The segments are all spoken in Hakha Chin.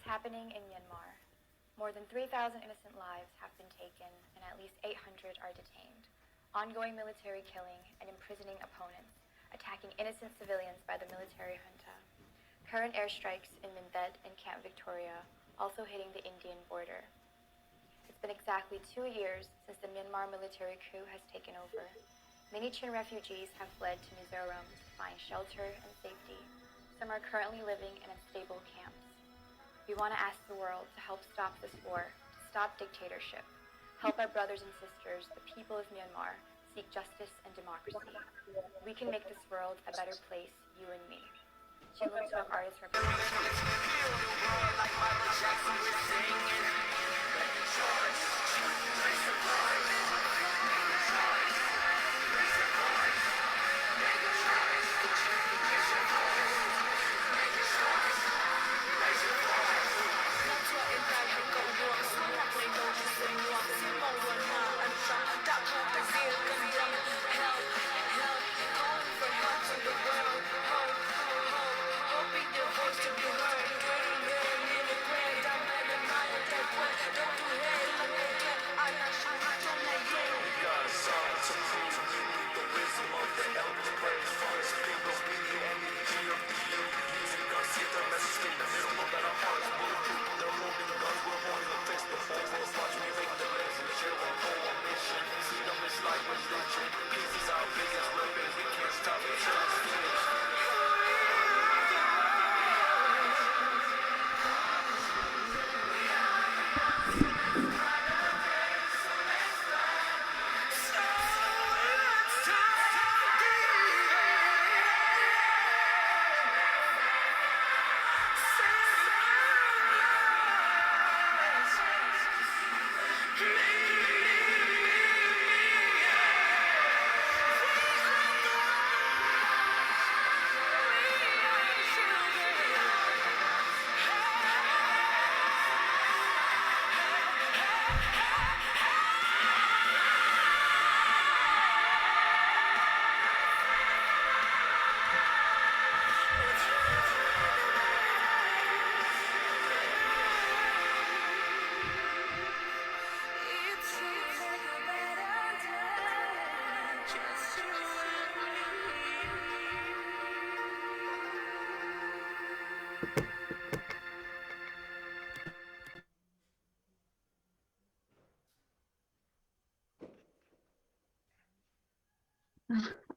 happening in Myanmar. More than 3,000 innocent lives have been taken and at least 800 are detained. Ongoing military killing and imprisoning opponents, attacking innocent civilians by the military junta. Current airstrikes in Mindat and Camp Victoria, also hitting the Indian border. It's been exactly 2 years since the Myanmar military coup has taken over. Many Chin refugees have fled to Mizoram to find shelter and safety. Some are currently living in unstable camps. We want to ask the world to help stop this war, to stop dictatorship, help our brothers and sisters, the people of Myanmar, seek justice and democracy. We can make this world a better place, you and me. Chinlung Chuak Artist Representative.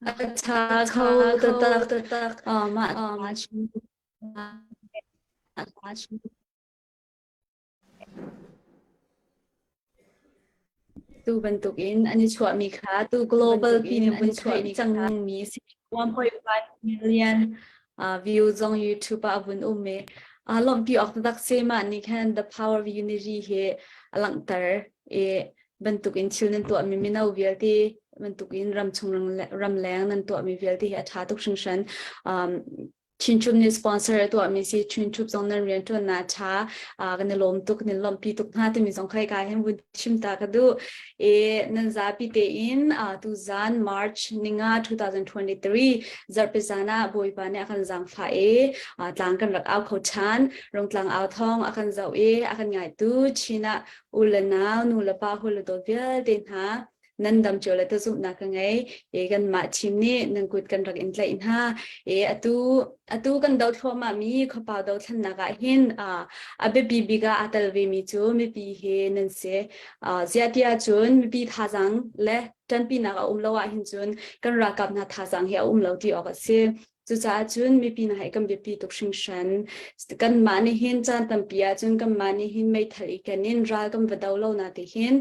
A ṭha kho taktak. Mah Tu bantukin an i chuahmi kha tu global pi nih vun chuah cangmi si. 1.5 million view zong YouTube ah a vun um i lawmhpi awk taktak si. Mah nih khan The Power of Unity hi a langhter i bantukin thil nan tuahmi mino vialte bantukin ramchung ramleng nan tuahmi vialte hi a ṭha tuk hringhran. Chinchup nih sponsor a tuahmi si Chinchup zong nan rianṭuannak ṭha kan i lawm tuk nan lawmhpi tuk hna timi zong kha ka hin vun chim ta ka duh. E nan zapi tein tuzan March ninga 2023 zarhpi zan ah Bawipa nih a kan zaangfah i tlang kan rak au kho ṭhan. Rungtlang au thawng a kan zoh i a kan ngaitu Chin ah u le nau nu le pa hul le dawt vialte hna nan dam cio le tazumhnak ka ngei e kanmah team nih nan kut kan rak in tlaih hna e atu atu kan do thluahmah mi khuapau dothlennak ah hin a biapi bik ah aa tel ve mi cu mipi he nan si ziah tiah cun mipi thazang le ṭanpinak a um lo ah hin cun kan ralkap hna thazang hi a um lo ti awk a si. Cucaah cun mipi hna hi kan biapi tuk hringhran. Kanmah nih hin caan tampi ahcun kanmah nih hin meithal i ken in ral kan va do lo na ti hin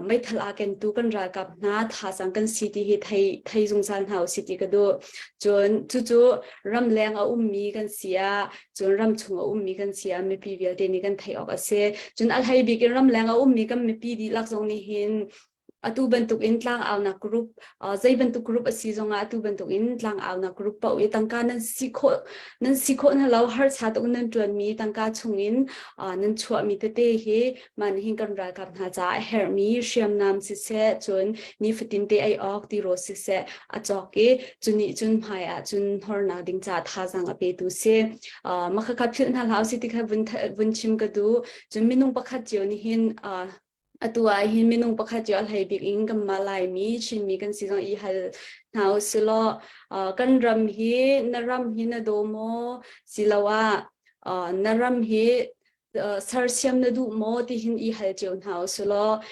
meithal aa kentu kan ralkap hna thazaang kan si ti hi thei thei zungzal hna usih ti ka duh. Cun cucu ramleng a ummi kan si ah cun ramchung a ummi kan si ah mipi vialte nih kan theih awk a si. Cun a hlei bik in ramleng a ummi kan mipi dihlak zong nih hin Atu bantuk in tlang aunak group zei bantuk group a si zongah atu bantuk in tlang aunak group paoh i tangka nan si khawh nan si khawh hna lo harsa tuk nan ṭuanmi tangka chungin nan chuahmi tete hi mah nih hin kan ralkap hna caah a herhmi hriamnam siseh cun nifatin te ei awk tirawl siseh a cawk i cu nih cun hmai ah cun hornak ding caah thazaang a petu si. Mah khakha philh hna hlah usih ti kha vun chim ka duh. Cun minung pakhat cio nih hin atu ah hin minung pakhat cio a hlei bik in kanmah Laimi Chinmi kan si zong i hal hna usilaw kan ram hi na ram hi na daw maw siloah na ram hi sersiam na duh maw ti hin i hal cio hna usilaw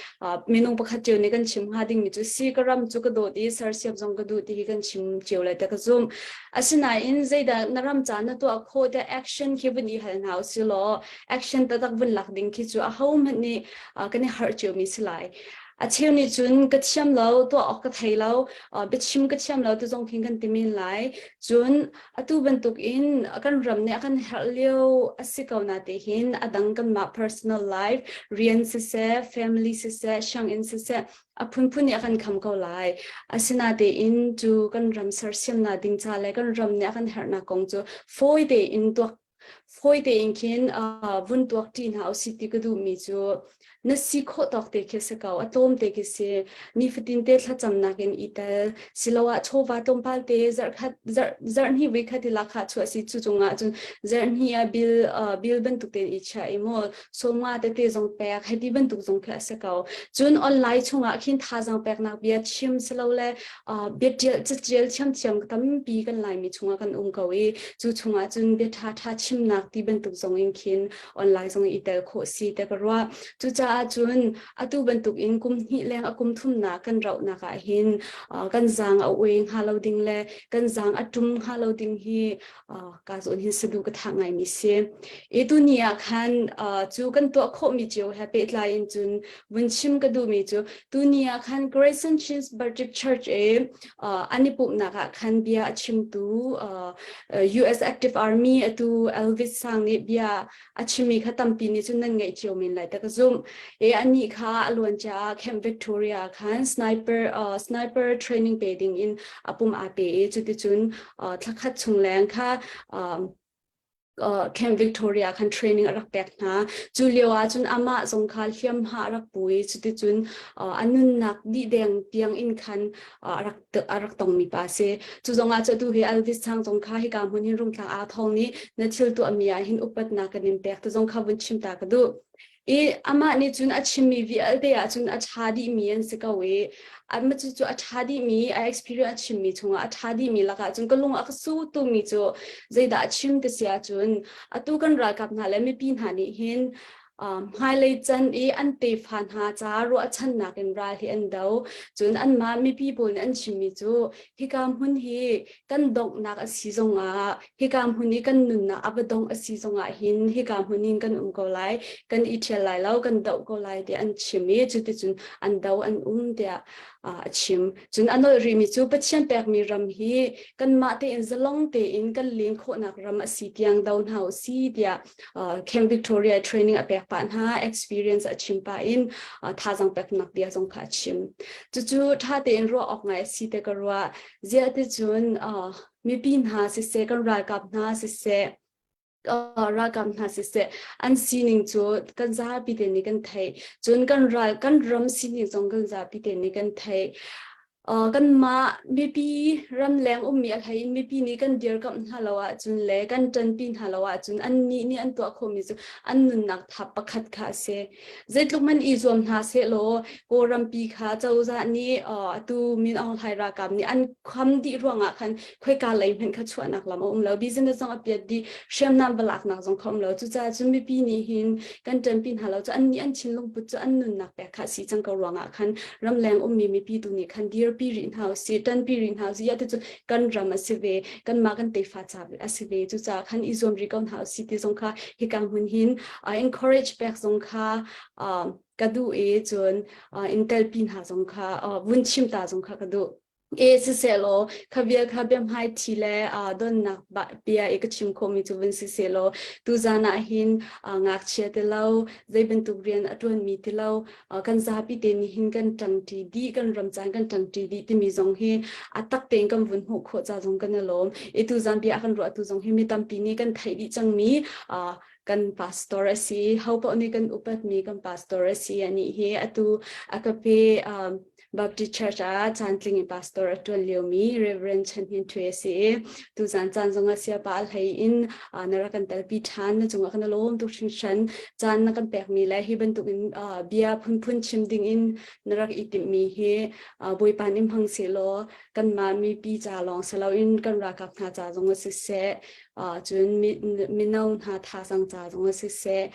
minung pakhat cio nih kan chim hnga dingmi cu si ka ram cu ka dawt i sersiam zong ka duh ti hi kan chim cio lai ta ka zumh. Asinain zeidah na ram ca na tuah khawh tiah action khi vun i hal hna usilaw action taktak vun lak ding khi cu ahohmanh nih kan i harh ciomi si lai. A cheu nih cun ka thiam lo, tuah awk ka thei lo, biachim ka thiam lo ti zong khin kan ti men lai. Cun atu bantuk in kan ram nih a kan herh lio a si ko na te hin a dang kanmah personal life, rian siseh, family siseh, sianginn siseh, a phunphun nih a kan kham ko lai. Asinatein cu kan ram sersiamnak ding ca le kan ram nih a kan herhnak kong cu fawi tein tuak Fawi tein khin vun tuak ṭi hna usih ti ka duhmi cu na si khawh tawk te khi si ko, a tlawm te khi si. Nifatin te thlacamnak in i tel, siloah chawva tlawmpal te zarhkhat zarh zarhhnih voikhat i lakah chuah si cu cungah cun zarhhnih ah bill bill bantuk tein i chiah i maw sawmnga tete zong pek hei ti bantuk zong khi a si ko. Cun online chungah khin thazaang peknak bia chim silole bia ṭial caṭial thiamthiam tampi kan Laimi chungah kan um ko i cu chungah cun bia ṭhaṭha chimnak ti bantuk zong in khin online zong i tel khawh si te ka ruah. Cucaah cun atu bantuk in kum hnih leng a kum thumnak kan rauhnak ah hin kan zaang a ue hnga lo ding le kan zaang a ṭum hnga lo ding hi ka zawn hin saduh ka thah ngaimi si. I tuni ah khan cu kan tuah khawhmi cio he pehtlai in cun vun chim ka duhmi cu tuni ah khan Grayson Chin's Baptist Church i an i pumhnak ah khan bia a chimtu US Active Army atu Elvis Sang nih bia a chimmi kha tampi nih cun nan ngaih cio men lai ta ka zumh. E anih kha a luan caah Camp Victoria khan sniper sniper training pe ding in a pum aa pe i cuticun thlakhat chung leng kha Camp Victoria khan training a rak pek hna. Cu lio ah cun amah zong kha hliamhma a rak pu i cuticun a nunnak dih deng tiang in khan a rak a rak tongmi pa a si. Cu zongah cu atu hi Elvis Chang zong kha hika hmun hin rungtlang aa thawng nih na thil tuahmi ah hin upatnak kan in pek ti zong kha vun chim ta ka duh. I amah nih cun a chimmi vialte ah cun a ṭha dihmi an si ko i amah cu cu a ṭha dihmi a experience a chimmi chungah a ṭha dihmi lakah cun ka lung a ka su tumi cu zeidah a chim ti si ahcun atu kan ralkap hna le mipi hna nih hin hmailei can i an tefa hna ca ruahchannak in ral hi an do. Cun anmah mipi pawl nih an chimmi cu hika hmun hi kan donghnak a si zongah hika hmun i kan nunnak a va dongh a si zongah hin hika hmun in kan um ko lai, kan i ṭhial lai lo, kan doh ko lai tiah an chim i cuticun an do an um tiah a chim. Cun a nolh rihmi cu Pathian pekmi ram hi kanmah tein zalong tein kan len khawhnak ram a si tiang do hna u si tiah Camp Victoria training a pek pah hna, experience a chim pah in thazaang peknak bia zong kha a chim. Cucu ṭha tein ruah awk ngai a si te ka ruah. Ziah ti cun mipi hna siseh, kan ralkap hna siseh, ralkap hna siseh an sining cu kan zapi te nih kan theih. Cun kan ral kan ram sining zong kan zapi te nih kan theih. Kanmah mipi ramleng ummi a hlei in mipi nih kan dirkamh hna lo ahcun le kan ṭanpi hna lo ahcun annih nih an tuah khawhmi cu an nunnak thap pakhat kha a si. Zeitluk hmanh i zuam hna sehlaw Kawlrampi kha cozah nih atu Min Aung Hlaing ralkap nih an kham dih ruangah khan khoika lei hmanh kha chuahnak lam a um lo. Business zong a piat dih, hriamnam va laknak zong kha um lo. Cucaah cun mipi nih hin kan ṭanpi hna lo cu annih an thinlung put cu an nunnak pek kha a si cang ko ruangah khan ramleng ummi mipi tu nih khan dirpi rih hna usih, ṭanpi rih hna usih. Ti cu kan ram a si ve, kanmah kan tefa ca a si ve. Cucaah khan i zuam rih ko hna usih ti zong kha hika hmun hin encourage pek zong kha ka duh i cun in telpi hna zong kha vun chim ta zong kha ka duh. E sisehlaw kha vial kha biahmaiṭhi le donnak bia i ka chim khawhmi cu vun sisehlaw tuzan ah hin ngakchia ti lo, zei bantuk rian a ṭuanmi ti lo, kan zapi te nih hin kan ṭangṭi dih, kan ram caan kan ṭangṭi dih timi zong hi a tak tein kan vun hmuh khawh ca zong kan i lawm. I tuzan bia a kan ruahtu zong hi mi tampi nih kan theih dih cangmi kan pastor a si. Ho paoh nih kan upatmi kan pastor a si. Anih hi atu a ka pe Baptist Church ah caantling in pastor a ṭuan liomi Reverend Chan Hnin Htwe a si i tuzan caan zongah siapa a hlei in na rak kan telpi ṭhan. Na cungah kan i lawm tuk hringhran. Caan na kan pekmi le hi bantukin bia phunphun chim dingin na rak i timhmi hi Bawipa nih hmang sehlaw kanmah mipi ca lawng si loin kan ralkap hna ca zongah siseh, cun mino hna thazaang ca zongah siseh,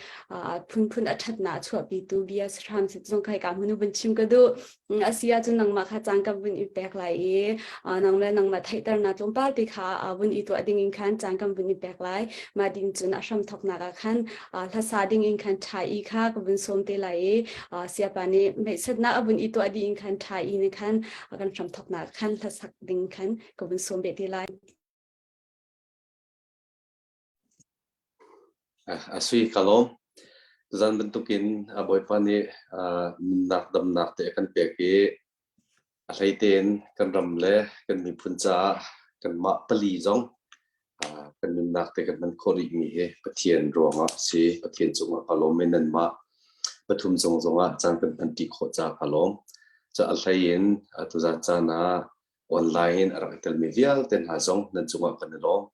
phunphun a ṭhatnak a chuahpitu bia si hram seh zong kha hika hmun vun chim ka duh. A si ahcun nangmah kha caan kan vun i pek lai i nang le nangmah theihternak tlawmpal te kha vun i tuah ding in khan caan kan vun i pek lai. Mah ding cun a hram thawknak ah khan hlasa ding in khan ṭha i kha ka vun sawm te lai i siapa nih meihsatnak a vun i tuah dih in khan ṭha i nih khan kan hram thawknak khan hlasak ding khan ka vun sawm ve te lai. A sui ka lawm. Zan bantukin a Bawipa nih nunnak damnak te a kan pek i a hlei tein kan ram le kan miphun caah kanmah pali zong kan nunnak te kan hman khawh rihmi hi Pathian ruangah a si. Pathian cungah ka lawm i nanmah pathum cung zongah caan kan hmanṭi khawh caah ka lawm. Cu a hlei in tuzan caan ah online in a rak i telmi vialte hna zong nan cungah kan i lawm.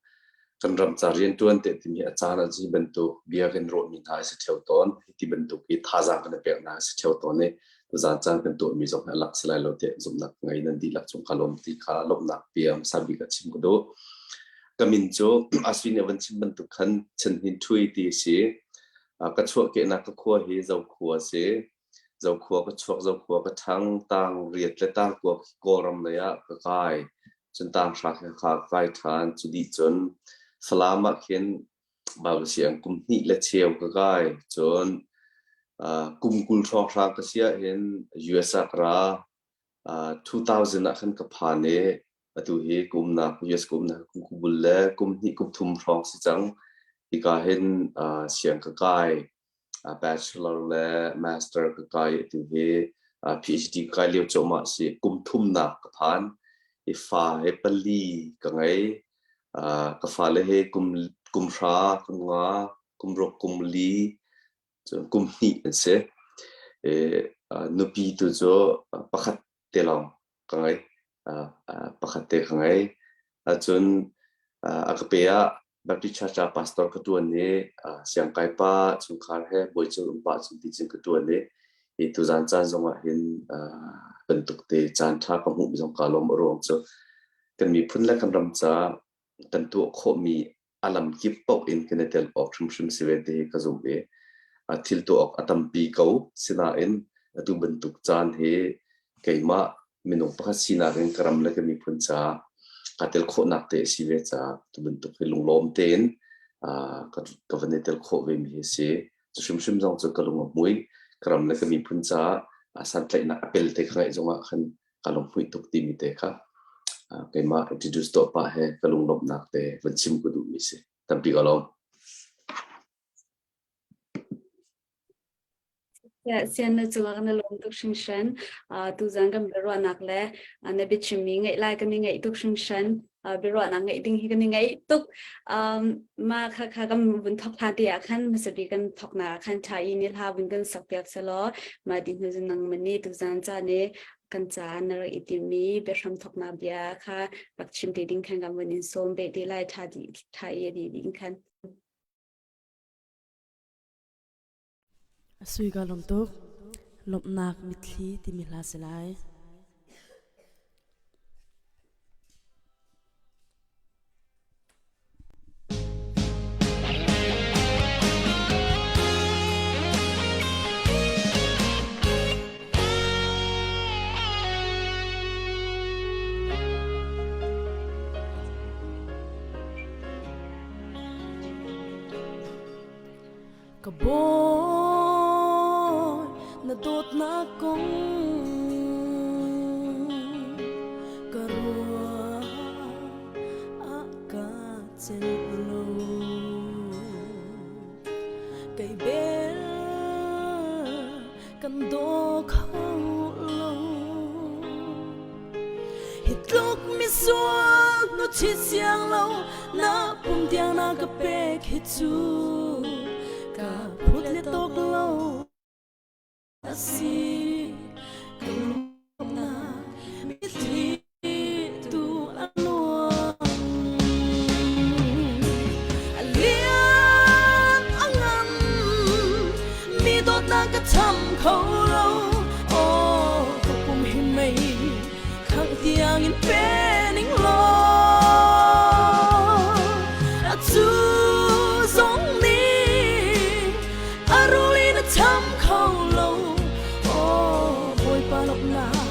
Kan ram ca rianṭuan te timi a caan ah hi bantuk bia kan ruahmi hna a si ṭheo tawn. Hi ti bantuk i thazaang kan i pek hna a si ṭheo tawn i tuzaan caan kan tuahmi zong hi a lak si lai lo tiah zumhnak ka ngei. Nan dihlak cung ka lawm ti kha lawmhnak bia hmasa bik ah chim ka duh. Ka min cu Aswin a van chim bantuk khan Chan Hnin Ṭhui ti a si. Ka chuahkehnak ka khua hi Zokhua a si. Zokhua ka chuak, Zokhua ka ṭhang, tang riat le tang kua khi Kawlram lei ah ka kai. Cun tang hra khi ka kai ṭhan. Cu dih cun Falam ah khin Bible siang kum hnih le cheu ka kai. Cun kum 20 hrawnghrang ka si ahhin US ah ka ra. 2000 ah khan ka phan i atu hi kumnak US kumnak kum kubul le kum hnih kum thum hrawng si cang. Hika hin siang ka kai. Bachelor le master ka kai atu hi PhD ka kai lio cuahmah si. Kum thumnak ka phan. I fa he pali ka ngei. Ka fale he kum kum hra, kum nga, kum ruk, kum li, cun kum hnih an si. Nupi tu cu pakhat te lawng ka ngei. Pakhat te ka ngei. Cun a ka pe ah Baptist Church ah pastor ka ṭuan i siangkai pa chungkhar he bawi cung um pah cun ti cun ka ṭuan i hi tuzan caan zongah hin bantuk te caan ṭha ka hmuh zong kaa lawm a ruang cu kan miphun le kan ram caah kan tuah khawhmi a lam kip paoh in kan i tel awk hrimhrim si ve ti hi ka zumh i thil tuah awk a tampi ko sinain atu bantuk caan hi keimah minung pakhat sinak in ka ram le ka miphun caah kaa tel khawhnak te a si ve caah tu bantuk hi lunglawm tein ka van i tel khawh ve mi hi a si. Cu hrimhrim zong cu ka lung a hmui. Ka ram le ka miphun caah santlaihnak a pel te ka ngaih zongah khan ka lunghmuih tuk timi te kha keimah introduce tuah pah he ka lunglawmhnak te van chim ka duhmi si. Tampi ka lawm. Sian na cungah na lawm tuk hringhran. Tuzan kan biaruahnak le na biachimmi ngaih lai kan i ngaih tuk hringhran. Biaruahnak ngaih ding hi kan i ngaih tuk. Ma kha kha kan vun thok hlan te ah khan hmasabi kan thoknak ah khan tha i ni hla vun kan sak piak selaw ma di hnu nang mani tuzan ca ne kan ca na rak i timmi biahram thoknak bia kha rak chim te ding khan kan vun in sawm ve te lai tha di tha i di ding khan. Sui ka lawm tuk. Lawmhnak mitthli timi hla si lai. Ka bawi na dawtnak kong ka celh lo. Kei bel kan daw kho lo. Hi tluk misual nu chit siang lo na pum tiang na ka pek hi cu ka phut le tawk lo. A si ka lawmhnak mitthli tu a luang. A lian a ngan mi dawtnak ka cham kho lo. Aw ka pum hi mei khangh tiang in pe ning law. A cu zong nih a rul in a cham kho lo. Aw Bawipa lawmhnak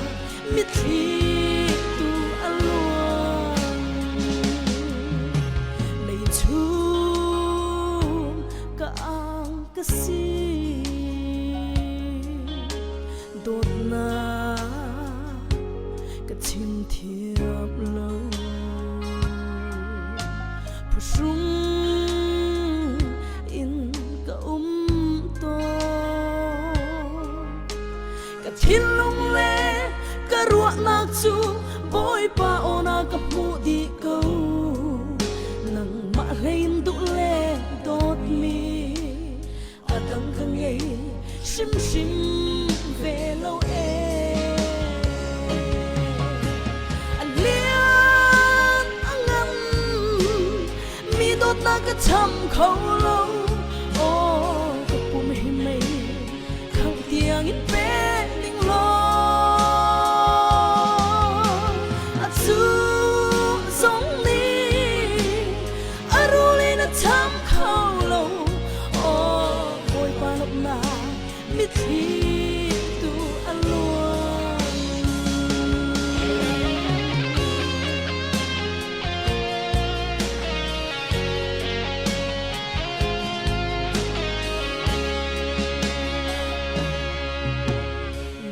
mitthli tu a luang. Lei chung ka ang ka si. Dawtnak ka chim thiam lo. Phuhrung in ka um tawn. Ka thinlung le ka ruahnak cu Bawipa aw na ka hmuh dih ko. Nangmah hlei in duh le dawtmi a dang ka ngei hrimhrim ve lo ee. A lian a ngan mi dawtnak ka cham kho lo. Aw ka pum hi mei khangh tiang in pe ning law. A cu zong nih a rul in a cham kho lo. Aw Bawipa lawmhnak mitthli tu a luang.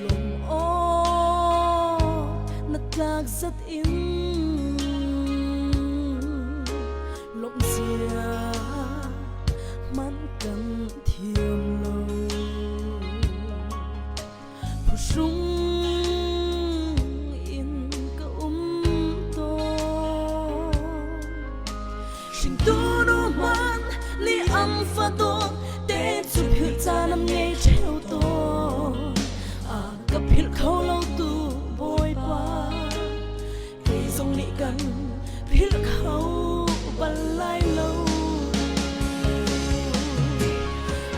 Lawm awk na tlak zat in lawmh zia hmanh kan thiam lo. Phuhrung in ka um tawn. Hringtu nu hmanh nih an fa dawt te cu philh caan am ngei ṭheo tawn. A ka philh kho lo tu Bawipa. Kei zong nih kan philh kho bal lai lo.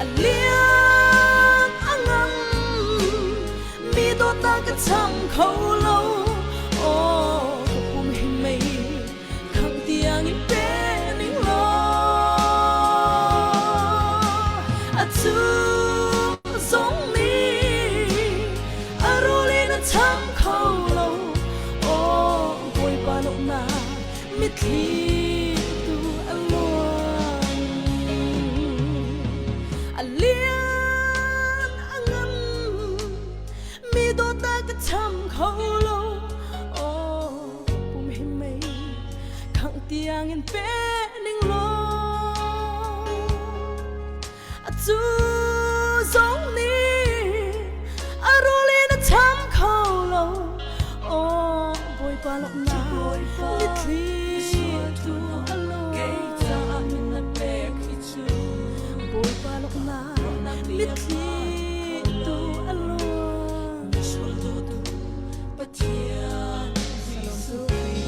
A lian a ngan mi dawtnak ka cham kho lo. Aw ka pum hi mei khangh tiang in pe ning law. A cu zong nih a rul in a cham kho lo. Aw Bawipa lawmhnak mitthli tu a luang. A lian a ngan mi dawtnak ka cham kho lo. Aw pum hi mei khangh tiang in pe ning law. A cu zong nih a rul in a cham kho lo. Aw Bawipa lawmhnak mitthli tu a luang. Bawipa lawmhnak mitthli tu a luang. Pathian Jesuh Khrih.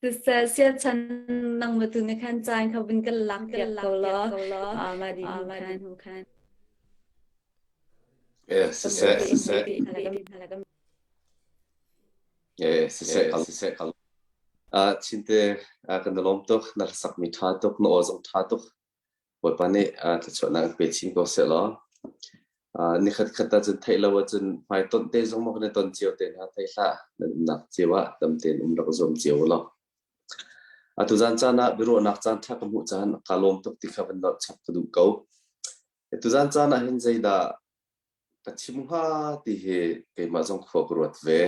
Siseh siachan nang ma tu ni khan caan kha vun kan lak piak ko law mah dih hnu khan. Eh, siseh, siseh. Eh, siseh kal siseh kal. Ah, Chinte kan lawm tuk, na sak mi ṭha tuk, na aw zong ṭha tuk. Bawipa nih thluachuahnak in pe chin ko seh law. Nikhat khat ahcun theih lo ahcun hmaitonh te zong maw kan i ton cio te hna thei hlah. Nan umnak cio ah dam tein um rak zuam cio u law. Atu zan caan ah biaruahnak caan ṭha ka hmuh caan kaa lawm tuk ti kha van nolh chap ka duh ko. Tuzan caan ah hin zeidah ka chim hnga ti hi keimah zong khua ka ruat ve.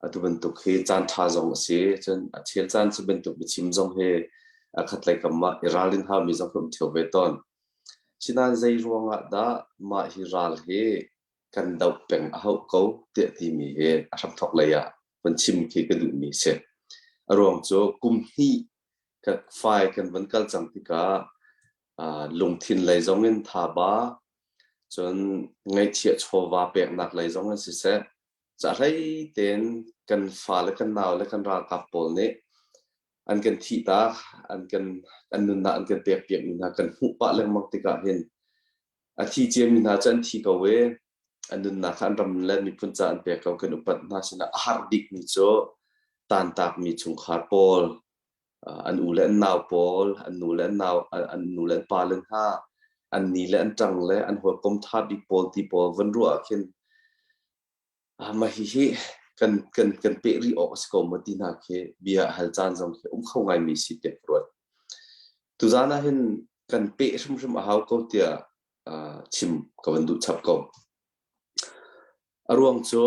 Atu bantuk hi caan ṭha zong a si. Cun a chel caan cu bantuk biachim zong hi a khatlei kam ah i ralrin haumi zong ka um ṭheo ve tawn. Sinain zei ruangah dah mah hi ral hi kan doh peng a hauh ko tiah timi hi a hramthawk lei ah van chim khi ka duhmi a si. A ruang cu kum hnih ka fai kan van kal cang tikah lungthin lei zong in thaba cun ngaihchiah chawva peknak lei zong in siseh cahlei tein kan fale kan nau le kan ralkap pawl nih an kan thihtak an kan an nunnak an kan pek piakmi hna kan hmuh pah lengmang tikah hin a thi ciami hna cu an thi ko i an nunnak kha an ram le miphun ca an pek ko kan upat hna sinah a har bikmi cu tantakmi chungkhar pawl an u le an nau pawl an nu le an nau an nu le an pa le hna an ni le an ṭang le an hawikom ṭha bik pawl ti pawl van ruah ah khin mah hihi kan kan kan peh rih awk a si ko maw ti hna khi bia hal caan zong khi um kho ngaimi si tiah ka ruat. Tuzaan ah hin kan peh hrimhrim a hau ko tiah chim ka van duh chap ko. A ruang cu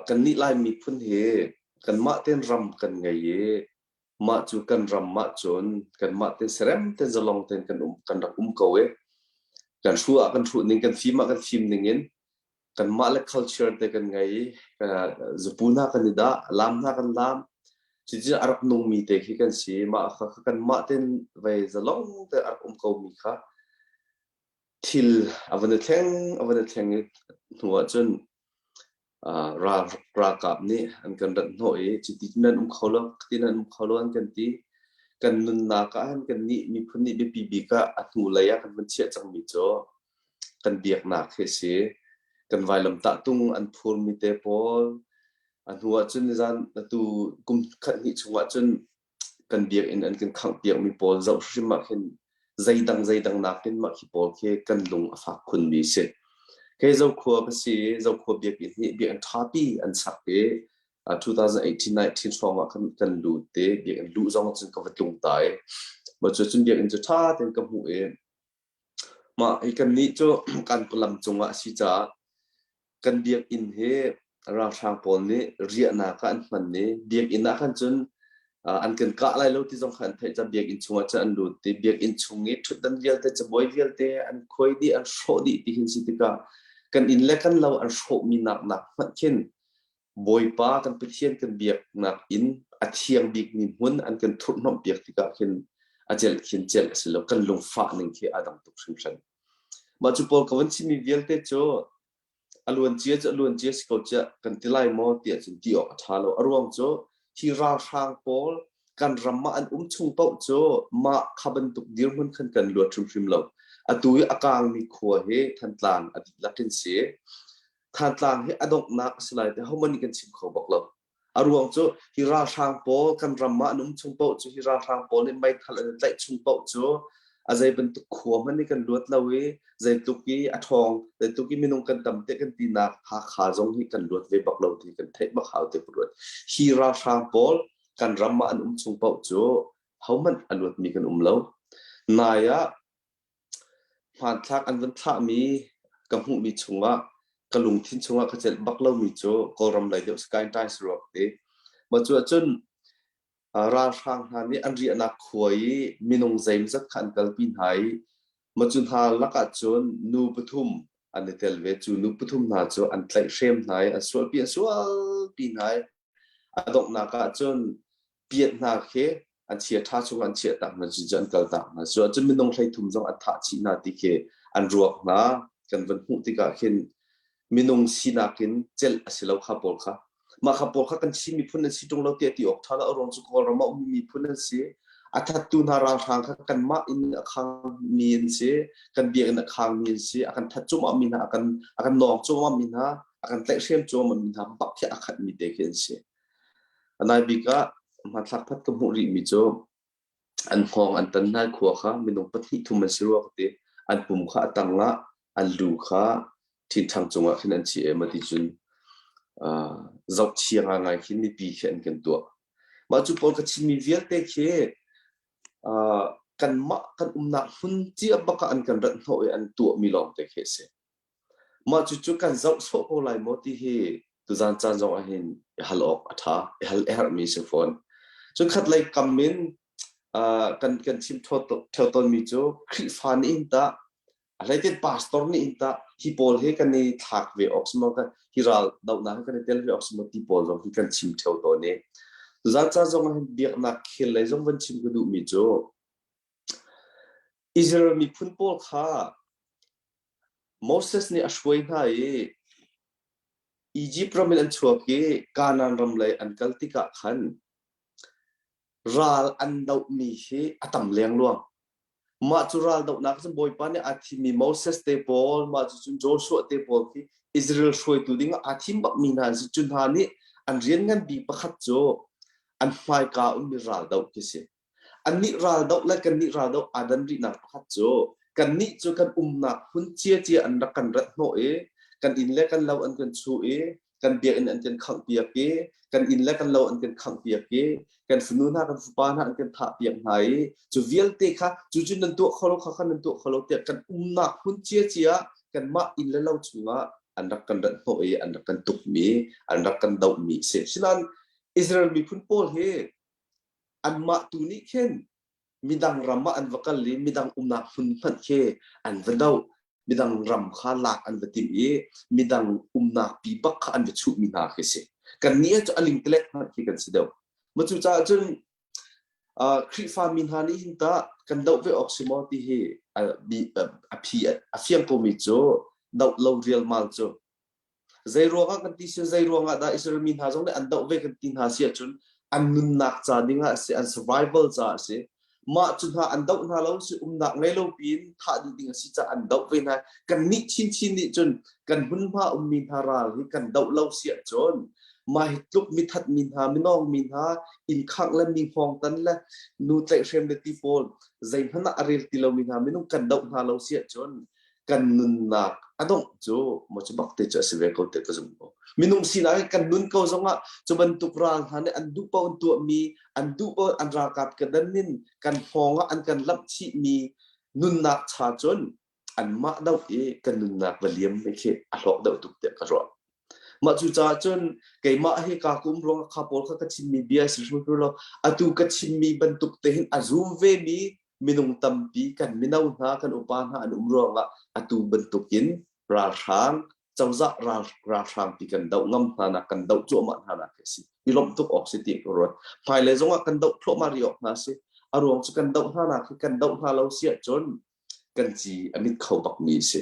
Kannih Lai miphun hi kanmah tein ram kan ngei i mah cu kan ram ah cun kanmah tein serem tein zalong tein kan um kan rak um ko i kan hruh ah kan hruh ning kan fim ah kan fim ning in kanmah le culture te kan ngei i zupu hna kan i dah lam hna kan lam cucu a rak nungmi te khi kan si mah kha kanmah tein vei zalong tein a rak um komi kha thil a van i thleng a van i thleng i hnu ah cun ral ralkap nih an kan rat hnawh i cuti nan um kho lo ti nan um kho lo an kan ti. Kan nunnak ah hin kan nih miphun nih biapi bik ah a hnu lei ah kan van chiah cangmi cu kan biaknak hi a si. Kan vailamtah tung an phurmi te pawl a hnu ah cun nizan atu kum khat hnih chung ah cun kan biakinn an kan khanghpiakmi pawl zoh hrim ah khin zeidang zeidang nakin mah khi pawl khi kan lung a fak khunmi si. Kei Zokhua ka si i Zokhua biakinn hi biakinn ṭhapi an sak i 2018-19 hrawng ah khan kan lut i biakinn luh zong cun ka va tlung ta i mah cu cun biakinn cu ṭha tein ka hmuh i Mah hi kannih cu kan lam cungah a si caah kan biakinn hi ralhrang pawl nih riahnak ah an hman i biakinn ah khan cun an kan kah lai lo ti zong kha an theih caah biakinn chungah cun an lut i biakinn chung i ṭhutdan vialte cabuai vialte an khuai dih an hrawh dih ti hin si tikah kan inn le kan lo an hrawhmi nak nak hmanh khin Bawipa kan Pathian kan biaknak inn a thiang bikmi hmun an kan thurhhnawmh piak tikah khin a celh khin celh a si lo kan lungfah ning khi a dang tuk hringhran. Mah cu pawl ka van chimmi vialte cu a luan cia cu a luan cia si ko cia kan ti lai maw tiah cun ti awk a ṭha lo. A ruang cu hi ralhrang pawl kan ram ah an um chung paoh cu mah kha bantuk dirhmun khan kan luat hrimhrim lo. Atu i a kaangmi khua hi Thantlang a dihlak in si. Thantlang hi a donghnak a si lai ti hohmanh nih kan chim kho bak lo. A ruang cu hi ralhrang pawl kan ram ah an um chung paoh cu hi ralhrang pawl nih meithal an i tlaih chung paoh cu a zei bantuk khua hmanh nih kan luat lo i zeitluk i a ṭhawng zeitluk i minung kan tam te kan tinak Hakha zong hi kan luat ve bak lo ti kan theih bak hau te ka ruat. Hi ralhrang pawl kan ram ah an um chung paoh cu hohmanh a luatmi kan um lo. Nai ah Hmanthlak an van thlahmi ka hmuhmi chungah ka lungthin chungah ka celh bak lomi cu Kawlram lei deuh Sky Times ruak ti. Mah cu ahcun ralhrang hna nih an riahnak khua i minung zeimzat kha an kalpi hna i mah cu hna lakah cun nu pathum an i tel ve. Cu nu pathum hna cu an tlaihhrem hna i an sualpi an sualpi hna i a donghnak ah cun piat hna khi an chia ṭha chung an chiah tak hna cu an kal tak hna cu ahcun minung 13 zong an thah chih hna ti khi an ruak hna kan van hmuh tikah khin minung sinak in celh a si lo kha pawl kha mah kha pawl kha kan Chin miphun an si ṭung lo tiah ti awk ṭha lo a ruang cu Kawlram ah ummi miphun an si a thattu hna ralhrang kha kanmah in a khangmi an si kan biakinn a khangmi an si a kan that cuahmah mi hna a kan a kan nawng cuahmah mi hna. a kan tlaihhrem cuahmah mi hna bak khi a khat mi te khi an si. A nai bik ah hmanthlak phat ka hmuh rih mi cu an hngawng an tan hna khua kha minung pahnih thum an si rua ka ti. An pum kha a tang ah an lu kha ṭhinṭhang cungah khin an chi em ti cun zohchia ngaingai khin mipi khi an kan tuah. Mah cu pawl ka chimmi vialte khi kanmah kan umnak hmun cia bak ah an kan rat hnawh i an tuahmi lawngte khi a si. Mah cucu kan zoh sawh ko lai maw ti hi tuzan caan zong ah hin i hal awk a ṭha, i hal a herhmi si fawn. Cun khat lei kam in kan kan chim ṭheo tawnmi cu Khrihfa nih hin tah a hleitin pastor nih hin tah hi pawl hi kan i thlak ve awk si maw hi ral dohnak hi kan i tel ve awk si maw ti pawl zong hi kan chim ṭheo tawn i tuzan caan zong ah hin biaknak khel lei zong van chim ka duhmi cu Israel miphun pawl kha Moses nih a hruai hna i Egypt ram in an chuak i Kanaan ram lei an kal tikah khan ral an dohmi hi a tam lengluang. Mah cu ral dohnak cun Bawipa nih aa thimmi Moses te pawl, mah cu cun Joshua te pawl khi Israel hruaitu ding ah aa thim bakmi hna an si. Cu hna nih an rian ngan bik pakhat cu an hmaika ummi ral doh khi si. Annih ral doh le kannih ral doh aa dan rihnak pakhat cu kannih cu kan umnak hmun ciacia an rak kan rat hnawh i kan inn le kan lo an kan chuh i kan biakinn an kan khanghpiak i kan inn le kan lo an kan khanghpiak i kan fanu hna kan fapa hna an kan thahpiak hna i cu vialte kha cu cu nan tuah kho lo kha kha nan tuah kho lo tiah kan umnak hmun ciacia kanmah inn le lo chungah an rak kan rat hnawh i an rak kan tukmi an rak kan dohmi si. Sinain Israel miphun pawl hi anmah tu nih khin midang ram ah an va kal i midang umnak hmun hmanh khi an va doh midang ram kha lak an va timh i midang umnak pi bak kha an va chuhmi hna khi si kan nih cu a lingtelek hmanh khi kan si deuh ma cu caah cun Khrihfa mi hna nih hin tah kan doh ve awk si maw ti hi a phi a fiang komi cu doh lo rialmal cu Zei ruangah kan ti sin zei ruangah dah Israel mi hna zong nih an doh ve kan ti hna si ahcun an nunnak ca ding ah a si, an survival ca a si. Mah cu hna an doh hna lo si umnak ngei lo piin thah dih ding a si caah an doh ve hna. Kan nih chinchin nih cun kan hmunhma ummi hna ral hi kan doh lo si ahcun mah hi tluk mithat mi hna, minawng mi hna, inn khangh le mi hngawng tan le nu tlaihhrem le ti pawl zeihmanh ah a rel ti lomi hna minung kan doh hna lo si ahcun kan nunnak a dongh cu maw cu bak te cu a si ve ko te ka zum ko minung sinak in kan nun ko zongah cu bantuk ral hna nih an duh paoh an tuahmi an duh paoh an ralkap ka dan in kan hngawng ah an kan lamh chihmi nunnak cha cun anmah doh i kan nunnak va liam me khi a hlawk deuh tuk tiah ka ruah mah cu caah cun keimah hi ka kum ruang kha pawl kha ka chimmi bia si hrim lo atu ka chimmi bantuk te hin a zum ve mi minung tampi kan mino hna kan upa hna an um ruangah atu bantukin ralhrang cozah ral ralhrang ti kan doh ngam hna nak kan doh cuahmah hna nak a si i lawmh tuk awk si ti ka ruat hmailei zongah kan doh thluahmah rih awk hna si a ruang cu kan doh hna nak hi kan doh hna lo si ahcun kan ci a mit kho bak mi si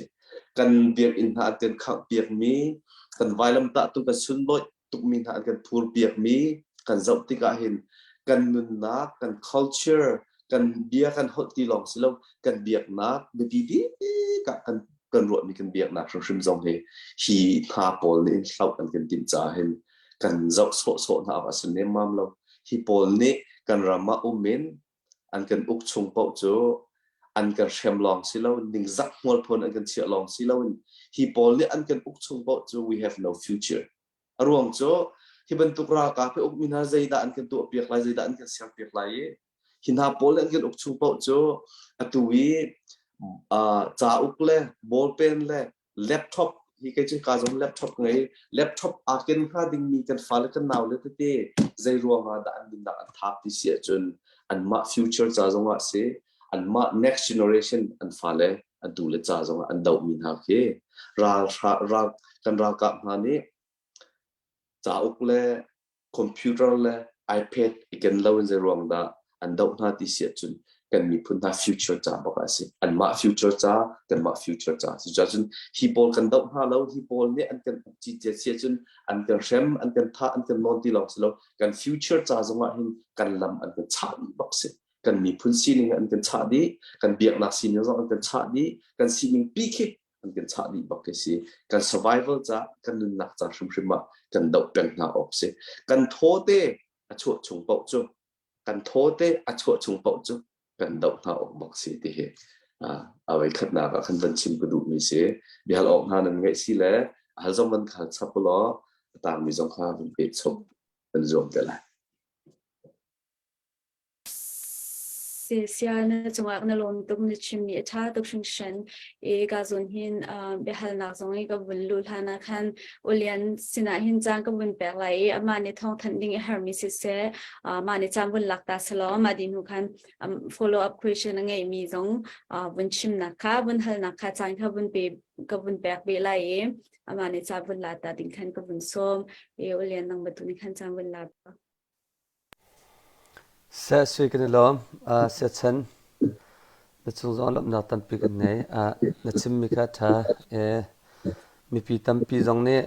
kan biakinn hna an kan khangh piak mi kan vailamtah tu kan sunlawih tukmi hna an kan phur piakmi kan zoh tikah hin kan nunnak kan culture kan bia kan holh ti lawng si lo kan biaknak biapi bik ah kan kan ruahmi kan biaknak hrimhrim zong hi hi hna pawl nih in hloh an kan timh caah hin kan zoh sawhsawh hna awk a si nemmam lo hi pawl nih kan ram ah um in an kan uk chung paoh cu an kan hrem lawng si lo ningzak hmualphawn an kan chiah lawng si lo in hi pawl nih an kan uk chung paoh cu we have no future a ruang cu hi bantuk ralkap hi ukmi hna zeidah an kan tuah piak lai zeidah an kan ser piak lai i hi hna pawl nih an kan uk chung paoh cu atu i cauk le ballpen le laptop hi kei cu ka zong laptop ngei laptop aa ken hnga dingmi kan fale kan nau le tete zei ruangah dah an nunnak an thap ti si ahcun anmah future ca zongah si anmah next generation an fale an tu le ca zongah an dohmi hna khi ral ral kan ralkap hna nih cauk le computer le iPad i ken lo in zei ruang dah an doh hna ti si ahcun kan miphun hna future ca bak a si anmah future ca kanmah future ca si cun hi pawl kan doh hna lo hi pawl nih an kan uk ci cia si ahcun an kan hrem an kan thah an kan nawn ti lawng si lo kan future ca zongah hin kan lam an kan chah dih bak si kan miphun sining an kan chah dih kan biaknak sining zong an kan chah dih kan sining pi khi. An kan chah dih bak khi si. Kan survival ca, kan nunnak ca hrimhrim ah kan doh peng hna awk si. Kan thaw te a chuah chung paoh cu kan thaw te a chuah chung paoh cu kan doh hna awk bak si ti hi a voi khatnak ah khan van chim ka duhmi si. Biahal awk hna nan ngeih si le hal zong van khal chap law a tangmi zong kha van peh chop kan zuam te lai. Sia na cungah na lawm tuk na chimmi a ṭha tuk hringhran i ka zawn hin biahalnak zong i ka vun luh hlan ah khan Ulian sinah hin caan ka vun pek lai i amah nih thawngthanh ding i herhmi siseh mah nih caan vun lak ta selaw mah dih hnu khan follow up question a ngeihmi zong vun chimnak kha vun halnak kha caan kha vun pe ka vun pek ve lai i amah nih caan vun la ta ding khan ka vun sawm i Ulian nang batu nih khan caan vun la. Seh sui kan i lawm. Siachan na cung zong lawmhnak tampi kan ngei. Na chimmi kha a ṭha. Mipi tampi zong nih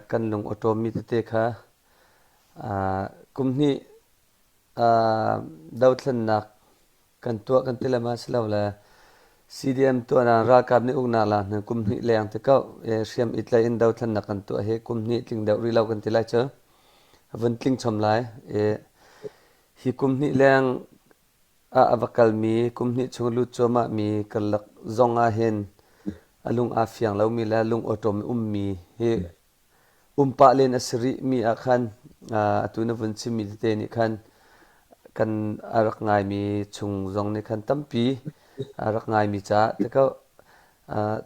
kan lung a ṭawmmi tete kha kum hnih dothlennak kan tuah kan ti le ma si lo le CDM tuahnak ralkap nih uknak lak hnu kum hnih leng te ko hriam i tlaih in dothlennak kan tuah hi kum hnih tling deuh rih lo kan ti lai cu. A vun tling chom lai i hi kum hnih leng ah a va kalmi kum hnih chung lut cuahmahmi karlak zong ah hin a lung aa fiang lomi le lung awṭawm ummi hi um pah len a si rihmi ah khan atu na vun chimmi tete nih khan kan a rak ngaimi chung zong nih khan tampi a rak ngaimi caah te ko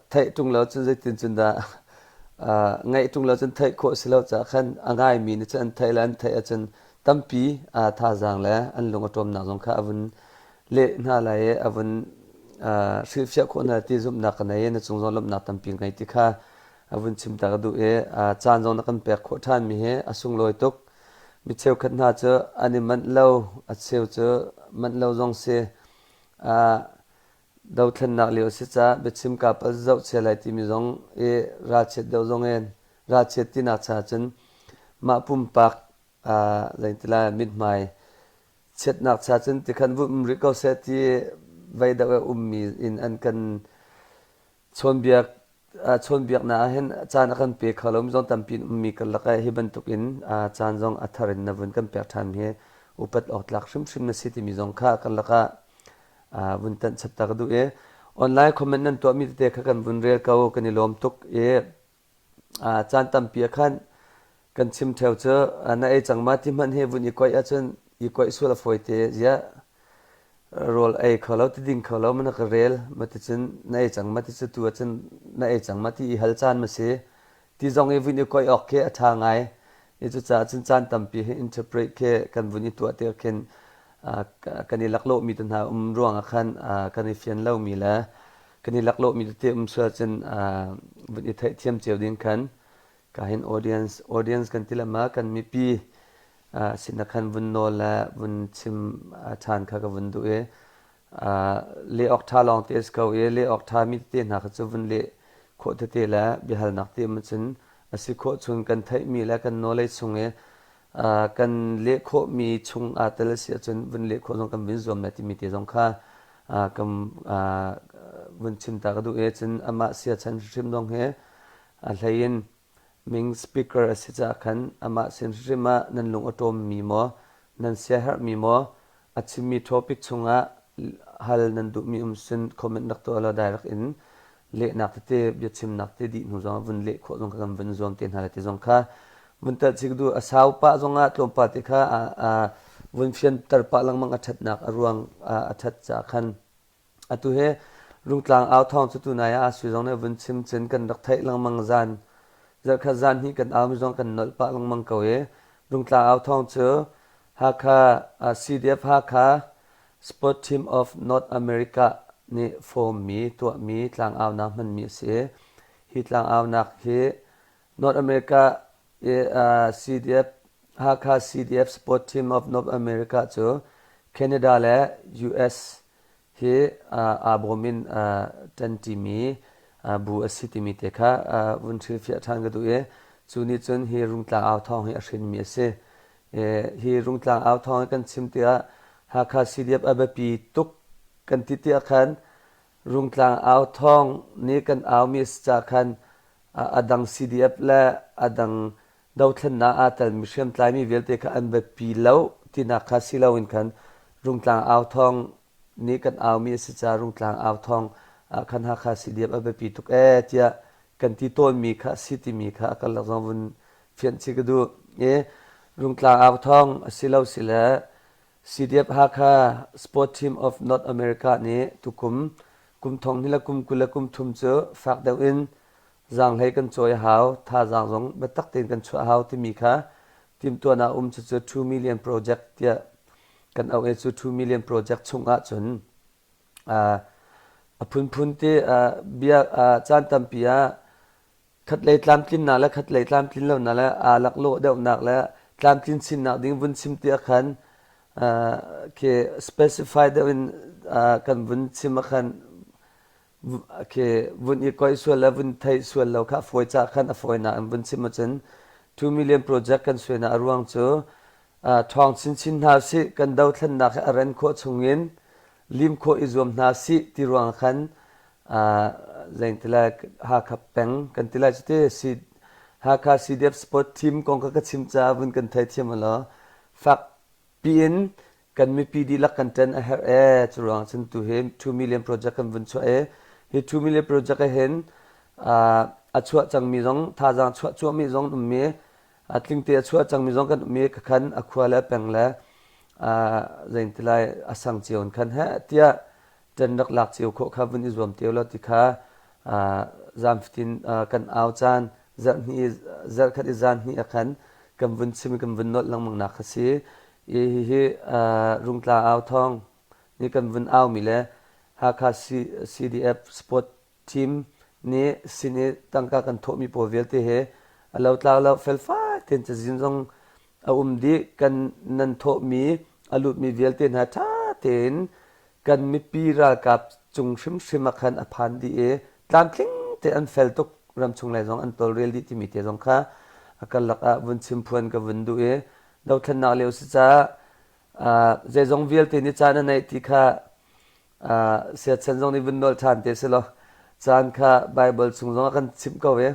Theih ṭung lo cun zeitin cun dah ngaih ṭung lo cun theih khawh si lo caah khan a ngaimi nih cun an theih le an theih ahcun tampi thazaang le an lung a ṭawmnak zong kha a vun leh hna lai i a vun hrilhfiah khawh hna ti zumhnak ka nei i na cung zong lawmhnak tampi ngei ti kha a vun chim ta ka duh i caan zong na kan pek khawh ṭhanmi hi a sunglawi tuk. Mi cheukhat hna cu an i manh lo, a cheu cu manh lo zong si. Dothlennak lio a si caah biachim kaa palh zohchia lai timi zong i ralchiat deuh zong in ralchiat tinak cha cun mah pumpak zeitilai mithmai chiatnak cha cun tikhan vun um rih ko seh ti vei deuh a ummi in an kan chawnbiak chawnbiaknak ah hin caan a kan pe kho lo mi zong tampi in ummi karlak ah hi bantuk in caan zong a thar in na vun kan pek ṭhan hi upat awk tlak hrimhrim na si timi zong kha karlak ah vun tanh chap ta ka duh i online comment nan tuahmi tete kha kan vun rel ko kan i lawm tuk i caan tampi ah khan kan chim ṭheo cu na ei cang ma ti hmanh hi vun i koih ahcun i koih sual a fawi te ziah rawl ei kho lo ti ding kho lo ma na ka rel ma ti cun na ei cang ma ti cu tu ahcun na ei cang ma ti i hal caan ma si ti zong i vun i koih awk khi a ṭha ngai i cucaah cun caan tampi hi interpret khi kan vun i tuah tik khin kan i laklawhmi te hna um ruangah khan kan i fian lomi le kan i laklawhmi tete um sual cun vun i theihthiam cio ding khan ka hin audience audience kan ti le ma kan mipi sinah khan vun nawl le vun chim ṭhan kha ka vun duh i leh awk ṭha lawng te a si ko i leh awk ṭha mi tete hna kha cu vun leh khawh tete le biahalnak te um cun a si khawh chung kan theihmi le kan knowledge chung i kan leh khawhmi chung aa tel a si ahcun vun leh khawh zong kan vun zuam lai timi te zong kha kan vun chim ta ka duh i cun amah siachan hrimhrim zong hi a hlei in ming speaker a si caah khan amah sin hrimhrim ah nan lung a ṭawmmi maw nan siaherhmi maw a chimmi topic chungah hal nan duhmi um sin comment rak tuah law direct in lehnak tete biachimnak te dih hnu zong vun leh khawh zong kha kan vun zuam te hna lai ti zong kha vun telh chik du a sau pah zongah tlawmpal te kha vun fianter pah lengmang a ṭhatnak a ruang a ṭhat caah khan Atu hi Rungtlang au thawng cu tunai ah sui zong nih vun chim cun kan rak theih lengmang zan zarhkhat zan hnih kan au mi zong kan nolh pah lengmang ko i Rungtlang au thawng cu Hakha CDF Hakha Sport Team of North America nih form mi tuahmi tlangaunak hmanmi a si i hi tlangaunak hi North America i CDF Hakha CDF Sport Team of North America cu Canada le US hi aa bawm in ṭanṭimi bu a si timi te kha vun hrilhfiah ṭhan ka duh i cu nih cun hi Rungtlang au thawng hi a hrinmi a si. Hi Rungtlang au thawng hi kan chim tikah Hakha CDF a biapi tuk kan ti tiah khan. Rungtlang au thawng nih kan aumi a si caah khan a dang CDF le a dang dothlennak aa telmi hriamtlaimi vialte kha an biapi lo tinak kha si loin khan Rungtlang au thawng nih kan aumi a si caah Rungtlang au thawng ah khan Hakha CDF a biapi tuk ee tiah kan ti tawnmi kha a si timi kha a karlak zong vun fianh chih ka duh. I Rungtlang au thawng a si lo si le CDF Hakha Sport Team of North America nih tukum kum thong hnih le kum 20 le kum thum cu fak deuh in zaanghlei kan cawi a hau, thazaang zong biatak tein kan chuah a hau timi kha timhtuahnak um cucu 2 million project tiah kan auh i cu 2 million project chung ahcun a phunphun ti bia caan tampi ah khatlei tlamtlinnak le khatlei tlamtlin lonak le aa laklawh deuhnak le tlamtlin chinnak ding vun chim ti ah khan khi specify deuh in kan vun chim ah khan khi vun i koih sual le vun theih sual lo kha a fawi caah khan a fawinak in vun chim ahcun 2 million project kan suainak a ruang cu ṭhawng chinchin hna usih kan dothlennak hi a ren khawh chungin lim khawh i zuam hna sih ti ruang khan zeingtilai Hakha peng kan ti lai cuti si Hakha CDF sport team kong kha ka chim caah vun kan theithiam law fak piin kan mipi dihlak kan ṭan a herh ee cu ruang cun tu hi 2 million project kan vun chuah i hi 2 million project ah hin a chuah cangmi zong thazaang chuah cuahmi zong um mi a tlingte a chuah cangmi zong kan um i khan a khua le peng le zeintilai a sang cio in khan heh tiah ṭan rak lak cio khawh kha vun i zuam te law ti kha zan fatin kan au caan zarh hnih zarh khat i zan hnih ah khan kan vun chim i kan vun nolh lengmang nak kha si i hihi Rungtla au thawng nih kan vun aumi le Hakha CDF Sport Team nih sin i tangka kan thawhmi pawl vialte he a lotlau lo felfai tein cazin zong a um dih kan nan thawhmi a lutmi vialte hna ṭha tein kan mipi ralkap cung hrimhrim ah khan a phan dih i tlamtling te an fel tuk ramchung lei zong an tawlrel dih timi te zong kha a karlak ah vun chim phuan ka vun duh i dothlennak lio si caah zeizong vialte nih caan a neih ti kha siachan zong nih vun nawl ṭhan te si law caan kha Baibal chung zong ah kan chimh ko i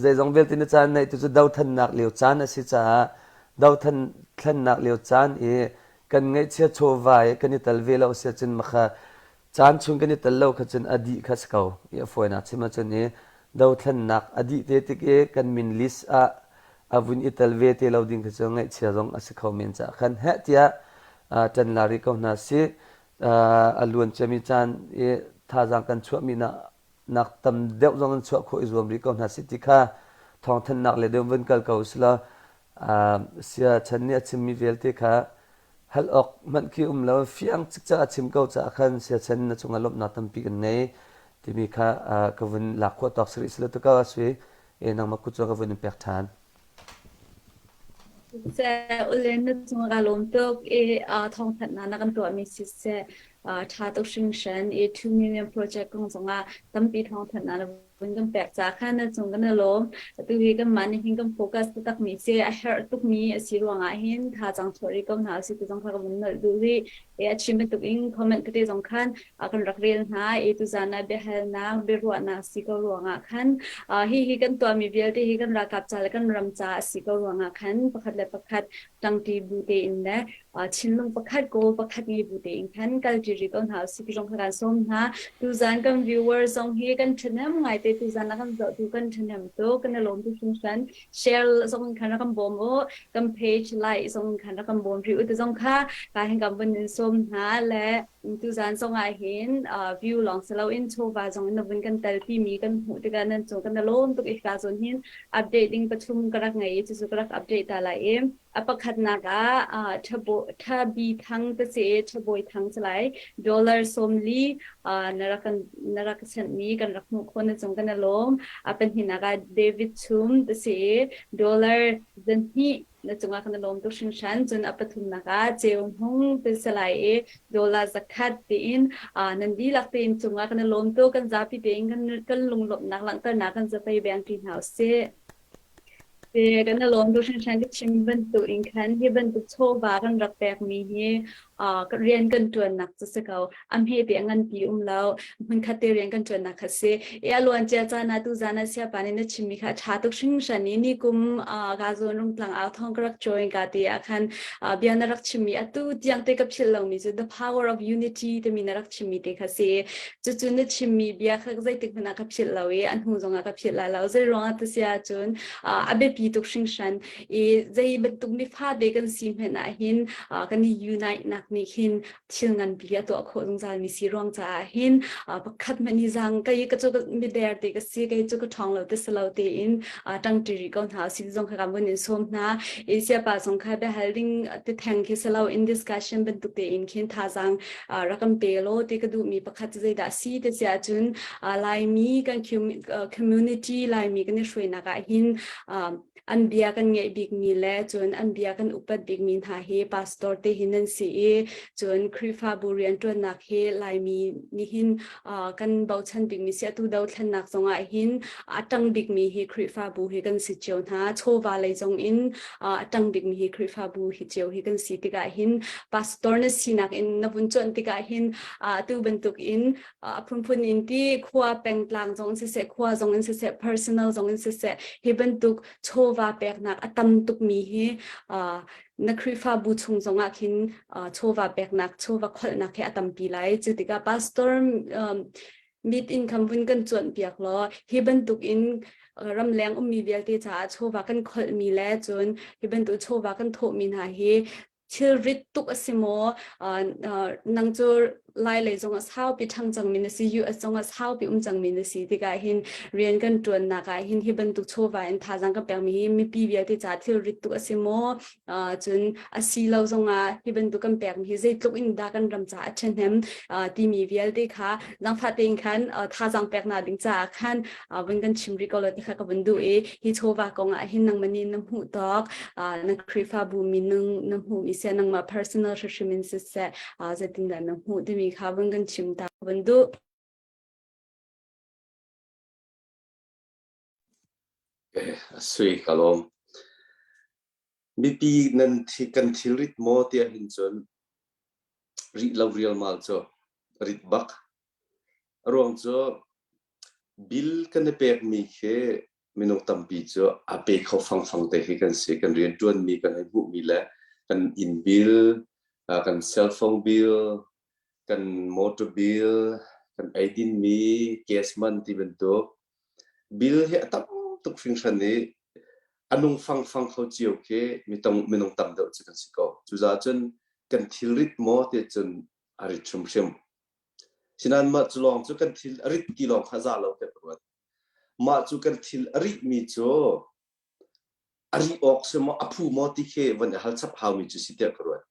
zeizong vialte nih caan neih tu cu dothannak lio caan a si caah dothan thlennak lio caan i kan ngaihchia chawva i kan i tel ve lo si ahcun makha caan chung kan i tel lo kha cun a dih kha si ko i a fawinak chim ahcun i dothlennak a dih te tik i kan min list ah a vun i tel ve te lo ding kha cu ngaihchia zong a si kho men caah khan heh tiah ṭan la rih ko hna sih a luan ciami caan i thazaang kan chuahmi nak tam deuh zong in chuah khawh i zuam rih ko hna sih ti kha thawngthanhnak le deuh vun kal ko usila sia chan nih a chimmi vialte kha hal awk hmanh khi um lo fiang cikcek a chim ko caah khan sia chan na cungah lawmhnak tampi kan ngei timi kha ka vun lak khawh tawk sirih sila tu ko a sui e nangmah kut cu ka vun in pek ṭhan. Siseh, ulen na cung ka lawm tuk i thawngthanhnak na kan tuahmi siseh ṭha tuk hringhran i 2 million project kong zongah tampi thawngthanhnak na vun kan pek caah khan na cung kan i lawm. Atu hi kanmah nih hin kan focus taktakmi si a herh tukmi a si ruangah hin thazaang chuah rih ko hna usih ti zong kha ka vun nolh duh rih. I a chim bantuk in comment tete zong khan kan rak rel hna i tuzan ah biahalnak biaruahnak si ko ruangah khan hi hi kan tuahmi vialte hi kan ralkap ca le kan ram ca a si ko ruangah khan pakhat le pakhat ṭangṭi bu tein le thinlung pakhat goal pakhat ngei bu tein khan kalṭi rih ko hna usih ti zong kha kan sawm hna. Tuzan kan viewer zong hi kan ṭhahnem ngai te tuzan a kan zohtu kan ṭhahnem tuk kan i lawm tuk hringhran. Share zong in khan rak kan bawm u kan page like zong in khan rak kan bawm rih u ti zong kha ka hin kan vun in sawm hna le tuzan zong ah hin view lawng si loin chawva zong in na vun kan tel mi kan hmuh tikah nan cung kan lawm tuk i ka zawn hin update ding pathum ka rak ngei i cucu ka rak update ta lai i a pakhatnak ah Thabi Thang te si Thabawi Thang si lai dollar 40 na rak kan na rak senhmi kan rak hmuh khawh na cung kan i lawm. A pahnihnak ah David Chum ti si i dollar 200 na cungah kan i lawm tuk hringhran. Cun a pathumnak ah Ceu Hmung ti si lai i dollar 100 tiin nan dihlak tein cungah kan i lawm tuk. Kan zapi tein kan kan lunglawmhnak langhternak kan zapei beng ṭi hna usih. Te kan lawm tuk hringhran ka chim bantuk in khan hi bantuk chawva kan rak pekmi hi rian kan ṭuannak cu si ko. A hme te a nganpi um lo. Hmunkhat te rian kan ṭuannak kha si. I a luan cia caan ah tu zan ah siapa nih na chimmi kha a ṭha tuk hringhran i ni kum ka zawn rungtlang au thawng ka rak join ka ti ah khan bia na rak chimmi atu tiang te ka philh lomi cu the power of unity timi na rak chimmi te kha si. Cucu na chimmi bia kha zeitik hmanh ah ka philh lo i a hnu zongah ka philh lai lo. Zei ruangah ti si ahcun a biapi tuk hringhran i zei bantuk mifate kan si hmanh ah hin kan i unite nak nih hin thil nganpi a tuah khawh zungzal mi si ruang caah hin pakhat hmanh hi zang kai ka cu mider te ka si kei cu ka ṭhawng lo te si lo tein ṭangṭi rih ko hna si zong kha kan vun in sawm hna i siapa zong kha biahal ding te theng khi si lo in discussion bantuk tein khin thazaang rak kan pe law ti ka duhmi pakhat cu zeidah si te si ahcun Laimi kan community Laimi kan i hruainak ah hin an bia kan ngeih bikmi le cun an bia kan upat bikmi hna hi pastor te hi nan si i cun Khrihfabu rianṭuannak hi Laimi nih hin kan bochan bikmi si atu dothlennak zongah hin a ṭang bikmi hi Khrihfabu hi kan si cio hna chawva lei zong in a ṭang bikmi hi Khrihfabu hi cio hi kan si tikah hin pastor na sinak in na vun cuanh tikah hin atu bantuk in a phunphun in ti khua pengtlang zong in siseh khua zong in siseh personal zong in siseh hi bantuk chawva peknak a tam tukmi hi na Khrihfabu chung zongah khin chawva peknak chawva kholhnak hi a tampi lai cu tikah pastor mit in khan vun kan cuanh piak law hi bantuk in ramleng ummi vialte caah chawva kan kholhmi le cun hi bantuk chawva kan thawhmi hna hi thilrit tuk a si maw nang cu lai lei zong a saupi ṭhang cangmi na si US zong a saupi um cangmi na si tikah hin rian kan ṭuannak ah hin hi bantuk chawva in thazaang kan pekmi hi mipi vialte caah thilrit tuk a si maw cun a si lo zongah hi bantuk kan pekmi hi zeitluk in dah kan ram caah a ṭhahnem timi vialte kha zaangfah tein khan thazaang peknak ding caah khan vun kan chim rih ko lo ti kha ka vun duh i hi chawva kong ah hin nangmah nih na hmuh tawk na Khrihfabu minung na hmuhmi seh nangmah personal hrimhrim in siseh zeitindah na hmuh timi kha vun kan chim ta ka vun duh. Sui ka lawm. Mipi nan thi kan thilrit maw tiah hin cun rih lo rialmal cu rit bak. A ruang cu bill kan i pekmi khi minung tampi cu a pe kho fangfang te khi kan si. Kan rianṭuanmi kan hei hmuhmi le kan inn bill, kan cell phone bill, kan motor bill, kan eidinmi gas man ti bantuk bill hi a tam tuk hringhran i a nung fangfang kho cio khi minung tam deuh cu kan si ko. Cucaah cun kan thilrit maw ti cun a rit hrimhrim. Sinain mah cu lawng cu kan thil a rit ti lawng kha za lo tiah ka ruat. Mah cu kan thil a rihmi cu a rih awk si maw a phu maw ti khi van i hal chap haumi cu si tiah ka ruat.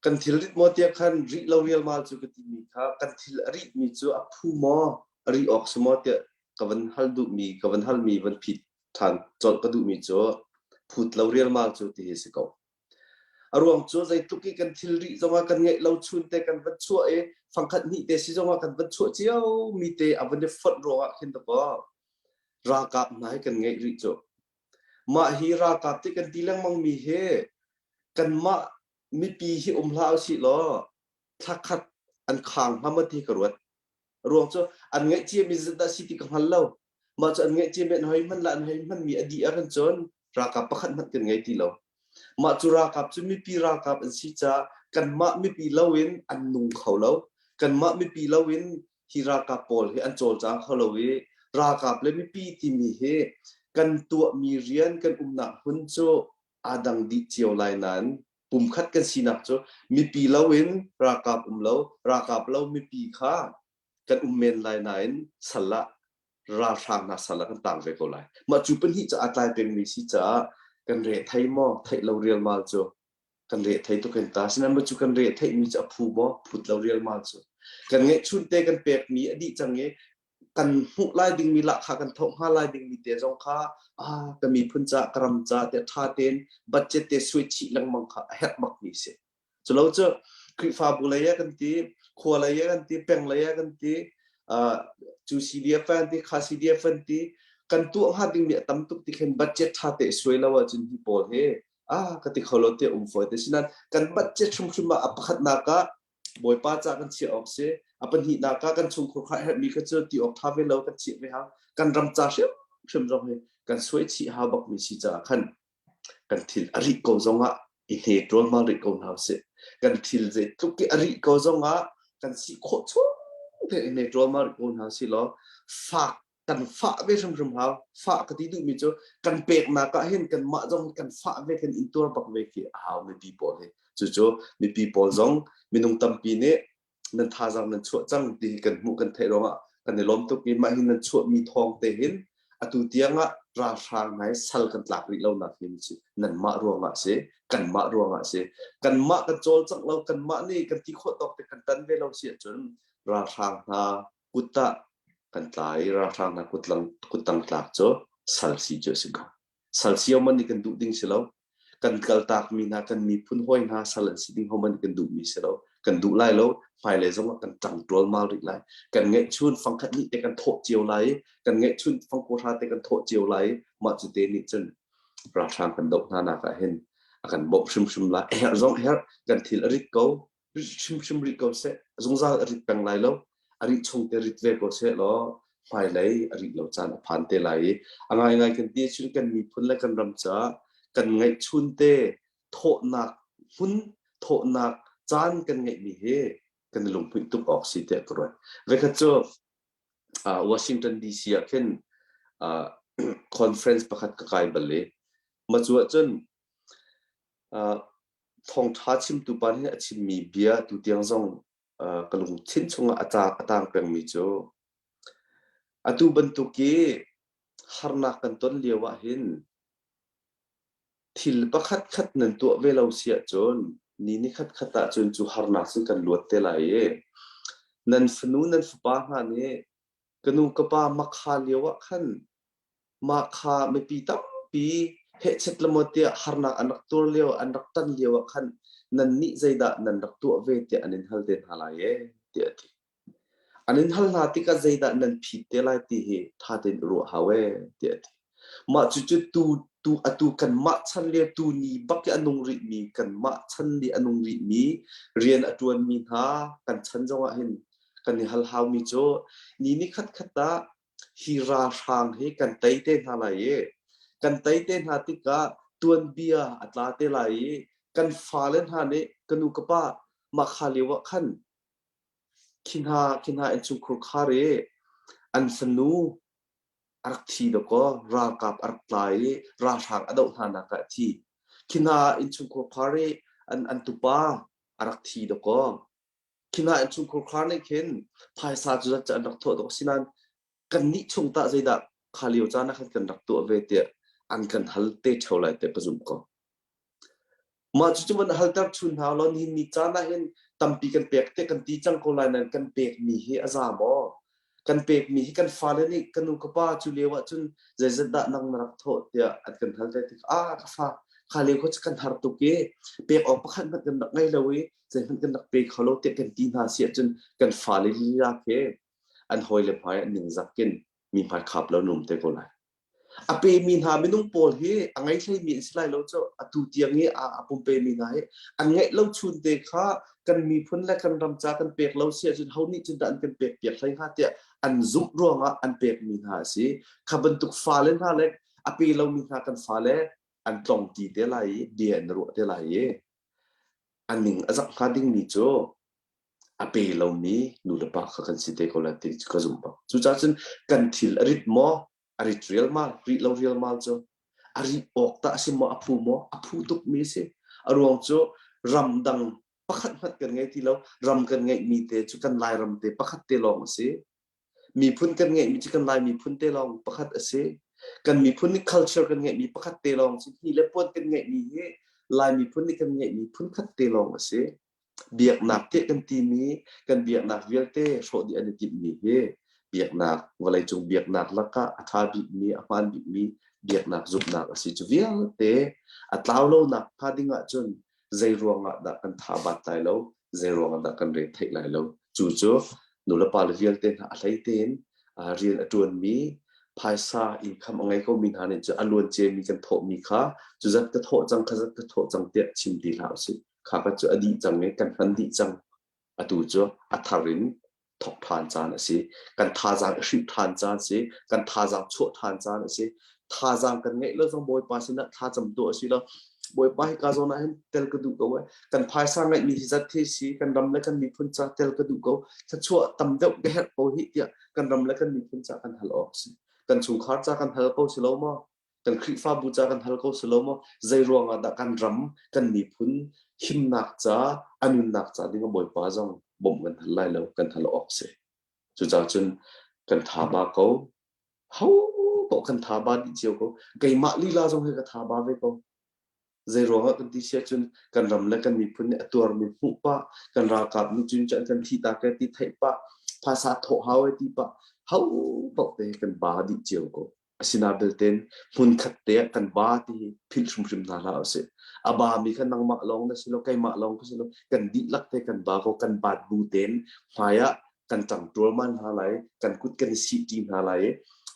Kan thil rit maw tiah khan rih lo rialmal cu ka timi kha kan thil a rihmi cu a phu maw a rih awk si maw tiah ka van hal duhmi ka van halmi van phit ṭhan colh ka duhmi cu phut lo rialmal cu ti hi si ko. A ruang cu zeitluk i kan thilri zongah kan ngeih lo chun te kan van chuah i fangkhat hnih te si zongah kan van chuah cio mi te a van i fonh ruangah khin dakaw ralkap hna hi kan ngeih rih cu. Mah hi ralkap ti kan ti lengmang mi hi kanmah mipi hi um hlah usih law thlakhat an khang hnga maw ti ka ruat. Ruang cu an ngeih ciami zat dah si ti ka hngal lo. Mah cu an ngeih ciami an hoi hman la an hoi hmanmi a dih ahcun cun ralkap pakhat hmanh kan ngei ti lo. Mah cu ralkap cu mipi ralkap an si caah kanmah mipi loin an nung kho lo. Kanmah mipi loin hi ralkap pawl hi an cawlcang kho lo i ralkap le mipi timi hi kan tuahmi rian kan umnak hmun cu aa dang dih cio lai nain pumkhat kan sinak cu mipi loin ralkap um lo ralkap lo mipi kha kan um men lai nain sal ah ralhrang hna sal ah kan tang ve ko lai mah cu pahnih cu aa tlai pengmi si caah kan re thei maw theih lo rialmal cu kan re thei tuk in ta sinain mah cu kan re theihmi cu a phu maw phut lo rialmal cu kan ngeihchun te kan pekmi a dih cang i kan hmuh lai dingmi lahkhah kan thoh hnga lai dingmi te zong kha ah ka miphun ca ka ram ca te tha tein budget te suai chih lengmang kha a herh bakmi si culo cu Khrihfabu lei ah kan ti khua lei ah kan ti peng lei ah kan ti cu CDF an ti kha CDF an ti. Kan tuah hnga dingmi a tam tuk ti khin budget ṭha te suai lo ahcun hi pawl hi ah ka ti kho lo tiah um fawi te. Sinain kan budget hrimhrim ah a pakhatnak ah Bawipa ca kan chiah awk si. A pahnihnak ah kan chungkhur kha herhmi kha cu ti awk ṭha ve lo kan chiah ve hau. Kan ram ca hrimhrim zong hi kan suai chih hau bakmi si caah khan kan thil a rih ko zongah i hne ṭualmal rih ko hna usih. Kan thil zeitluk i a rih ko zongah kan si khawh chung te i hne ṭualmal rih ko hna usih law fak kan fah ve hrimhrim hau. Fah ka ti duhmi cu kan peknak ah hin kanmah zong kan fah ve kan intuar bak ve khi a hau mipi pawl hi. Cucu mipi pawl zong minung tampi nih nan thazaang nan chuah cang ti hi kan hmuh kan theih ruangah kan i lawm tuk i mah hi nan chuahmi thawng te hin atu tiang ah ralhrang ngai sal kan tlak rih lonak hi si nanmah ruangah si kanmah ruangah si kanmah kan cawlcangh lo kanmah nih kan ti khawh tawk te kan tan ve lo si ahcun ralhrang hna kut ah kan tla i ralhrang hna kutlang kuttang tlak cu sal si cu a si ko. Sal si man nih kan duh ding si lo. Kan kaltakmi hna kan miphun hawi hna sal an si ding ho man kan duhmi si lo. Kan duh lai lo. Hmailei zong ah kan ṭang ṭualmal rih lai. Kan ngeihchun fangkhat nih te kan thawh cio lai i kan ngeihchun fangkuhra te kan thawh cio lai i mah cu te nih cun ralhrang kan doh hna nak ah hin a kan bawmh hrimhrim lai. A herh zong a herh. Kan thil a rit ko. Hrimhrim rih ko seh. Zungzal a rit peng lai lo. A rih chung te rit ve ko seh law hmailei a rih lo caan a phan te lai i a ngaingai kan ti ahcun kan miphun le kan ram caah kan ngeihchun te thawhnak hmun thawhnak caan kan ngeihmi hi kan i lunghmuih tuk awk si tiah ka ruat. Voikhat cu Washington DC ah khin conference pakhat ka kai bal i mah cu ahcun thawngṭha chimtu pa nih a chimmi bia tutiang zong ka lungthin chungah a a tang pengmi cu atu bantuk i harnak kan ton lio ah hin thil pakhat khat nan tuah ve lo si ahcun ni ni khat khat ah cun cu harnak cun kan luat te lai i nan fanu nan fapa hna nih ka nu ka pa makha lio ah khan Mah kha mipi tampi hehchet le maw tiah harnak an rak tuar lio, an rak tan lio ah khan nannih zeidah nan rak tuah ve tiah an in hal te hna lai ee, tiah a ti. An in hal hna tikah zeidah nan phit te lai ti hi ṭha tein i ruah hau ee, tiah a ti. Mah cucu tu, tu atu kanmah chan le tu ni bak i a nung rihmi, kanmah chan li a nung rihmi, rian a ṭuanmi hna kan chan zongah hin kan i hal haumi cu ni ni khat khat ah hi ralhrang hi kan tei te hna lai i kan tei te hna tikah tuanbia a tla te lai i kan fale hna nih ka nu ka pa mah kha lio ah khan khi hna khi hna innchungkhur khar i an fanu a rak thi dawkaw ralkap a rak tla i ralhrang a doh hna nak ah a thi khi hna innchungkhur khar i an an tupa a rak thi dawkaw Khi hna innchungkhur khar nih khin phaisa cu zat cu an rak thawh dawh sinain kannih chung tah zeidah kha lio caan ah khan kan rak tuah ve tiah an kan hal te ṭheo lai tiah ka zumh ko. Mah cucu van halter chun hna law nihin ni caan ah hin tampi kan pek te kan ti cang ko lai nain kan pekmi hi a za maw? Kan pekmi hi kan fale nih ka nu ka pa cu lio ah cun zeizat dah nang na rak thawh tiah an kan hal te tik ah ka fa kha lio kha cu kan har tuk i pek awk pakhat hmanh kan rak ngei lo i zeihmanh kan rak pe kho lo tiah kan ti hna si ahcun kan fale lila khi an hawile hmai an ningzak in mi hmai khap lo num te ko lai. A pemi hna minung pawl hi a ngei hleimi an si lai lo cu atu tiang i a pumpe mi hna hi an ngeih lo chun te kha kan miphun le kan ram ca kan pek lo si ahcun ho nih cun dah an kan pek piak hlei hnga tiah an zumh ruangah an pekmi hna a si. Kha bantuk fale hna le a pe lomi hna kan fale an tlong ti te lai i bia an ruah te lai i a ning a zak hnga dingmi cu a pe lomi nulepa kha kan si te ko lai ti ka zumh bak. Cucaah cun kan thil a rit maw? A rit rialmal, rih lo rialmal cu a rih awk tah a si maw? A phu maw? A phu tukmi a si. A ruang cu ramdang pakhat hmanh kan ngei ti lo. Ram kan ngeihmi te cu kan Lairam te pakhat te lawng a si. Miphun kan ngeihmi cu kan Lai miphun te lawng pakhat a si. Kan miphun nih culture kan ngeihmi pakhat te lawng si. Hi le puan kan ngeihmi hi Lai miphun nih kan ngeihmi phun khat te lawng a si. Biaknak te kan timi kan biaknak vialte hrawh dih an i timhmi hi biaknak vawleicung biaknak lakah a ṭha bikmi a hmaan bikmi biaknak zumhnak a si cu vialte a tlau lonak hnga ding ahcun zei ruangah dah kan tha bat lai lo zei ruangah dah kan re theih lai lo cu cu nulepa le vialte hna a hlei tein rian a ṭuanmi. Phaisa income a ngei komi hna nih cun a luan ciami kan thawhmi kha cu zat ka thawh cang kha zat ka thawh cang tiah chim ti hlah usih. Kha ka cu a dih cang i kan hman dih cang. Atu cu a thar in thawk ṭhan caan a si. Kan thazaang i hrimh ṭhan caan a si. Kan thazaang chuah ṭhan caan a si. Thazaang kan ngeih lo zong Bawipa sinah thlacam tuah a si lo. Bawipa hika zawn ah hin tel ka duh ko ee. Kan phaisa ngeihmi hi zat hi si. Kan ram le kan miphun ca tel ka duh ko. Thluachuah tam deuh ka herh ko hih tiah kan ram le kan miphun ca kan hal awk si. Kan chungkhar ca kan hal ko si lo maw? Kan Khrihfabu ca kan hal ko si lo maw? Zei ruang ah dah kan ram, kan miphun himnak ca, a nunnak ca ding a Bawipa zong bawmh kan hal lai lo, kan hal awk si. Cucaah cun kan tha ba ko. Ho paoh kan tha ba dih cio ko. Keimah lila zong hi ka tha ba ve ko. Zei ruangah kan ti si ahcun kan ram le kan miphun nih a tuarmi hmuh pah, kan ralkap nih cun can kan thi ta ke ti theih pah, phaisa thawh hau e ti pah, ho paoh te kan ba dih cio ko. Asina belten hmunkhat te ah kan ba ti hi philh hrimhrim hna hlah usih. A ba mi kha nangmah lawng na si lo, keimah lawng ka si lo, kan dihlak te kan ba ko, kan baat bu ten hmai ah kan ṭang ṭualmal hna lai, kan kut kan i sih ṭi hna lai i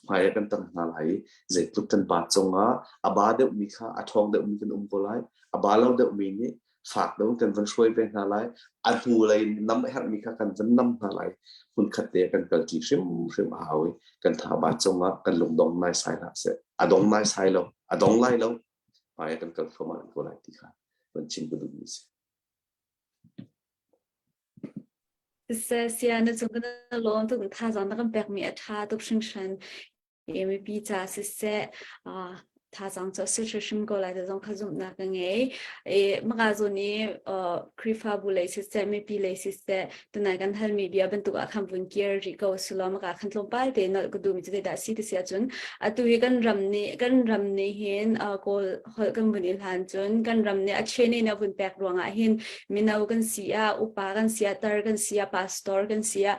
hmai ah kan ṭang hna lai i zeitluk kan ba cungah a ba deuhmi kha a ṭhawng deuhmi kan um ko lai, a ba lo deuhmi nih fak deuh in kan van hruai ve hna lai, a hnulei nam a herhmi kha kan van nam hna lai. Hmunkhat te ah kan kalṭi hrimhrim a hau i kan tha ba cungah kan lungdong naisai hlah seh. A dong naisai lo, a dong lai lo, hmai ah kan kal thluahmah ko lai ti kha van chim ka duhmi a si. Siseh, saya na cung kan lawm tuk thazaang na kan pekmi a ṭha tuk hringhran. Mipi ca siseh, thazaang cu a si hrimhrim ko lai ti zong kha zumhnak ka ngei. Maka zawn i Khrihfabu lei siseh, mipi lei siseh, tunai kan halmi bia bantuk ah khan vun kir rih ko sulaw maka khan tlawmpal te nolh ka duhmi cu zeidah a si ti si ahcun atu hi kan ram nih kan ram nih hin Kawl holh kan vun i hlan cun kan ram nih a chen in a vun pek ruangah hin mino kan si ah upa kan si ah tar kan si ah pastor kan si ah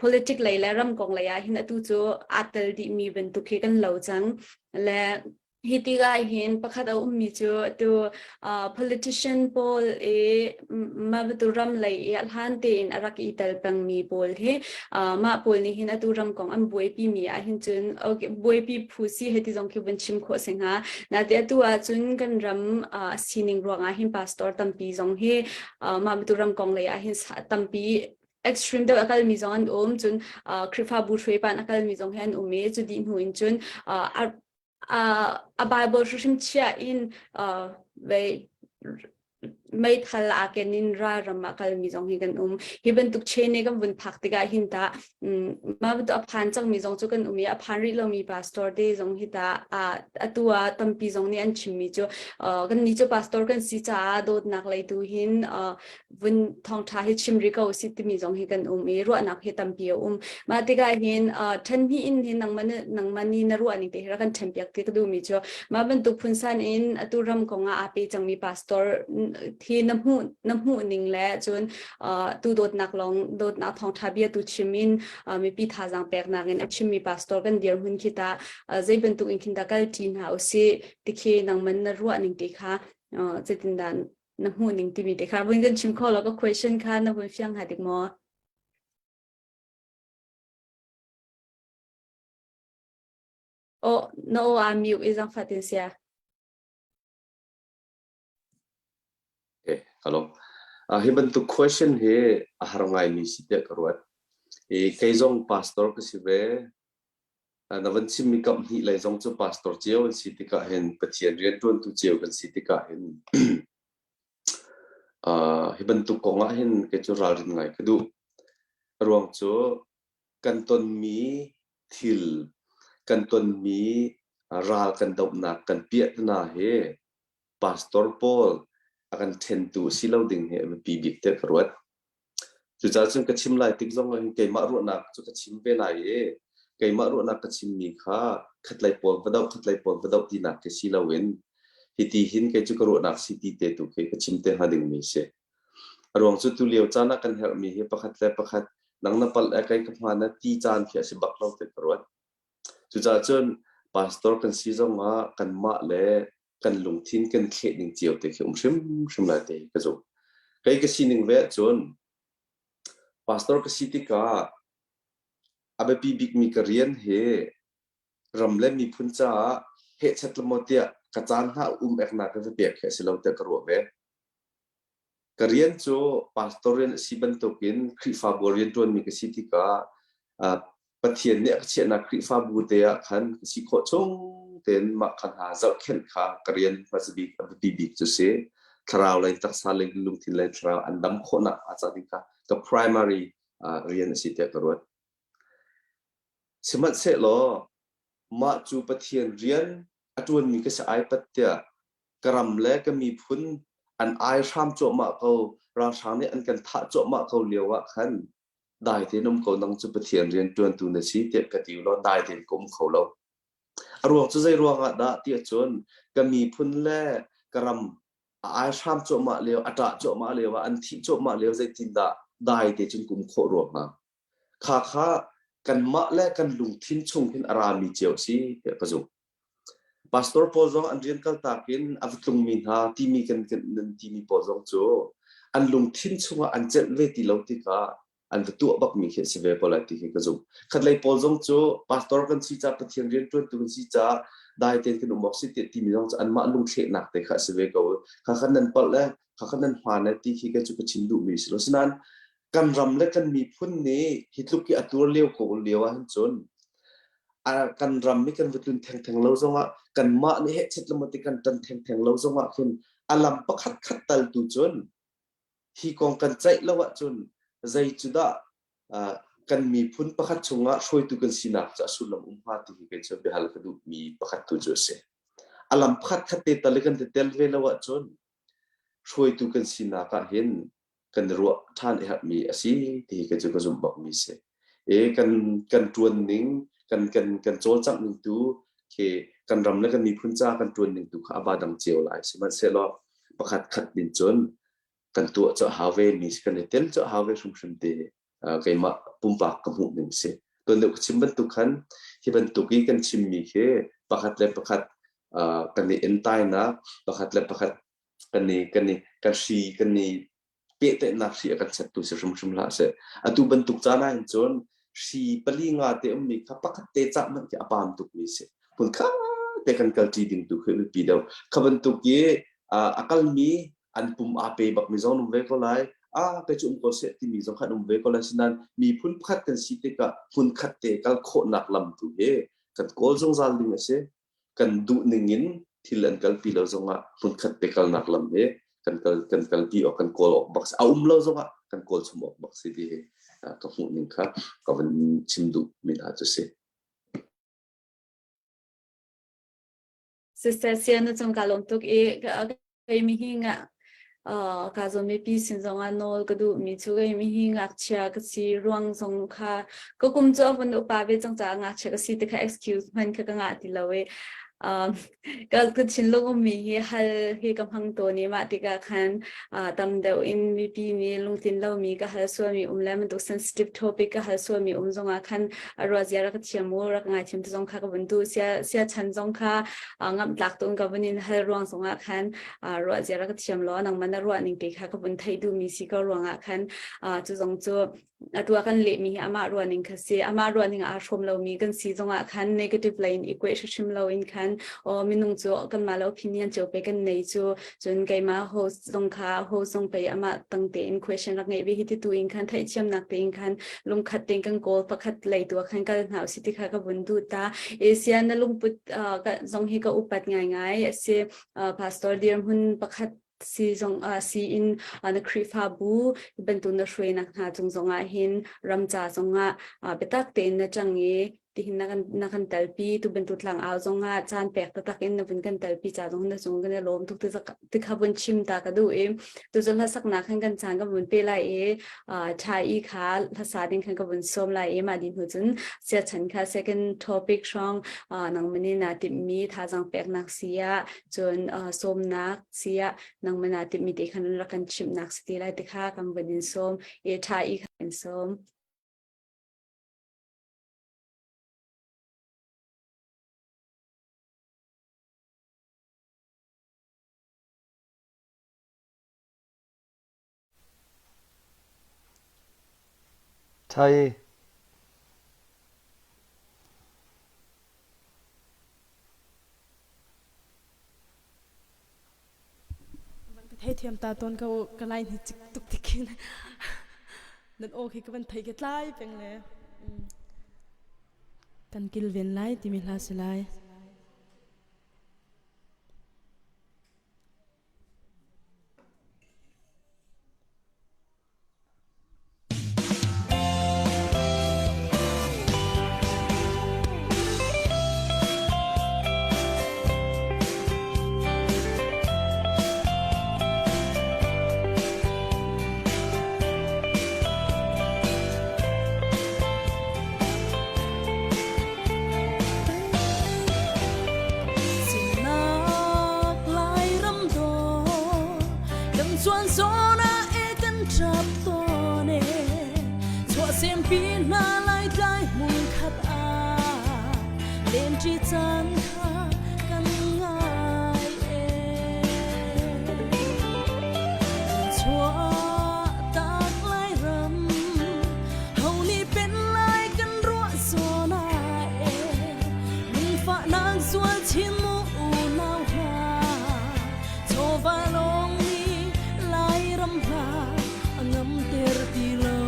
politic lei le ram kong lei ah hin atu cu aa tel dihmi bantuk hi kan lo cang le hi tikah hin pakhat a ummi cu atu politician pawl i mah bantuk ram lei i a hlan tein a rak i tel pengmi pawl hi mah pawl nih hin atu ram kong an buaipi mi ah hin cun buaipi phu si hei ti zong khi vun chim khawh si hnga. Naite atu ahcun kan ram sining ruangah hin pastor tampi zong hi mah bantuk ram kong lei ah hin tampi extreme deuh a kalmi zong an um cun Khrihfabu hruaipan a kalmi zong hi an um i cu dih hnu in cun a Bible hrimhrim chia in vei meithal aa ken in ralram ah kalmi zong hi kan um. Hi bantuk chain kan vun phak tikah hin ta mah bantuk a phan cangmi zong cu kan um i a phan rih lomi pastor te zong hi ta atu ah tampi zong nih an chimmi cu kan nih cu pastor kan si caah dawtnak lei tu hin vun thawngṭha hi chim rih ko si timi zong hi kan um i ruahnak hi tampi a um. Mah tikah hin ṭhen hnih in hin nangmah nangmah nih na ruah ning te hi rak kan ṭhen piak ti ka duhmi cu mah bantuk phunsan in atu ram kong ah aa pe cangmi pastor hi na hmuh na hmuh ning le cun tu dawtnak lawng dawtnak thawngṭha bia tu chim in mipi thazaang peknak in a chimmi pastor kan dirhmun khi ta zei bantuk in khin dah kal ṭi hna usih tikhi nangman na ruah ning te kha zeitindah na hmuh ning timi te kha vun kan chim kho lo ka question kha na vun fiang hnga dik maw? Oh, na aw aa mute i zangfah tin sia. Okay, hello. Uh, hi bantuk question hi a har ngaimi si tiah ka ruat. I kei zong pastor ka si ve. Na van chimmi kap hnih lei zong cu pastor cio an si tikah hin Pathian rianṭuantu cio kan si tikah hin uh, hi bantuk kong ah hin kei cu ralrin ngai ka duh. A ruang cu kan tonmi thil, kan tonmi ral kan dohnak kan piahtana hi pastor pawl a kan ṭhentu si lo ding hi a biapi bik tiah ka ruat. Cucaah cun ka chim lai tik zong ah hin keimah ruahnak cu ka chim ve lai i keimah ruahnak ka chimmi kha khatlei pawl va doh khatlei pawl va doh tinak khi si loin hiti hin kei cu ka ruahnak si ti te tu khi ka chim te hnga dingmi a si. A ruang cu tulio caan ah kan herhmi hi pakhat le pakhat nang na palh le kei ka hmaan ah ti caan khi a si bak lo ti ka ruat. Cucaah cun pastor kan si zongah kanmah le kan lungthin kan thleh ning cio te khi um hrimhrim lai te ka zumh. Kei ka sining ve ahcun pastor ka si tikah a biapi bikmi ka rian hi Ram le miphun caah hehchet lemaw tiah ka caan hna um eknak ka va pek khi a si lo tiah ka ruah ve. Ka rian cu pastor rian a si bantukin Khrihfabu rianṭuanmi ka si tikah Pathian nih a ka chiahnak Khrihfabu te ah khan ka si khawh chung tein mah kha hna zohkhenh kha ka rian hmasa bik a biapi bik cu si. Thlarau lei, taksa lei, lungthin lei thlarau an dam khawhnak hnga ca ding kha ka primary rian a si tiah ka ruat. Sihmanhsehlaw mah cu Pathian rian a ṭuanmi ka si ai pat tiah ka ram le ka miphun an aihram cuahmah ko, ralhrang nih an kan thah cuahmah ko lio ah khan dai tein um ko nang cu Pathian rian ṭuantu na si tiah ka ti law dai tein ka um kho lo. A ruang cu zei ruang ah dah tiah cun ka miphun le ka ram a aihram cuahmah lio, a ṭah cuahmah lio ah an thih cuahmah lio zeitindah dai te cun ka um khawh rua hnga? Kha kha kanmah le kan lungthin chung hin a rami cio a si tiah ka zumh. Pastor pawl zong an rian kaltak in a va tlungmi hna timi kan kan timi pawl zong cu an lungthin chungah an celh ve ti lo tikah an va tuah bakmi khi a si ve ko lai ti khi ka zumh. Khatlei pawl zong cu pastor kan si caah Pathian rianṭuantu kan si caah dai tein kan um awk si tiah timi zong cu anmah lungthlehnak te kha a si ve ko. Kha kha nan palh le kha kha nan hmaan le ti khi ka cu ka chim duhmi a si lo. Asinain kan ram le kan miphun nih hi tluk i a tur lio ko lio ah hin cun kan ram i kan va tlun thengtheng lo zongah kanmah nih hehchet le mati kan ṭan thengtheng lo zongah khin a lam pakhat khat tal tu cun hi kong kan ceih lo ahcun zei cu dah kan miphun pakhat chungah hruaitu kan sinak cu a sullam um hnga ti hi kei cu biahal ka duhmi pakhat tu cu a si. A lam pakhat khat te tal i kan tel ve lo ahcun hruaitu kan sinak ah hin kan ruah ṭhan i herhmi a si ti hi cu ka zumh bakmi si. E kan kan ṭuan ning kan kan kan cawlcangh ning tu khi kan ram le kan miphun ca kan ṭuan ning tu kha a ba dang cio lai. Sihmanhsehlaw pakhat khat nin cun kan tuah cu a hau ve mi kan i tel cu a hau ve hrimhrim te keimah pumpak ka hmuh ning si. Tuan deuh ka chim bantuk khan hi bantuk i kan chimmi khi pakhat le pakhat kan i entainak pakhat le pakhat kan i kan i kan hri kan i pehtlaihnak hri a kan settu si hrimhrim hlah seh. Atu bantuk caan ah hin cun hri pali nga te ummi kha pakhat te cah hmanh khi a pam tukmi si. Hmun kha te kan kalṭi ding tu khi biapi deuh. Kha bantuk i a kalmi an pum aa pe bakmi zong an um ve ko lai. A kei cu um ko seh timi zong kha an um ve ko lai. Sinain miphun pakhat kan si tikah hmun khat te kal khawhnak lam tu hi kan kawl zungzal ding a si. Kan duh ning in thil an kalpi lo zongah hmunkhat te kalnak lam hi kan kal kan kalpi awk kan kawl awk bak a um lo zongah kan kawl chom awk bak si ti hi ka hmuh ning kha ka van chim duh mi hna cu si. Sister Sia na cung ka lawm tuk i kei mi hi nga ka zawn mipi sin zongah nawl ka duh mi cu kei mi hi ngakchia ka si ruang zong kha ka kum cu a vun upa ve cang caah ngakchia ka si ti kha excuse hman kha ka ngah ti lo i ka ka thinlung ummi hi hal hi ka hmang tawn i mah tikah khan tam deuh in mipi nih lungtlin lomi ka hal sualmi um le bantuk sensitive topic ka hal sualmi um zongah khan a ruah zia rak thiam u rak ngaithiam te zong kha ka vun duh sia sia chan zong kha ngamh tlak tun ka vun in hal ruang zongah khan ruah zia rak thiam law nangmah na ruah ning te kha ka vun theih duhmi si ko ruangah khan cu zong cu atu ah kan lehmi hi amah ruah ning kha si amah ruah ning aa hrawm lomi kan si zongah khan negative lei in equate hrim lo in khan o minung cu kanmah le opinion cio pe kan nei cu cun keimah host zong kha host zong pei amah tang tein question rak ngeih ve hi ti tu in khan theihthiamnak tein khan lungkhat tein kan kawl pakhat lei tu ah khan kal hna usih ti kha ka vun duh ta Asia na lungput zong hi ka upat ngaingai a si pastor dirhmun pakhat si zong si in na Khrihfabu bantuk na hruainak hna cung zongah hin ram ca zongah biatak tein na ṭang i tihin na kan na kan telpi tu bantuk tlang au zongah caan pek taktak in na vun kan telpi ca zong na cung kan i lawm tuk ti kha vun chim ta ka duh i tu cu hlasaknak khan kan caan kan vun pe lai i ṭha i kha hlasa ding khan ka vun sawm lai i mah dih hnu cun siachan kha second topic hrawng nangmah nih naa timhmi thazaang peknak si ah cun sawmnak si ah nangmah naa timhmi te khan rak kan chimhnak si ti lai ti kha kan vun in sawm i ṭha i kha in sawm. Thai. Theithiam ta tawn ko ka lai ni cik tuk tikin nan aw khi ka van thei ka tlai peng le kan kilven lai timi hla si lai. Sinak Lairam dawh kan zuan zawn ah e kan ṭap tawn e chuahsempi hna laitlai hmunkhat ah lenṭi caan kha kan ngai e chuah tak Lairam ho nih pen lai kan ruah zawn ah e lungfahnak zual chin mu unau hna chawva lawng nih Lairam hna a ngamter ti lo.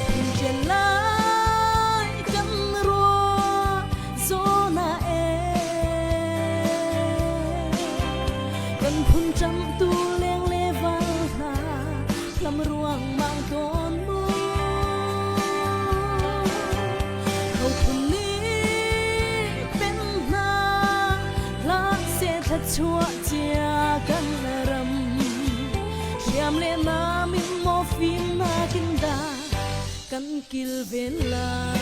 Phunṭian lai kan ruah zawn ah e kan phun ṭamtu leng le val hna hlam ruangmang tawn mu. Ho phun nih pen hna hlah seh thluachuah cia kan ram hriam le nam in maw fimnak in dah kan kilven lai.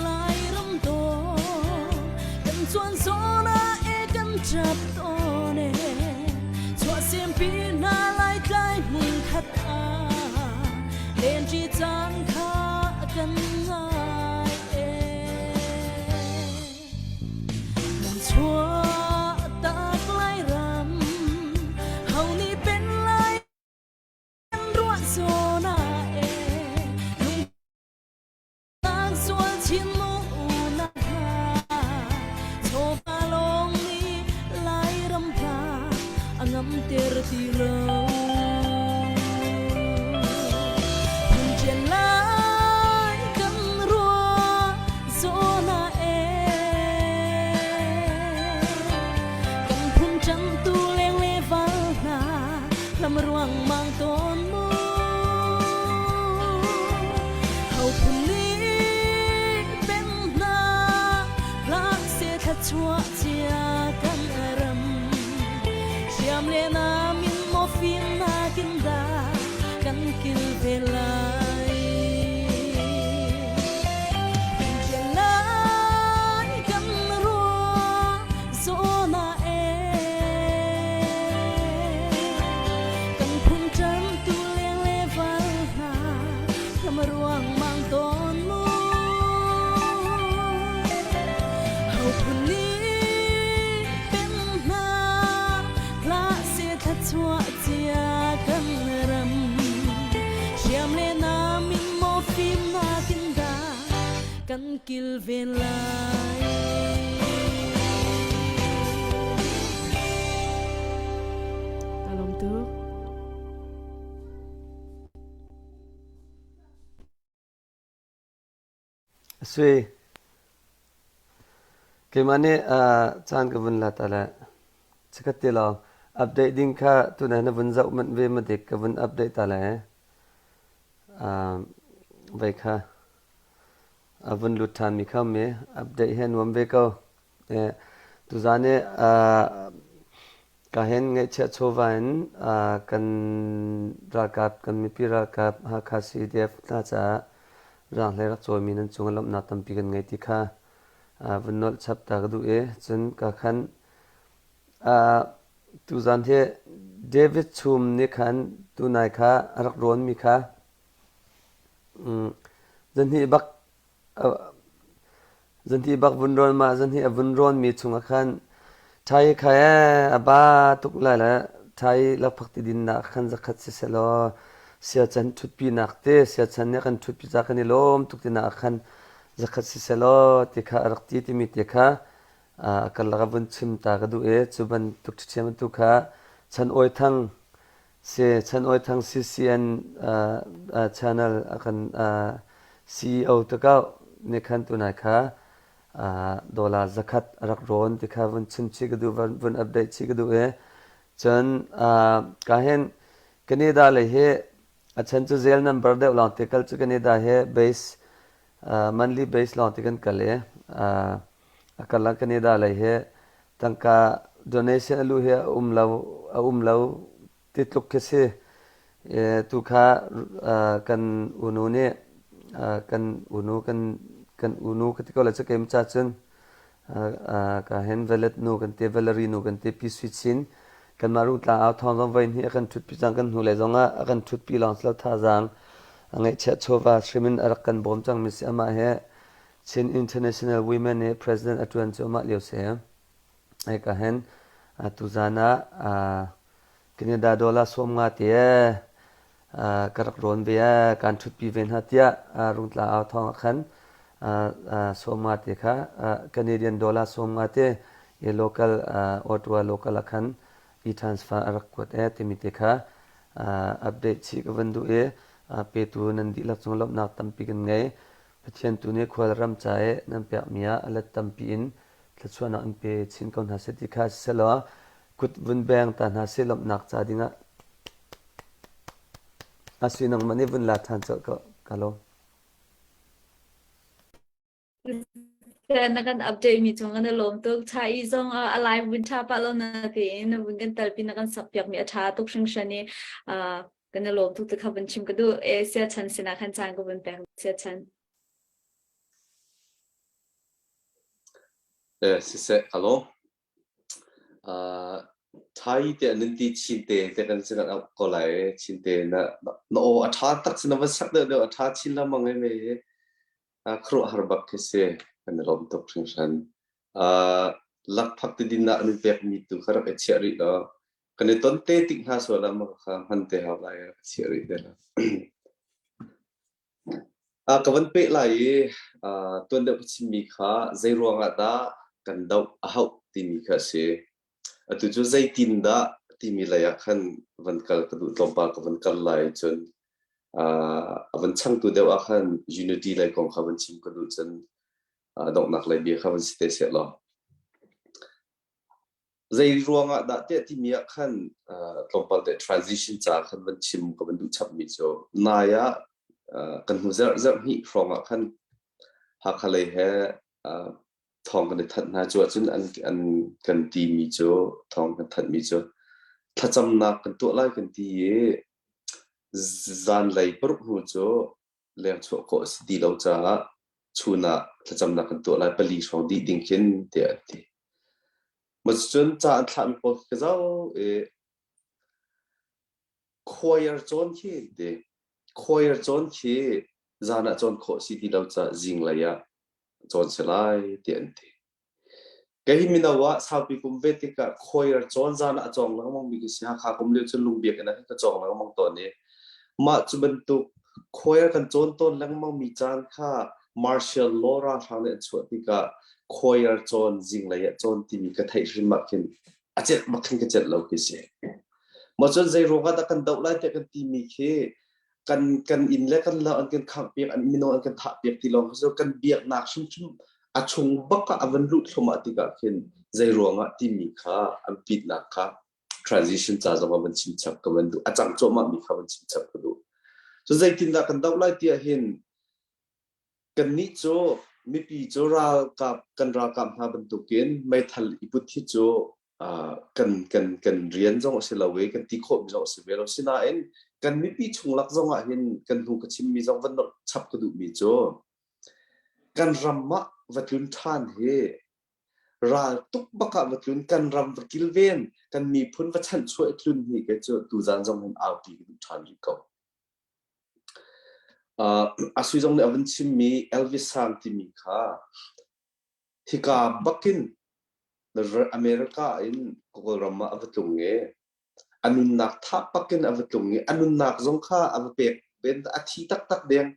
Lairam dawh kan cuan zawn ah e kan ṭap tawn e chuahsempi hna laitlai hmunkhat ah lenṭi caan kha kan ngai e nan chuah tak Lairam ho nih pen lai ruah zawn ah e lungtang sual chin mu na hna chawva lawng nih Lairam hna a ngamter ti lo phunṭian lai kan ruah zawn ah e kan phun ṭangtu leng le val hna lam ruangmang tawn mu ho phun nih pen hna hlah seh thluachuah cia kan ram hriam le nam in maw fimnak in dah kan kilven lai Rian lai kan ruah zawn ah e Kan phung ṭantu leng le val hna lam ruangmang tawn mu. Ho phun nih pen hna hlah seh thluachuah cia kan ram. Hriam le nam in maw fimnak in dah kan kilven lai. Ka lawm tuk. Sui, keimah nih caan ka vun la ta le chikkhat te lawng update ding kha tunai na vun zoh manh ve ma dik ka vun update ta le vei kha a vun lut ṭhan mi kha um i update hi a nuam ve ko. Tuzaan i. Ka hin ngaihchiah chawva in kan ralkap kan mipi ralkap Hakha CDF hna caah ranghlei rak cawimi nan cung ah lawmhnak tampi kan ngei ti kha vun nolh chap ta ka duh i cun ka khan tuzan hi David Chum nih khan tunai kha a rak rawnmi kha zahnih bak Zanhnih bak vun rawn mah zanhnih a vun rawnmi chungah khan ṭhai kha ee a ba tuk lai le ṭhai lakphak ti dinnak khan zakhat siseh law siachan ṭhutpinak te siachan nih a kan ṭhutpi caah kan i lawm tuk tinak ah khan zakhat siseh law ti kha a rak ti timi te kha a karlak ah vun chim ta ka duh i cu bantuk ṭhiṭhiam tu kha Chan Awi Thang Si Chan Awi Thang CCN channel a kan CEO takau nih khan tunai kha dollar zakhat a rak rawn ti kha vun chim chih ka duh vun update chih ka duh i cun ka hin Canada lei hi a chan cu zel number deuh lawng te kal cu Canada hi base monthly base lawng te kan kal i a kal ah Canada lei hi Tangka donation a luh hi a um lo, a um lo ti tluk khi si. Tu kha kan unu nih kan unu kan kan unu ka ti ko lai cu keimah ca cun ka hen Valet nu kan ti Valerie nu kan ti Pi Sui Chin kanmah Rungtlang au thawng zong voi hnih a kan ṭhutpi cang kan hnu lei zong ah a kan ṭhutpi lawng si lo thazaang a ngeihchiah chawva hrim in a rak kan bawm cangmi si amah he Chin International Women nih President a ṭuan cuahmah lio si. Hika hin tuzan ah Canada dollar 50 te ka rak rawn ve kaan ṭhutpi ve hna tiah Rungtlang au thawng ah khan 50 te kha Canadian dollar 50 te i local Ottawa local ah khan e-transfer a rak kuat e timi te kha update chih ka van duh i petu nan dihlak cung lawmhnak tampi kan ngei. Pathian tu nih khualram ca i nan pekmi ah a let tampi in thluachuahnak in pe chin ko hna seh ti kha sisehlaw kut vun beng ta hna seh lawmhnak ca dingah a sui nangmah nih vun la ṭhan colh ko ka lawm. Na kan update mi cung kan i lawm tuk. Tha i zong a live vun tha pah lo na tein na vun kan talpi na kan sak piak mi a tha tuk hringhran i kan i lawm tuk ti kha vun chim ka duh. E sia chan sinah khan caan ka vun pek sia chan. Eh siseh ka lawm. Uh, Thai te nan ti chin te te kan sin an ko lai chin te na na aw a tha tak sin na van sak deuh deuh a tha chin lamang e me khuaruahhar bak khi si. Kan i lawm tuk hringhran. Uh, lakphak ti din ah an in pekmi tu kha rak i chiah rih law kan i ton te tik hna sual ah maw kha hman te hau lai rak i chiah rih te la. Uh, ka van peh lai i uh, tuan deuh ka chimmi kha zei ruangah dah kan doh a hauh timi kha a si. Atu cu zeitin dah timi lei ah khan van kal ka duh tlawmpal ka van kal lai cun a van changtu deuh ah khan unity lei kong kha van chim ka duh cun donghnak lei bia kha van si te seh law. Zei ruangah dah tiah timi ah khan tlawmpal te transition ca khan van chim ka van duh chapmi cu nai ah kan hnu zarh zarh hnih hrawng ah khan Hakha lei he thawng kan i thanh hna cu ahcun an an kan timi cu thawng kan thanhmi cu thlacamnak kan tuah lai kan ti i zanlei paruk hnu cu leng chuah khawh a si ti lo caah chun ah thlacamnak kan tuah lai pali hrawng dih ding khin tiah an ti. Cun ca an thlahmi pawl ka zoh i choir cawn khi an ti. Choir cawn khi zan ah cawn khawh si ti lo caah zinglei ah cawn si lai tiah an ti. Kei hi mino ah saupi kum ve tikah choir cawn zan ah a cawng lengmang mi ka si. Hakha kum lio cun lungbiak in ka cawng lengmang tawn i mah cu bantuk choir kan cawn tawn lengmang mi caan kha martial law ralhrang nih an chuah tikah choir cawn zinglei ah cawn timi ka theih hrim ah khin a celh bak khin ka celh lo khi si. Mah cun zei ruangah dah kan doh lai tiah kan timi khi kan kan inn le kan lo an kan khangh piak an mino an kan thah piak ti lawng cu kan biaknak hrimhrim a chung bak ah a van luh thluahmah tikah khin zei ruangah timi kha an pitnak kha transition ca zong ah van chim chap ka van duh a cang cuahmah mi kha van chim chap ka duh so zeitindah kan doh lai tiah hin kannih cu mipi cu ralkap kan ralkap hna bantukin meithal i put hi cu. kan kan kan rian zong a si lo i kan ti khawhmi zong a si ve lo. Sinain kan mipi chunglak zong ah hin kan hnu ka chimmi zong van chap ka duhmi cu kan ram ah va tlun ṭhan hi ral tuk bak ah va tlun kan ram va kilven kan miphun va chanhchuah i tlun hi kei cu tuzan zong hin aupi ka duh ṭhan rih ko. Uh, Asui zong nih a vun chimmi Elvis Sang timi kha hika bakin America in Kawlram ah a va tlung i a nunnak tha pakin a va tlung i a nunnak zong kha a va pek ben a thi taktak deng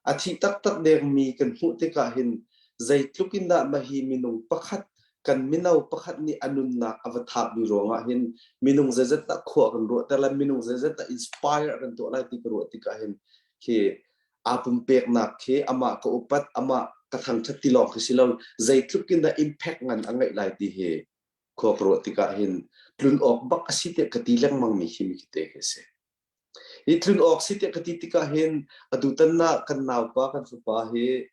A thih taktak dengmi kan hmuh tikah hin zeitluk in dah mahhi minung pakhat kan mino pakhat nih a nunnak a va thapmi ruangah hin minung zeizat dah khua kan ruahter lai, minung zeizat dah inspire kan tuah lai ti ka ruah tikah hin khi aa pumpeknak khi amah ka upat, amah ka thangṭhat ti lawng khi si lo, zeitluk in dah impact ngan a ngeih lai ti hi khua ka ruah tikah hin tlun awk bak a si tiah ka ti lengmangmi khi mi khi te khi a si. Hi tlun awk si tiah ka ti tikah hin atutan ah kan naupa kan fapa hi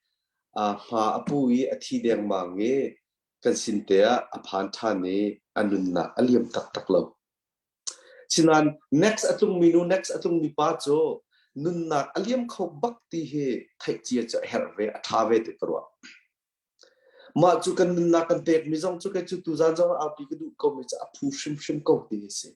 hma a pu i a thi dengmang i kan sin te ah a phan ṭhan i a nunnak a liam taktak lo. Sinain next a tlungmi nu next a tlungmi pa cu nunnak a liam kho bak ti hi theih cia cu a herh ve a ṭha ve ti ka ruah. Mah cu kan nunnak kan pekmi zong cu kei cu tuzan zong ah aupi ka duh komi cu a phu hrimhrim ko ti hi si.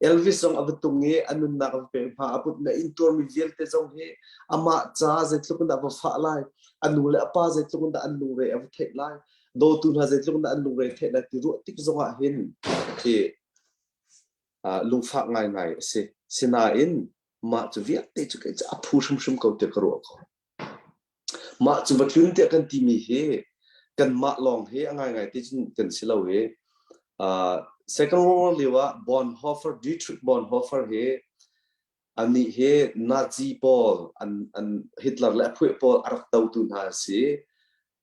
Elvis zong a va tung i a nunnak a va pek hma a put na intuarmi vialte zong hi amah ca zeitluk in dah va fah lai, a nu le a pa zeitluk in dah an lungre a va theih lai, dawtu hna zeitluk in dah an lungre theih lai ti ruah tik zong ah hin khi lungfak ngaingai a si. Sinain mah cu vialte cu kei cu a phu hrimhrim ko tiah ka ruah ko. Mah cu va tlun tiah kan timi hi kanmah lawng hi a ngaingai ti cun kan si lo i uh, Second World War lio ah Bonhoeffer, Dietrich Bonhoeffer hi anih hi Nazi pawl an, an Hitler le a phuah pawl a rak dotu hna a si.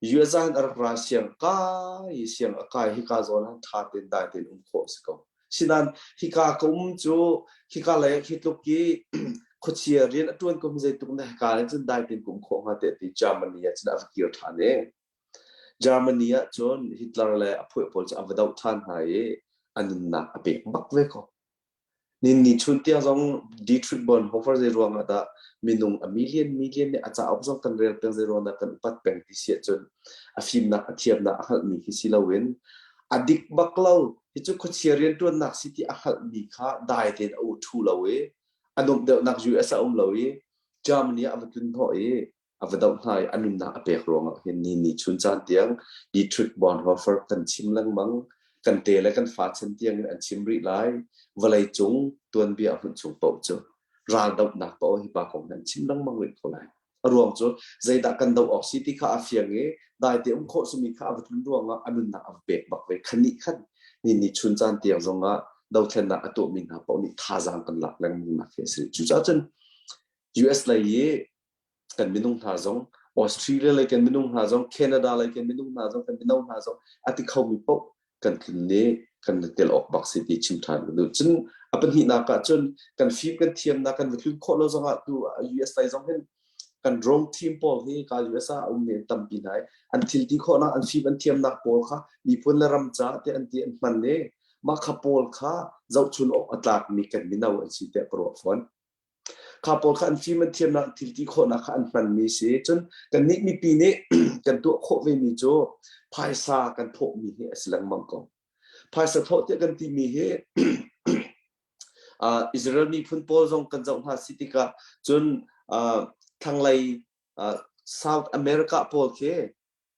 US ah a rak ra siang kai siang a kai hika zawn ah ṭha tein dai tein um khawh a si ko. Sinain hika ka um cu hika lei ah khi tluk i khuachia rian a ṭuan ko mi zeitluk na hika in cun dai tein ka um khawh hnga tiah ti Germany ah cun a va kir ṭhan i Germany ah cun Hitler le a phuah pawl cu a va doh ṭhan hna i a nunnak a pek bak ve ko. Ninni chun tiang zong Dietrich Bonhoeffer zei ruang ah dah minung a million million nih a cauk zong kan rel peng zei ruang dah kan upat peng ti si ahcun a fimnak a thiamnak a hngalhmi khi si loin a dik bak lo hi cu khuachia rianṭuannak si ti a hngalhmi kha dai tein a u ṭhu lo i a nuamh deuhnak US a um lo i Germany ah a va tlun hnawh i a va doh hna i a nunnak a pek ruangah hin ni ni chun caan tiang Dietrich Bonhoeffer kan chim lengmang kan te le kan fa chan tiang in an chim rih lai vawlei cung tuanbia a hmuh chung paoh cu ral dohnak paoh hi pa kong an chim lengmang rih ko lai a ruang cu zeidah kan doh awk si ti kha a fiang i daite um khawh simi kha a va tlun ruangah a nunnak a va pek bak ve khani khan ni ni chun caan tiang zongah dothlennak a tuahmi hna paoh nih thazaang kan lak lengmang nak hi a si cucaah cun US lei i kan minung hna zong Australia lei kan minung hna zong Canada lei kan minung hna zong kan mino hna zong a ti khomi paoh kan tlun nih kan tel awk bak si ti chim ṭhan ka duh. Cun a pahnihnak ah cun kan fim kan thiamnak kan va tlun khawh lo zongah tu US lei zong hin kan drone team pawl hi ka US ah a ummi an tampi hna i an thil ti khawhnak an fim an thiamnak pawl kha miphun le ram ca te an ti an hman i mah kha pawl kha zohchun awk a tlakmi kan mino an si tiah ka ruah fawn. Kha pawl kha an fim an thiamnak thil ti khawhnak kha an hmanmi si. Cun kannih mipi nih kan tuah khawh vemi cu phaisa kan thawhmi hi a si lengmang ko. Phaisa thawh tiah kan timi hi uh, Israel miphun pawl zong kan zoh hna si tikah cun uh, thlanglei uh, South America pawl khi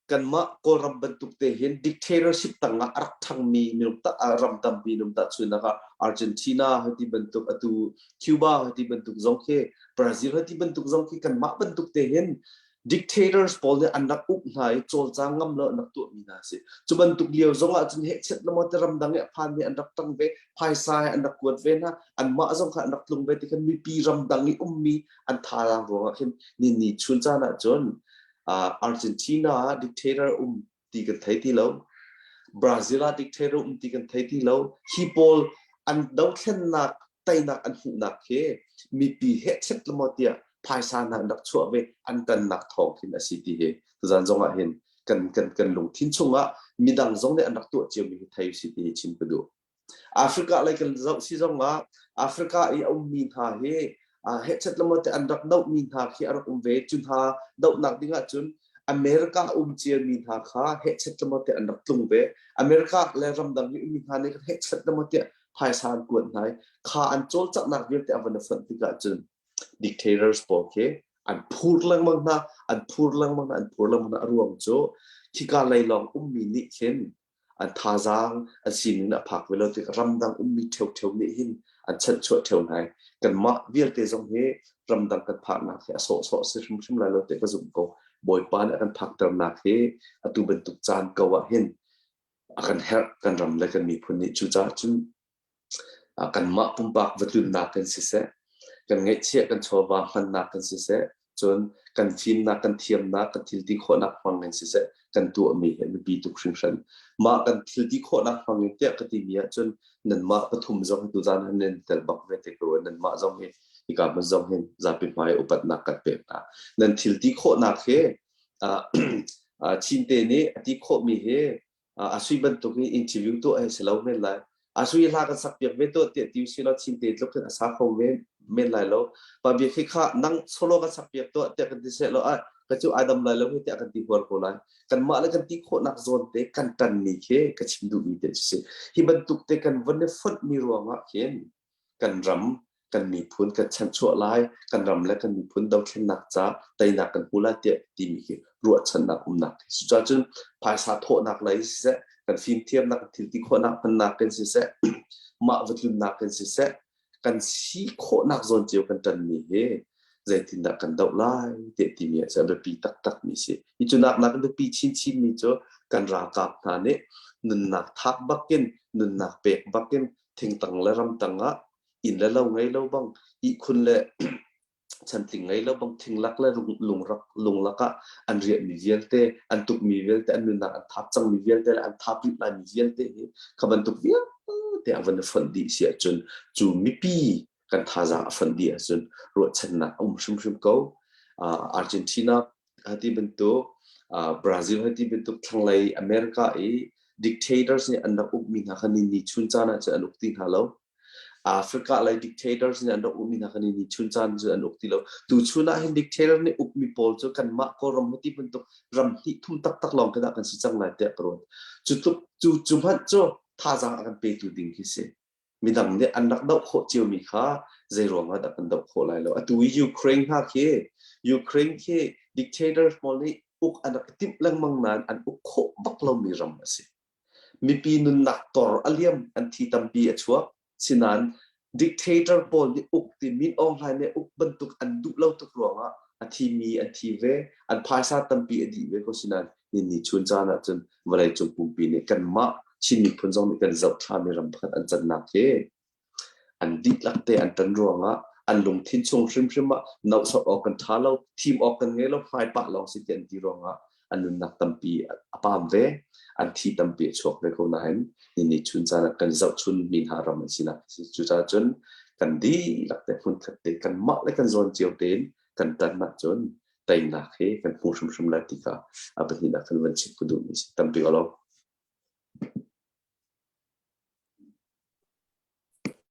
kanmah Kawlram bantuk te hin dictatorship tangah a rak ṭhangmi minung tak ram tampi num tahchunhnak ah Argentina hati bantuk atu Cuba hati bantuk zong khi Brazil hati bantuk zong khi kanmah bantuk te hin dictators pawl nih an rak uk hna i cawlcang ngam lo an rak tuahmi hna si cu bantuk lio zong ah cun hehchet le maw te ramdang i a phanmi an rak ṭang ve phaisa he an rak kuat ve hna anmah zong kha an rak tlung ve ti khan mipi ramdang i ummi an thazaang ruangah khin ni ni chun caan ah cun Argentina ah dictator um ti kan thei ti lo. Brazil ah dictator um ti kan thei ti lo. Hi pawl an dothlennak teinak an hmuhnak hi mipi hehchet lemaw tiah phaisa hna an rak chuah ve an tannak thawng khin a si ti hi tuzan zong ah hin kan kan kan lungthin chungah midang zong nih an rak tuah ciomi hi thei si ti hi chim ka duh. Africa lei kan zoh si zong ah Africa i a ummi hna hi hehchet le te an rak dohmi hna khi a rak um ve. Cu hna dohnak ding ahcun America um ciami hna kha hehchet le te an rak tlung ve. America le ramdang i ummi hna nih hehchet le tiah phaisa an kuat hna i kha an cawlcanghnak vialte a van i fonh tikah cun dictators pawl khi an phur lengmang hna, an phur lengmang hna, an phur lengmang hna. A ruang cu khika lei lawng ummi nih khin an thazaang an sining a phak ve lo tik ramdang ummi ṭheoṭheo nih hin an chanhchuah ṭheo hna i kanmah vialte zong hi ramdang kan phaknak hi a sawhsawh si hrimhrim lai lo ti ka zumh ko. Bawipa nih a kan phakternak hi atu bantuk caan ko ah hin a kan herh kan ram le kan miphun nih cucaah cun Kanmah pumpak va tlunnak in siseh, kan ngeihchiah kan chawva hmannak in siseh, cun kan fimnak, kan thiamnak, kan thilti khawhnak hmang in siseh, kan tuahmi hi a biapi tuk hringhran. Mah kan thilti khawhnak hmang in tiah ka timi ahcun nanmah pathum zong hi tuzaan ah nan tel bak ve te ko. Nanmah zong hi hika hmun zong hin zapi hmai upatnak kan pek hna. Nan thilti khawhnak hi Chin te nih a ti khawhmi hi a sui bantuk in interview tuah hi si lo men lai a sui hla kan sak piak ve tuah tiah ti si lo chin te tluk hin a sa kho men men lai lo pa bia khi kha nang solo kan sak piak tuah tiah kan ti se lo a ka cu adam lai lo hi tiah kan ti huar ko lai kan mah le kan ti khawhnak zawn te kan tan mi khi ka chim duh mi te si hi bantuk te kan von i fonh mi ruangah khin kan ram kan miphun kan chanchuah lai kan ram le kan miphun dothlennak ca teinak kan hmu lai tiah timi khi ruahchannak umnak cucaah cun phaisa thawhnak lei siseh kan fimthiamnak thil ti khawhnak hmannak kan siseh mah va tlunnak kan siseh kan si khawhnak zawn cio kan ṭanmi hi zeitindah kan doh lai tiah timi ah a biapi taktak mi si hi cu nak nak biapi chinchin mi cu kan ralkap hna nih nunnak thak bakin nunnak pek bakin thingtang le ramtang ah inn le lo ngei lo bang ihkhun le chantling ngei lo bang thinglak le lungrak lunglak ah an riahmi vialte an tukmi vialte an nunnak an thap cangmi vialte le an thap rih laimi vialte hi kha bantuk vialte a van i fonh dih si ahcun cu mipi kan thazaang a fonh dih ahcun ruahchannak a um hrimhrim ko. Argentina ti bantuk Brazil ti bantuk thlanglei America i dictators nih an rak ukmi hna kha ni ni chun caan ah cun an uk ti hna lo. Africa lei dictators nih an rak ukmi hna kha ni ni chun caan cu an uk ti lo. Tu chun ah hin dictator nih ukmi pawl cu kanmah Kawlram ti bantuk ram hnih thum taktak lawng khi dah kan si cang lai tiah ka ruat. Cu tluk cu cu hmanh cu thazaang a kan petu ding khi si. Midang nih an rak doh khawh ciomi kha zei ruang ah dah kan doh khawh lai lo. Atu i Ukraine hna khi Ukraine khi dictators pawl nih uk an rak i timh lengmang nain an uk khawh bak lomi ram a si. Mipi nunnak tor a liam an thi tampi a chuak. Sinain dictator pawl nih uk ti Min Aung Hlaing nih uk bantuk an duh lo tuk ruangah a thimi an thi ve, an phaisa tampi a dih ve ko sinain ni chun caan ahcun vawleicung pumpi nih kanmah Chin miphun zong nih kan zohthlami ram pakhat an cannak hi an dihlak te an ṭan ruangah an lungthin chung hrimhrim ah nohsawh awk kan ṭha lo, thim awk kan ngei lo, hmaipah lawng si ti an ti ruangah an nunnak tampi a paam ve, an thi tampi a chuak ve ko nain ni ni chun caan ah kan zohchun mi hna ram an sinak si. Cucaah cun kan dihlak te hmunkhat te kanmah le kan zawn cio tein kan ṭan ahcun teinak hi kan hmu hrimhrim lai ti kha a pahnihnak kan van chim ka duhmi si tampi ka lo.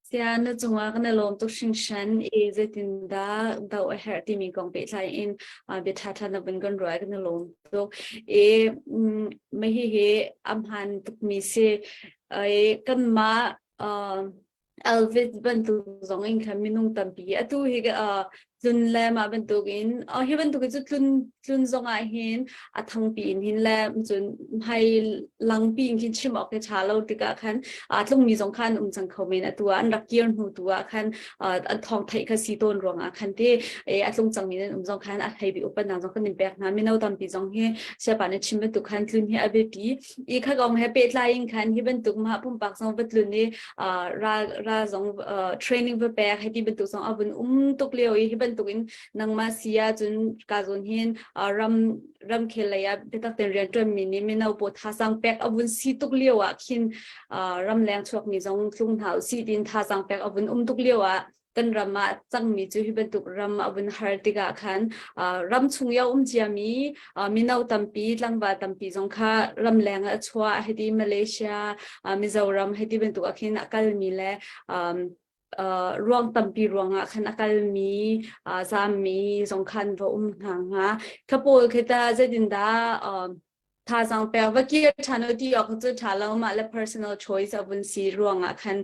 Sia na cungah kan i lawm tuk hringhran i zeitindah doh a herh timi kong pehtlai in bia ṭhaṭha na vun kan ruah kan i lawm tuk. I mah hihi a hmaan tukmi si. I kanmah Elvis bantuk zong in khan minung tampi atu hi uh, tlun le mah bantuk in uh, hi bantuk hi cu tlun tlun zong ah hin a thangpi in hin le cun hmai langpi in khin chim awk hi ṭha lo tikah khan uh, tlungmi zong khan um cang kho men atu ah an rak kir hnu tu ah khan uh, an thawng theih kha si tawn ruangah khan te e a tlung cangmi nan um zong khan a hlei bi upat zong kan in pek hna mino tampi zong hi siapa na chim bantuk khan tlun hi a biapi i kha kong he pehtlai in khan hi bantuk mah pumpak zong va tlun i ral ral zong training va pek hei ti bantuk zong a vun um tuk lio i hi bantuk in nangmah si ah cun ka zawn hin ram ramkhel lei ah biatak ten rian ṭuan mi nih mino pawl thazaang pek a vun si tuk lio ah khin ramleng chuak mi zong tlung hna usih tiin thazaang pek a vun um tuk lio ah. kan ram ah cangmi cu hi bantuk ram a vun har tikah khan ram chung i a um ciami mino tampi tlangval tampi zong kha ramleng ah a chuah hiti Malaysia Mizoram hiti bantuk ah khin a kalmi le ruang tampi ruangah khan a kalmi zammi zong khan va um hna hnga kha pawl khi ta zeitindah thazaang pek va kir ṭhan u ti awk cu ṭha lo mah le personal choice a vun si ruangah khan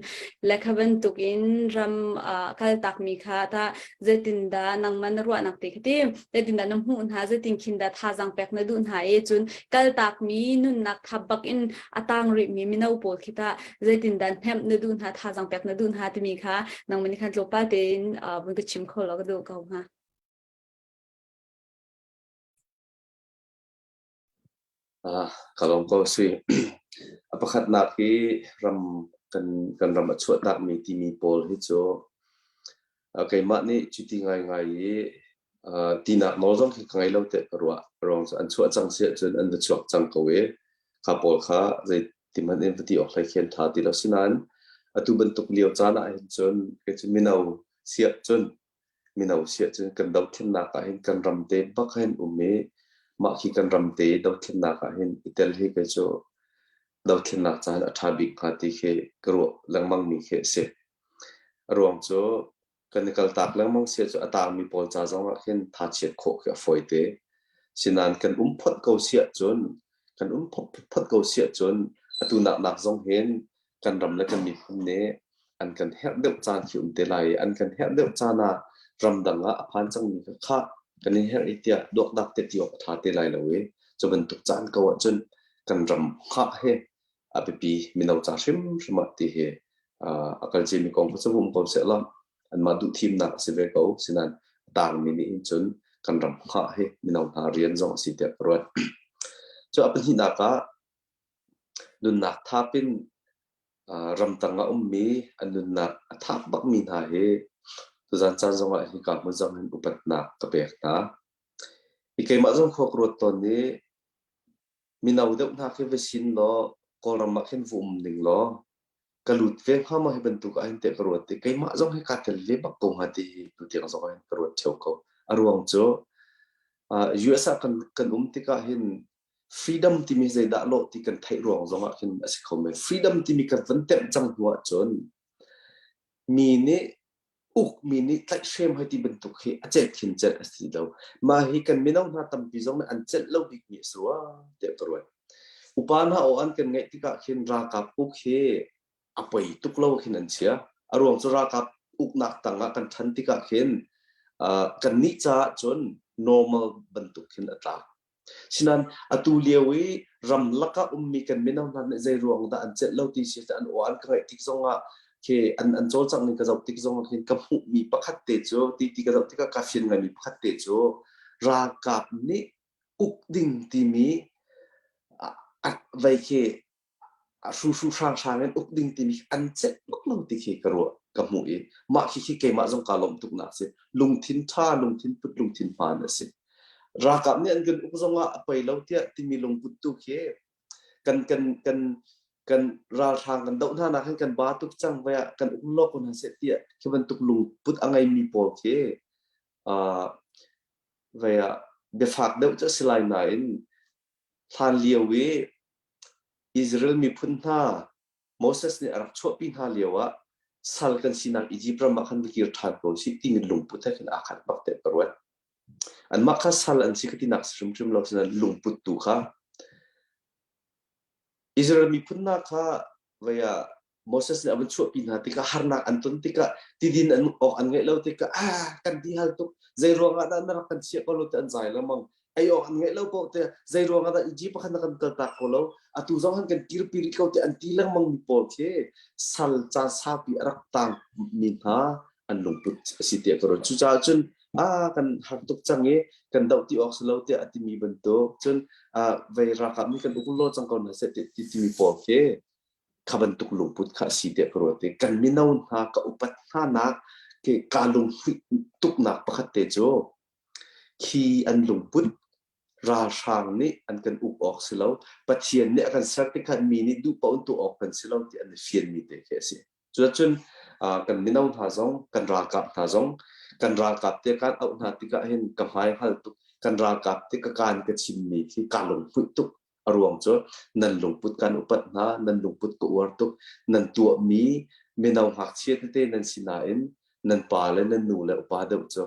le kha bantuk in ram kaltak mi kha ta zeitindah nangmah na ruahnak te kha ti zeitindah na hmuh hna zeitin khin dah thazaang pek na duh hna i cun kaltak mi nunnak thap bak in a tang rih mi mino pawl khi ta zeitindah hnemh na duh hna thazaang pek na duh hna timi kha nangmah nih khan tlawmpal tein vun ka chim kho law ka duh ko hnga. Ka lawm ko si. A pakhatnak hi ram kan kan ram a chuahtakmi timi pawl hi cu keimah nih cuti ngaingai i tinak nawl zong khi ka ngei lo tiah ka ruah. A ruang cu an chuah cang si ahcun an va chuak cang ko i kha pawl kha zeiti hmanh in va ti awk hlei khi an ṭha ti lo. Sinain atu bantuk lio caan ah hin cun kei cu mino siah cun mino siah cun kan dothlennak ah hin kan ram te bak hin um i mah khi kan ram te dothlennak ah hin i tel hi kei cu dothlennak caan a ṭha bik hnga ti khi ka ruah lengmang mi khi a si. A ruang cu kan i kaltak lengmang sia cu a tangmi pawl ca zong ah khin thachiat khawh khi a fawi te. Sinain kan um phot ko siah cun kan um phot ko siah cun atu nak nak zong hin kan ram le kan miphun nih an kan herh deuh caan khi um te lai i an kan herh deuh caan ah ramdang ah a phan cangmi kha khah kan i herh i tiah duakdak te ti awk a ṭha te lai lo i cu bantuk caan ko ahcun kan ram hngah hi a biapi mino ca hrimhrim ah ti hi a kal ciami kong kha cu um ko seh law anmah duh thimnak a si ve ko sinain a tangmi nih hin cun kan ram hngah hi mino hna rian zong a si tiah ka ruat. Cu a pahnihnak ah Nunnak thap in ramtang ah ummi an nunnak a thap bakmi hna hi tuzan caan zongah hika hmun zong hin upatnak ka pek hna. Hi keimah zong khua ka ruat tawn i mino deuh hna khi va sin law Kawlram ah khin va um ning law ka lut ve hnga maw hi bantuk ah hin tiah ka ruat i keimah zong hi kaa tel ve bak ko hnga ti hi tutiang zong ah hin ka ruat ṭheo ko. A ruang cu US ah kan um tikah hin freedom timi zeidah lawh ti kan theih ruang zongah khin a si kho men. Freedom timi kan van temh cang hnu ahcun mi nih ukmi nih tlaihhrem hoi ti bantuk hi a celh khin celh a si lo. Mah hi kan mino hna tampi zong nih an celh lo bikmi a si rua tiah ka ruat. Upa hna aw an kan ngaih tikah khin ralkap uk hi a poi tuk lo khin an chia. A ruang cu ralkap uknak tangah kan ṭhan tikah khin uh, kannih caah cun normal bantuk khin a tlak. Sinain atu lio i ramlak ah ummi kan mino hna nih zei ruang dah an celh lo ti si an aw an ka ngaih tik zongah khi an an cawlcangh ning ka zoh tik zongah khin ka hmuhmi pakhat te cu ti ti ka zoh tikah ka fian ngaimi pakhat te cu ralkap nih uk ding timi vei khi a hruhru hranghrang in uk ding timi an celh bak lo ti khi ka ruah ka hmuh i mah khi khi keimah zong kaa lawmh tuknak si lungthin ṭha lungthin put lungthin hmaan a si ralkap nih an kan uk zongah a poi lo tiah timi lungput tu khi kan kan kan kan ralhrang kan doh hna nak hin kan ba tuk cang vai ah kan um lo ko hna seh tiah khi bantuk lungput a ngeimi pawl khi uh, vai ah biafak deuh cu a si lai nain hlan lio i Israel miphun hna Moses nih a rak chuahpi hna lio ah sal kan sinak Egypt ram ah khan va kir ṭhan ko sih timi lungput he khin aa khat bak tiah ka ruat. Anmah kha sal an si ka tinak si hrimhrim lo sinain lungput tu kha Israel miphun hna kha vei ah Moses nih a van chuahpi hna tikah harnak an ton tikah tidin an awk an ngeih lo tikah ah kan ti hal tuk zei ruangah dah na rak kan chiah ko lo ti an zai lengmang ei awk an ngeih lo ko te zei ruangah dah Egypt pakhat na kan kaltak ko lo atu zong han kan kirpi rih ko te an ti lengmang mi pawl khi sal caan saupi a rak tang mi hna an lungput a si tiah ka ruat cucaah cun ah kan har tuk cang i kan doh ti awk si lo tiah a timi bantuk cun vei ralkap nih kan uk lo cang ko hna seh ti timi pawl khi kha bantuk lungput kha a si tiah ka ruat i kan mino hna ka upat hna nak ke ka lunghmuih tuknak pakhat te cu khi an lungput ralhrang nih an kan uk awk si lo Pathian nih a kan ser tikhan mi nih duh paoh in tuah awk kan si lo ti an i fianmi te khi a si. Cuacun Kan mino hna zong, kan ralkap hna zong, kan ralkap te kan auh hna tikah hin ka hmai hngal tuk. Kan ralkap te ka kaan ka chimmi khi ka lunghmuih tuk. A ruang cu nan lungput kan upat hna, nan lungput ka uar tuk. Nan tuahmi mino ngakchia tete nan si nain nan pa le nan nu le upa deuh cu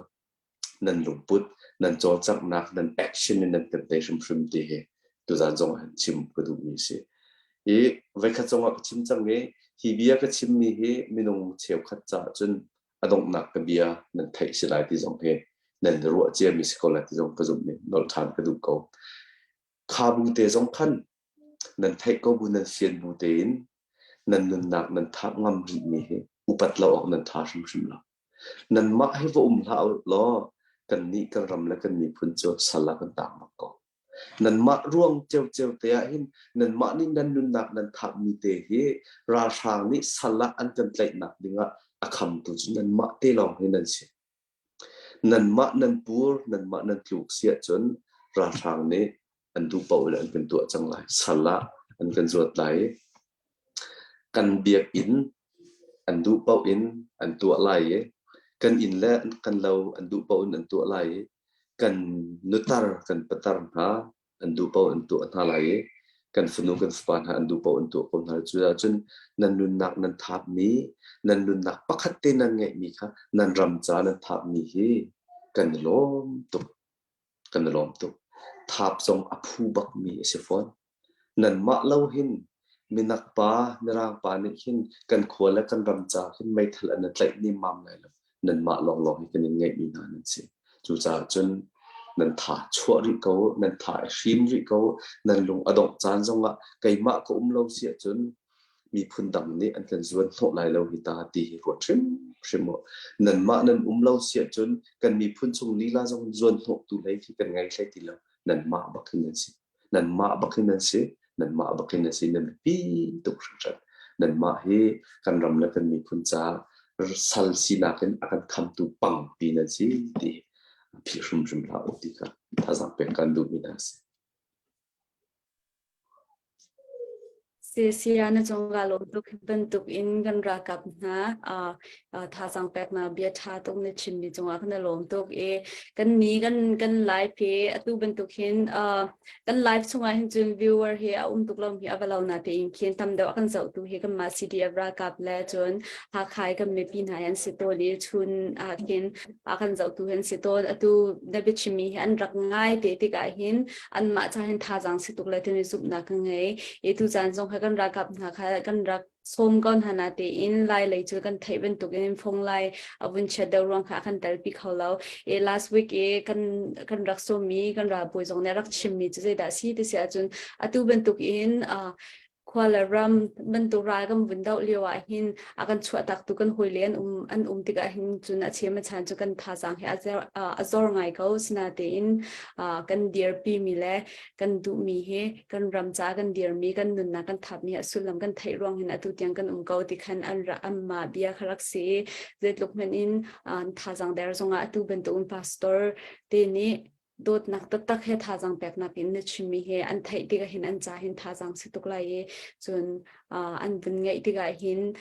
nan lungput, nan cawlcanghnak, nan action in nan kan tei hrimhrim ti hi tuzan zong ah chim ka duhmi a si. I voikhat zong ah ka chim cang i hi bia ka chimmi hi minung cheukhat caah cun a donghnak ka bia nan theih si lai ti zong hi nan ruah ciami si ko lai ti zong ka zumh i nolh ṭhan ka duh ko. Kha bu te zong khan nan theih ko bu nan fian bu tein nan nunnak nan thap ngam rihmi hi upat lo awk nan ṭha hrimhrim lo. Nanmah hi va um hlah u law kannih kan ram le kan miphun cu sal ah kan taang bak ko. Nanmah ruang ciocio te ah hin nanmah nih nan nunnak nan thapmi te hi ralhrang nih sal ah an kan tlaihnak dingah a khamtu cu nanmah te lawng hi nan si. Nanmah nan pur, nanmah nan tluk si ahcun ralhrang nih an duh paoh in an kan tuah cang lai. Sal ah an kan zuat lai i kan biakinn an duh paoh in an tuah lai i kan inn le kan lo an duh paoh in an tuah lai i kan nutar kan patar hna an duh paoh an tuah hna lai i kan fanu kan fapa hna an duh paoh an tuah ko hna. Cucaah nan nunnak nan thapmi, nan nunnak pakhat te nan ngeihmi kha nan ram ca nan thapmi hi kan i lawm tuk. Kan i lawm tuk. Thap zong a phu bakmi a si fawn. Nanmah lo hin minak pa, mirang pa nih hin kan khua le kan ram ca hin meithal an i tlaih nemmam lai lo. Nanmah lawnglawng hi kan in ngeihmi hna nan si. Cucaah cun nan tha chuah rih ko, nan tha i hrim rih ko, nan lung a dongh caan zongah keimah ka um lo si ahcun miphun dang nih an kan zuan hnawh lai lo hi ta ti hi ruat hrimhrim u. Nanmah nan um lo si ahcun kan miphun chung lila zong zuan hnawhtu hlei khi kan ngei hlei ti lo. Nanmah bak hin nan si. Nanmah bak hin nan si. Nanmah bak hin nan si. Nan biapi tuk hringhran. Nanmah hi kan ram le kan miphun caah sal sinak in a kan khamtu pangpi nan si ti philh hrimhrim hlah u ti kha thazaang pek kan duhmi hna a si. Saya na cung kaa lawm tuk. Hi bantuk in kan ralkap hna thazaang peknak bia ṭha tuk na chimmi cungah kan i lawm tuk i kan ni kan kan live hi atu bantuk hin kan live chungah hin cun viewer hi a um tuk lo hi a va lo na tein khin tam deuh a kan zohtu hi kanmah CDF ralkap le cun Hakha i kan mipi hna hi an si tawn i chun ah khin a kan zohtu hi an si tawn. Atu na biachimmi hi an rak ngai te tikah hin anmah ca hin thazaang si tuk le timi zumhnak ka ngei. I tu caan zong kha kan ralkap hna kha kan rak sawm ko hna na tein lai lei cu kan theih bantuk in phung lai a vun chiat deuh ruang kha a kan telpi kho lo. I last week i kan kan rak sawmmi kan ralbawi zong nih a rak chimmi cu zeidah si ti si ahcun atu bantuk in uh, khua le ram bantuk ral kan vun doh lio ah hin a kan chuahtak tu kan hawile an um an um tikah hin cun a chem a chan cu kan thazaang hi a zor ngai ko sinatein kan dirpi mi le kan duhmi hi kan ram ca kan dirmi kan nunnak kan thapmi a sullam kan theih ruang hin atu tiang kan um ko ti khan an amma bia kha rak si zeitluk hmanh in thazaang der zongah atu bantuk pastor te nih dawtnak taktak he thazaang peknak in na chimmi he an theih tikah hin an ca hin thazaang si tuk lai i cun an vun ngeih tikah hin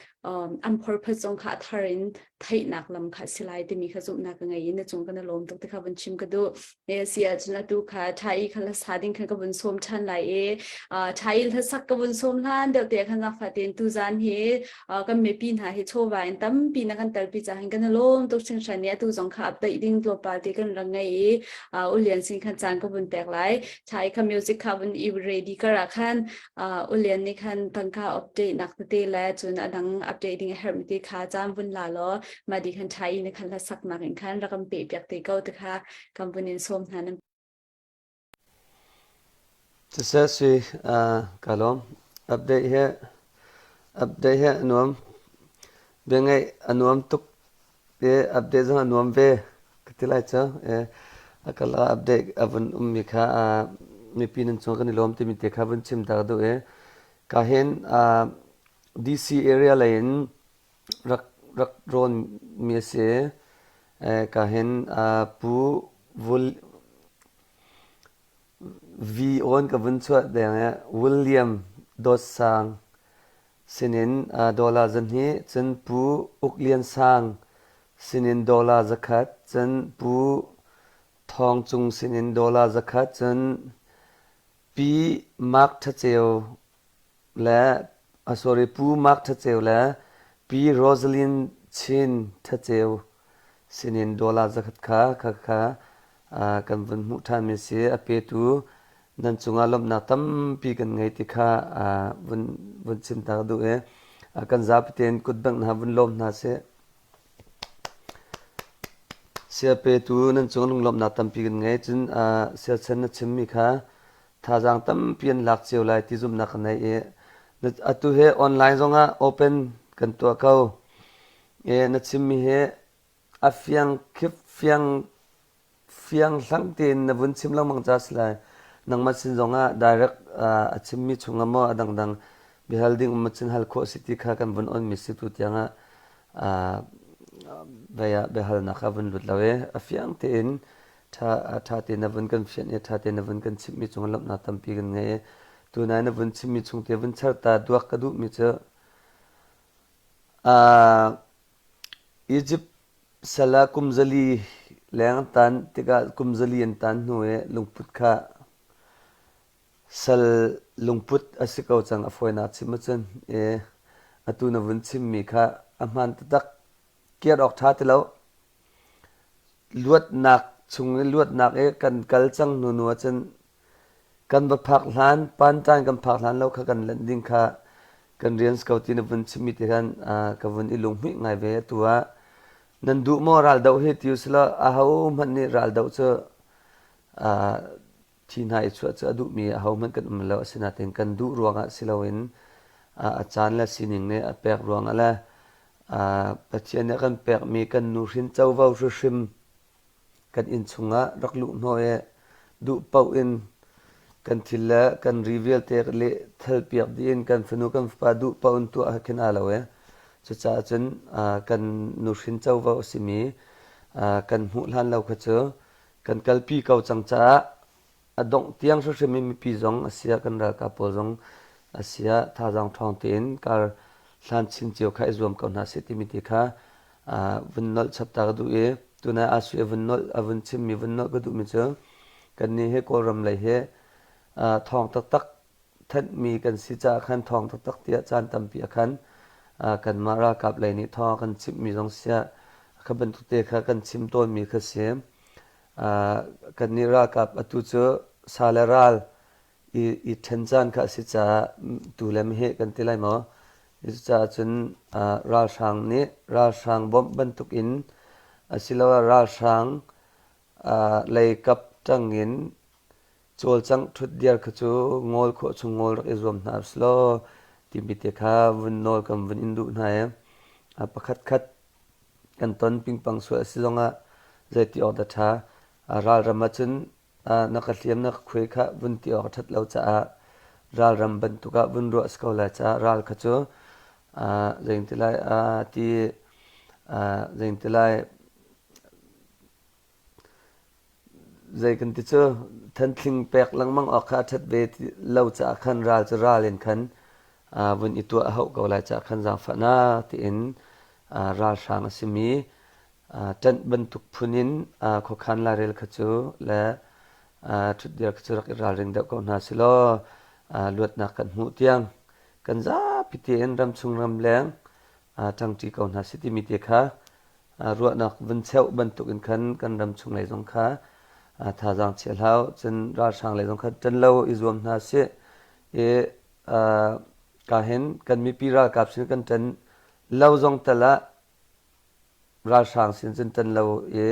an purpose zong kha a thar in theihnak lam kha si lai timi kha zumhnak ka ngei i na cung kan i lawm tuk ti kha vun chim ka duh. E si ahcun atu kha tha i kha hlasa ding khan ka vun sawm ṭhan lai i tha i hlasak ka vun sawm hlan deuh te khan zaangfah tein tuzaan hi kan mipi hna hi chawva in tampi na kan telpi ca hin kan i lawm tuk hringhran i atu zong kha update ding tlawmpal te kan rak ngei i Ulian sin khan caan ka vun pek lai. Tha i kha music kha vun i ready kar ah khan Ulian nih khan tangka update nak tete le cun a dang update ding a herhmi te kha caan vun la law mah di khan tha i na khan hlasak nak in khan rak kan pe piak te ko te kha kan vun in sawm hna nan Siseh sui kaa lawm. Update hi update hi a nuam. Biangaih a nuam tuk i update zong a nuam ve ka ti lai cu. A kal ah update a vun ummi kha mipi nan cung kan i lawm timi te kha vun chim ta ka duh i ka hin DC area lei in rak rak rawnmi a si. Ka hin Pu Vul V awn ka vun chuah deng i William Dawt Sang. sinin dollar 200, cun Pu Uk Lian Sang sinin dollar 100, cun Pu Thawng Cung sinin dollar 100, cun Pi Mark Tha Ceu le sorry Pu Mark Tha Ceu le Pi Rosalind Chin Tha Ceu sinin dollar 100 kha kha kha kan vun hmuh ṭhanmi a si. A petu nan cungah lawmhnak tampi kan ngei ti kha vun vun chim ta ka duh i kan zapi tein kutbengh hna vun lawm hna sih. Sia petu nan cung lunglawmhnak tampi kan ngei. Cun siachan na chimmi kha thazaang tampi an lak cio lai ti zumhnak ka nei i atu hi online zongah open kan tuah ko. I na chimmi hi a fiang khip fiang fiang hlang tein na vun chim lengmang ca si lai. Nangmah sin zongah direct a chimmi chungah maw a dangdang biahal ding um cun hal khawh si ti kha kan vun onmi si tu tiangah vei ah biahalnak kha vun lut lo i a fiang tein ṭha ṭha tein na vun kan fianh i ṭha tein na vun kan chimhmi cungah lawmhnak tampi kan ngei i tunai na vun chimmi chung te vun char ta duak ka duhmi cu Egypt sal ah kum 400 leng an tan tikah kum 400 an tan hnu i lungput kha sal lungput a si ko cang a fawinak chim ahcun i atu na vun chimmi kha a hmaan taktak kiar awk ṭha ti lo. Luatnak chung i luatnak i kan kal cang hnu hnu ahcun Kan va phak hlan, panṭan kan phak hlan lo kha kan lanh ding kha kan rian si ko ti na vun chimmi te khan ka vun i lunghmuih ngai ve. Atu ah nan duh maw raldoh hi ti usilaw ahohmanh nih raldoh cu thi hna i chuah cu a duhmi ahohmanh kan um lo. Asinain kan duh ruangah si loin a caan le sining nih a pek ruangah le Pathian nih a kan pekmi kan nuhrin covo hrimhrim Kan inn chungah rak luh hnawh i duh paoh in kan thil le kan ri vialte leh thalpiak dih in kan fanu kan fapa duh paoh in tuah khin aa lo i cucaah cun kan nuhrin covo a simi kan hmuh hlan lo kha cu kan kalpi ko cang caah a dongh tiang hrimhrim in mipi zong a siah kan ralkap pawl zong a siah thazaang ṭhawng tein kar hlan chin cio kha i zuam ko hna seh timi ti kha vun nolh chap ta ka duh i tunai Asui a vun nolh a vun chimmi vun nolh ka duhmi cu kannih hi Kawlram lei hi thawng taktak thanhmi kan si caah khan thawng taktak tiah caan tampi ah khan kanmah ralkap lei nih thawng a kan chimhmi zong siah kha bantuk te kha kan chim tawnmi kha si. Kannih ralkap atu cu sa le ral i ṭhen caan kha a si caah tu le meheh kan ti lai maw? Cucaah cun ralhrang nih ralhrang bawmh bantukin asiloah ralhrang lei kap ṭangin cawlcangh ṭhutdir kha cu ngawl khawh chung ngawl rak i zuam hna usilaw timi te kha vun nawl kan vun in duh hna i pakhat khat kan ton pingpang sual a si zongah zeiti awk dah ṭha. Ralram ahcun na ka hliam na ka khuai kha vun ti awk a ṭhat lo caah ralram bantuk ah vun ruah a si ko lai caah ral kha cu zeiti lai ti zeiti lai Zei kan ti cu thanthling pek lengmang awk kha a ṭhat ve lo caah khan ral cu ral in khan vun i tuah a hauh ko lai caah khan zaangfahnak tiin ralhrang a simi ṭanh bantuk phun in khuakhan lairel kha cu le ṭhutdir kha cu rak i ralring deuh ko hna silaw luatnak kan hmuh tiang kan zapi tein ramchung ramleng ṭangṭi ko hna sih timi te kha ruahnak vun cheuh bantukin khan kan ram chung lei zong kha thazaang chia hlah cun ralhrang lei zong kha ṭan lo i zuam hna sih i ka hin kan mipi ralkap sin kan ṭan lo zong tal ah ralhrang sin cun ṭan lo i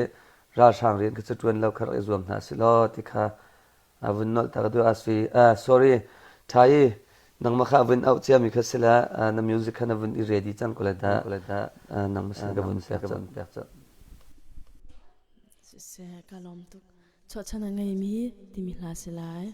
ralhrang rian kha cu ṭuan lo kha rak i zuam hna sih law ti kha a vun nolh ta ka duh a si sorry ṭha i nangmah kha a vun auh ciami kha si le na music kha na vun i ready cang ko le dah nangmah sin ka vun pek cang. Siseh ka lawm tuk. Chuahchan a ngeimi timi hla si lai.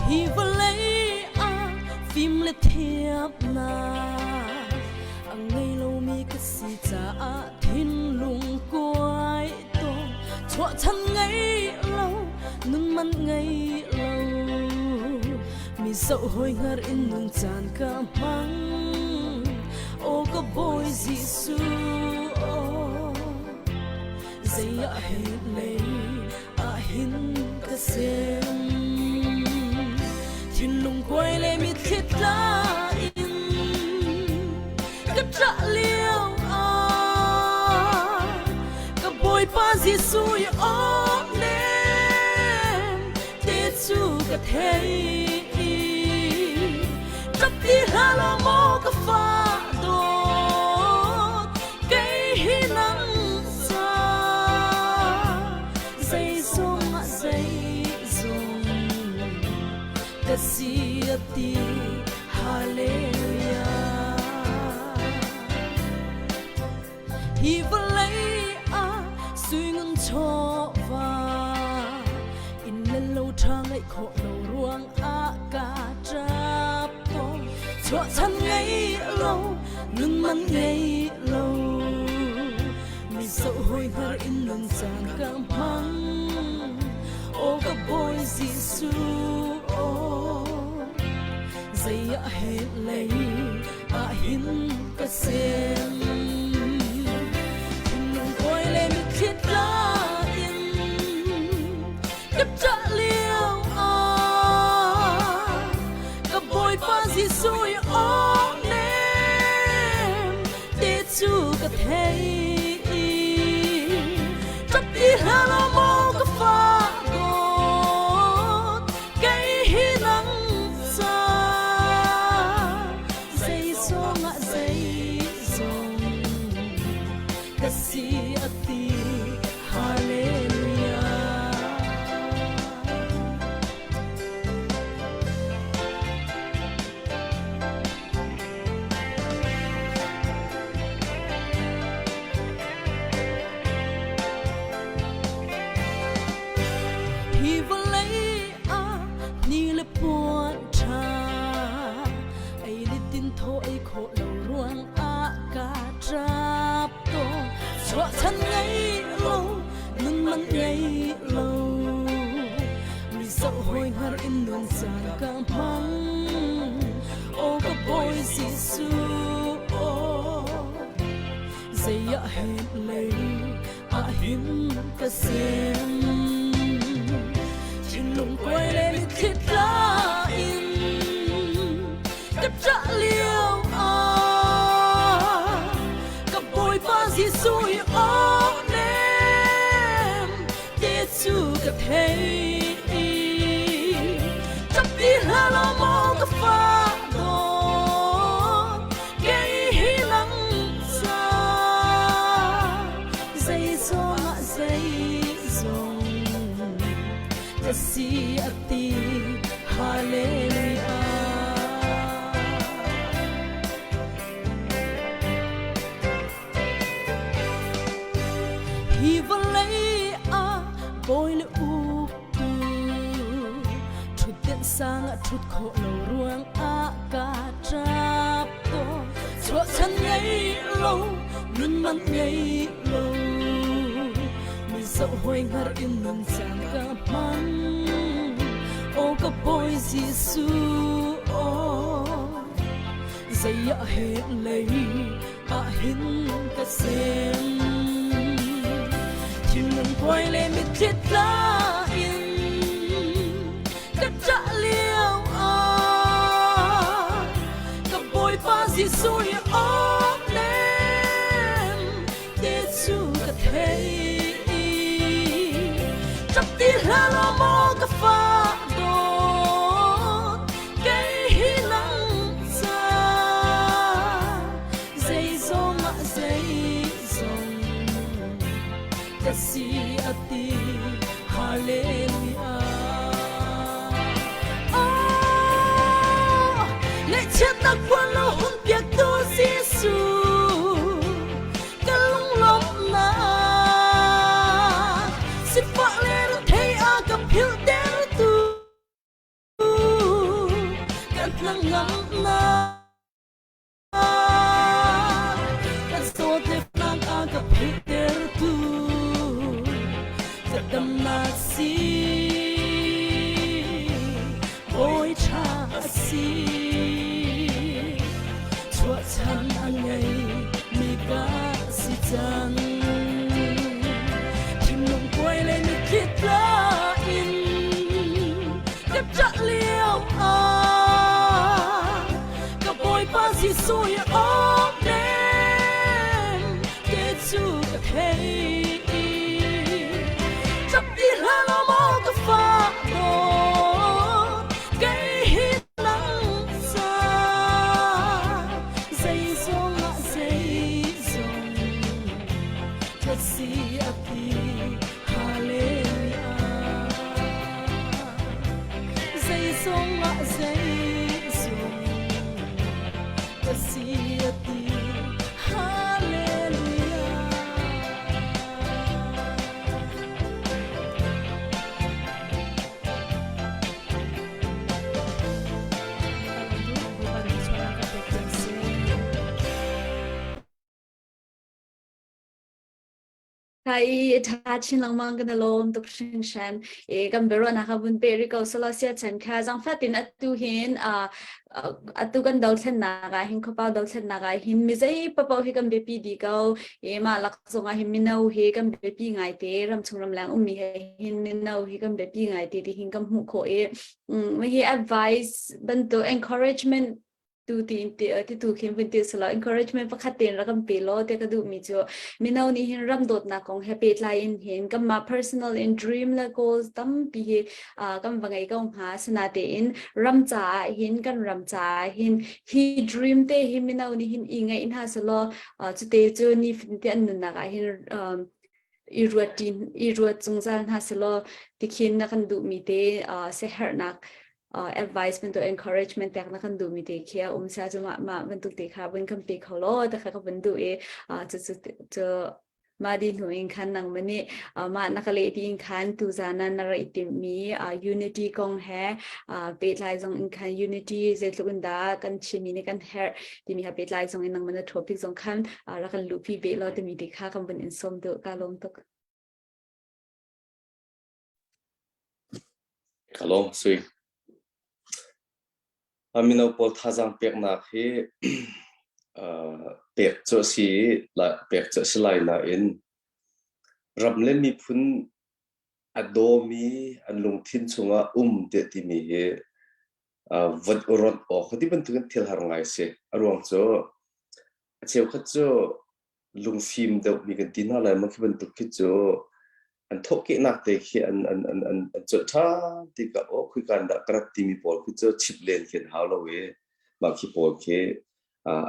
Hi vawlei. le thiamnak a ngei lomi ka si caah thinlung kuai tawn chuahchan ngei lo nun man ngei lo mi zoh hoi hngar in nun caan ka hmang o ka bawi Jesuh oh zei ah hin lei ah hin ka sem thinlung kuai le mitthli tla in ka ṭah lio ah ka Bawipa Jesuh i awk nem te cu ka thei ṭap ti hlah law maw ka fa dawt kei hi nang ca zeizong ah zeizong ka si a ti Hallelujah Hi vawlei ah sui ngun chawva inn le lo ṭha ngeih khawh lo ruang ah ka ṭap tawn chuahchan ngei lo nun man ngei lo mi zoh hoi hngar in nun caan ka hmang aw ka bawi Jesuh aw zei ah he lei ah hin ka sem thinlung kawi le mitthli tla in ka ṭah lio ah ka Bawipa Jesuh i aw nem te cu ka thei ṭap ti hlah law maw ka fa dawt kei hi nang ca zeizong ah zeizong ka si a ti Hallelujah. Hi vawlei ah ni le puan ṭha ei le din thaw ei khawh lo ruang ah ka ṭap tawn chuahchan ngei lo nun man ngei lo mi zoh hawi hngar in nun caan ka hmang aw ka bawi Jesuh aw zei ah hen lei ah hin ka sem thinlung kuai le mitthli tla in ka ṭah lio ah ka Bawipa Jesuh i aw nem te cu ka thei ṭap ti hlah law maw ka fa dawt kei hi nang ca zeizong ah zeizong ka si a ti Hallelujah. Hi vawlei ah bawi le uktu ṭhutdenh sang ah ṭhut khawh lo ruang ah ka ṭap tawn chuahchan ngei lo nun man ngei lo mi zoh hoi hngar in nun caan ka hmang aw ka bawi Jesuh aw zei ah he lei ah hin ka sem thinlung kuai le mitthli tla in ka ṭah lio ah ka Bawipa Jesuh i aw nem te cu ka thei ṭap ti hlah law maw ka fa dawt kei hi nang ca zeizong ah zeizong ka si a ti Hallelujah. Oh, ngaihchiatnak puan lo hun piaktu Jesuh. si Bawi ṭha a si Chuahchan a ngei mi ka si cang Thinlung kuai le mitthli tla in ka ṭah lio ah ka Bawipa Jesuh i awk nem te cu ka thei Ṭap ti hlah law maw ka fa dawt kei hi nang ca zeizong ah zeizong ka si a ti Hallelujah zeizong ah zeizong ka si a ti Hallelujah. Hi, i ṭha chin lengmang kan i lawm tuk hringhran. I kan biaruahnak kha vun peh rih ko selaw siachan kha zaangfah atu hin atu kan dothlennak ah hin khuapau dothlennak ah hin mi zei paoh hi kan biapi dih ko. I mah lak zong ah hin mino hi kan biapi ngai te, ramchung ramleng ummi he hin mino hi kan biapi ngai te ti hin kan hmuh khawh i hi advice bantuk encouragement tu ti ti ti tu khin vun ti selo encouragement pakhat ten ra kan pe lo te ka duh mi chu mino nih hin ram dawtnak kong he pehtlai in hin kanmah personal in dream le goals tampi hi kan va ngei ko hnga sina te in ram caah hin kan ram caah hin hi dream te hi mino nih hin i ngeih hna selo cute cu ni te an nunnak ah hin i ruat i ruat zungzal hna selaw tikhin na kan duhmi te siaherhnak advice bantuk encouragement pek na kan duhmi te khi a um sia cu mah mah bantuk te kha vun kan pe kho law te kha ka vun duh i cu cu cu mah di hnu in khan nang mani mah na ka leh ti in khan tu zan na ra i timhmi unity kong he pehtlai zong in khan unity zeitluk in dah kan Chinmi nih kan herh timi ha pehtlai zong in nang mana topic zong khan rak kan luhpi ve law timi te kha kan vun in sawm duh ka lawm tuk. Ka lawm sui. Mino pawl thazaang peknak hi pek cu a si pek cu a si lai nain ram le miphun a dawmi an lungthin chungah um tiah timi hi von rawnh awk ti bantukin thil har ngai si. A ruang cu a cheukhat cu lungfim deuhmi kan ti hna lai maw khi bantuk khi cu an thawhkehnak te khi an an an an an colh ṭhan tikah aw khika in dah ka rat timi pawl khi cu chip len khi an hau lo i mah khi pawl khi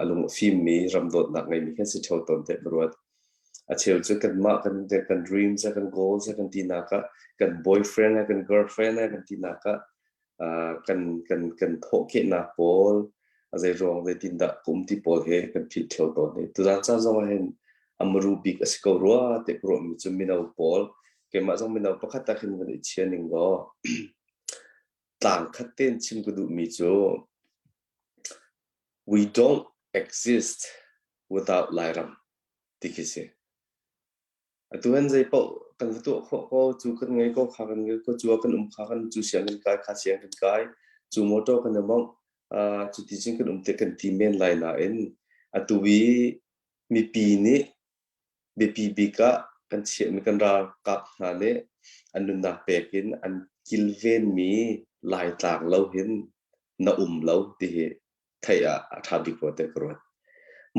a lung a fimmi ram dawtnak ngeimi khi an si ṭheo tawn tiah ka ruat. A cheu cu kanmah kan kan dreams kan goals kan tinak ah kan boyfriend kan girlfriend kan tinak ah kan kan kan thawhkehnak pawl a zei ruang zeitindah ka um ti pawl he kan philh ṭheo tawn i tuzaan caan zong ah hin a muru bik a si ko rua ti ka ruahmi cu mino pawl keimah zong mino pakhat ah khin van i chia ning law tlang khat tein chim ka duhmi cu we don't exist without Lairam ti khi si. Atu hin zeipaoh kan va tuah khawh ko, cu kan ngei ko, kha kan ngei ko, cu ah kan um, kha kan cu siang kan kai, kha siang kan kai, cu motor kan i mawngh, uh, cu ti cun kan um te kan ti men lai nain atu i mipi nih biapi bik ah kan chiahmi kan ralkap hna nih an nunnak pek in an kilvenmi Laitlang lo hin na um lo ti hi theih ah a ṭha bik rua tiah ka ruat.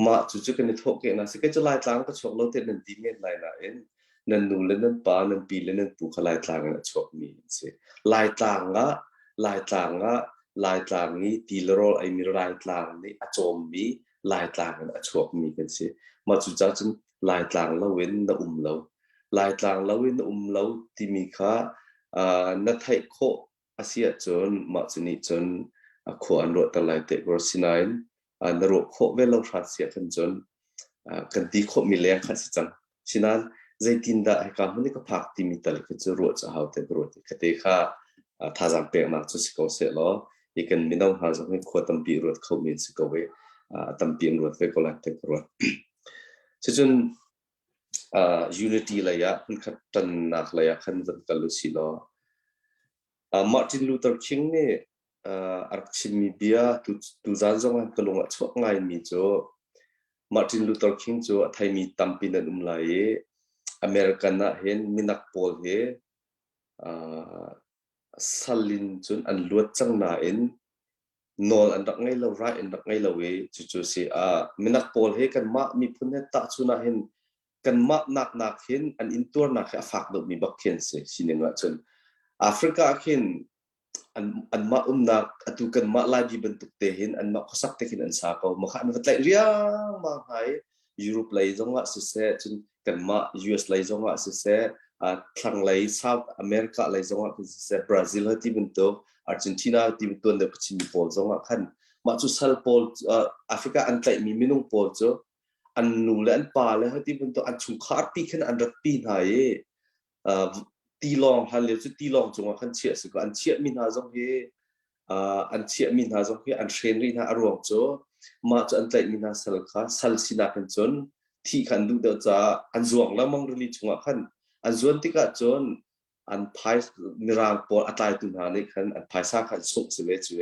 Mah cucu kan i thawhkehnak si. Kei cu Laitlang ka chuak lo tiah nan ti men lai nain nan nu le nan pa, nan pi le nan pu kha Laitlang in a chuakmi an si. Laitlang ah, Laitlang ah, Laitlang i ti le rawl eimi Laitlang nih a cawmmi Laitlang in a chuakmi kan si. Mah cucaah cun Laitlang loin na um lo. Laitlang loin na um lo timi kha uh, na theih khawh A si ahcun mah cu nih cun khua an ruahter lai teh rua. Sinain na ruah khawh ve lo hrat si ahkhan cun kan ti khawhmi leng kha a si cang. Sinain zeitindah hika hmun i ka phak timi tal khi cu ruah cu a hau teh ka ruah ti. Khate kha thazaang peknak cu si ko sehlaw hi kan mino hna zong hi khua tampi ruat khomi an si ko i a tampi an ruat ve ko lai teh ka ruat. Cucun. Unity lei ah hmunkhat ṭannak lei ah khan van kal usih law Martin Luther King nih a rak chimmi bia tuzan zong ah ka lung a chuak ngaimi cu Martin Luther King cu a theimi tampi nan um lai i American ah hin minak pawl hi sal in cun an luat cang nain nawl an rak ngei lo, right an rak ngei lo i cucu si. Minak pawl hi kanmah miphun he tahchun ah hin kanmah naknak hin an intuarnak hi a fak deuhmi bak khi an si sining ahcun. Africa ah khin an anmah umnak atu kanmah Laimi bantuk te hin anmah khuasak te khin an sa ko. Mah kha an va tlaih riangmang hna i Europe lei zongah siseh, cun kanmah US lei zongah siseh, thlanglei South America lei zongah khin siseh, Brazil ti bantuk, Argentina ti tuan deuh Chinmi pawl zongah khan mah cu sal pawl Africa an tlaihmi minung pawl cu an nu le an pa le ti bantuk an chungkhar pi khin an rat pi hna i tilawng hlan lio cu tilawng cungah khan chiah si ko an chiahmi hna zong hi an chiahmi hna zong hi an hren rih hna a ruang cu mah cu an tlaihmi hna sal kha sal sinak in cun thih kha an duh deuh caah an zuang lengmang rili chungah khan an zuan tikah cun an phai mirang pawl a tlaitu hna nih khan an phaisa kha an sungh si ve cu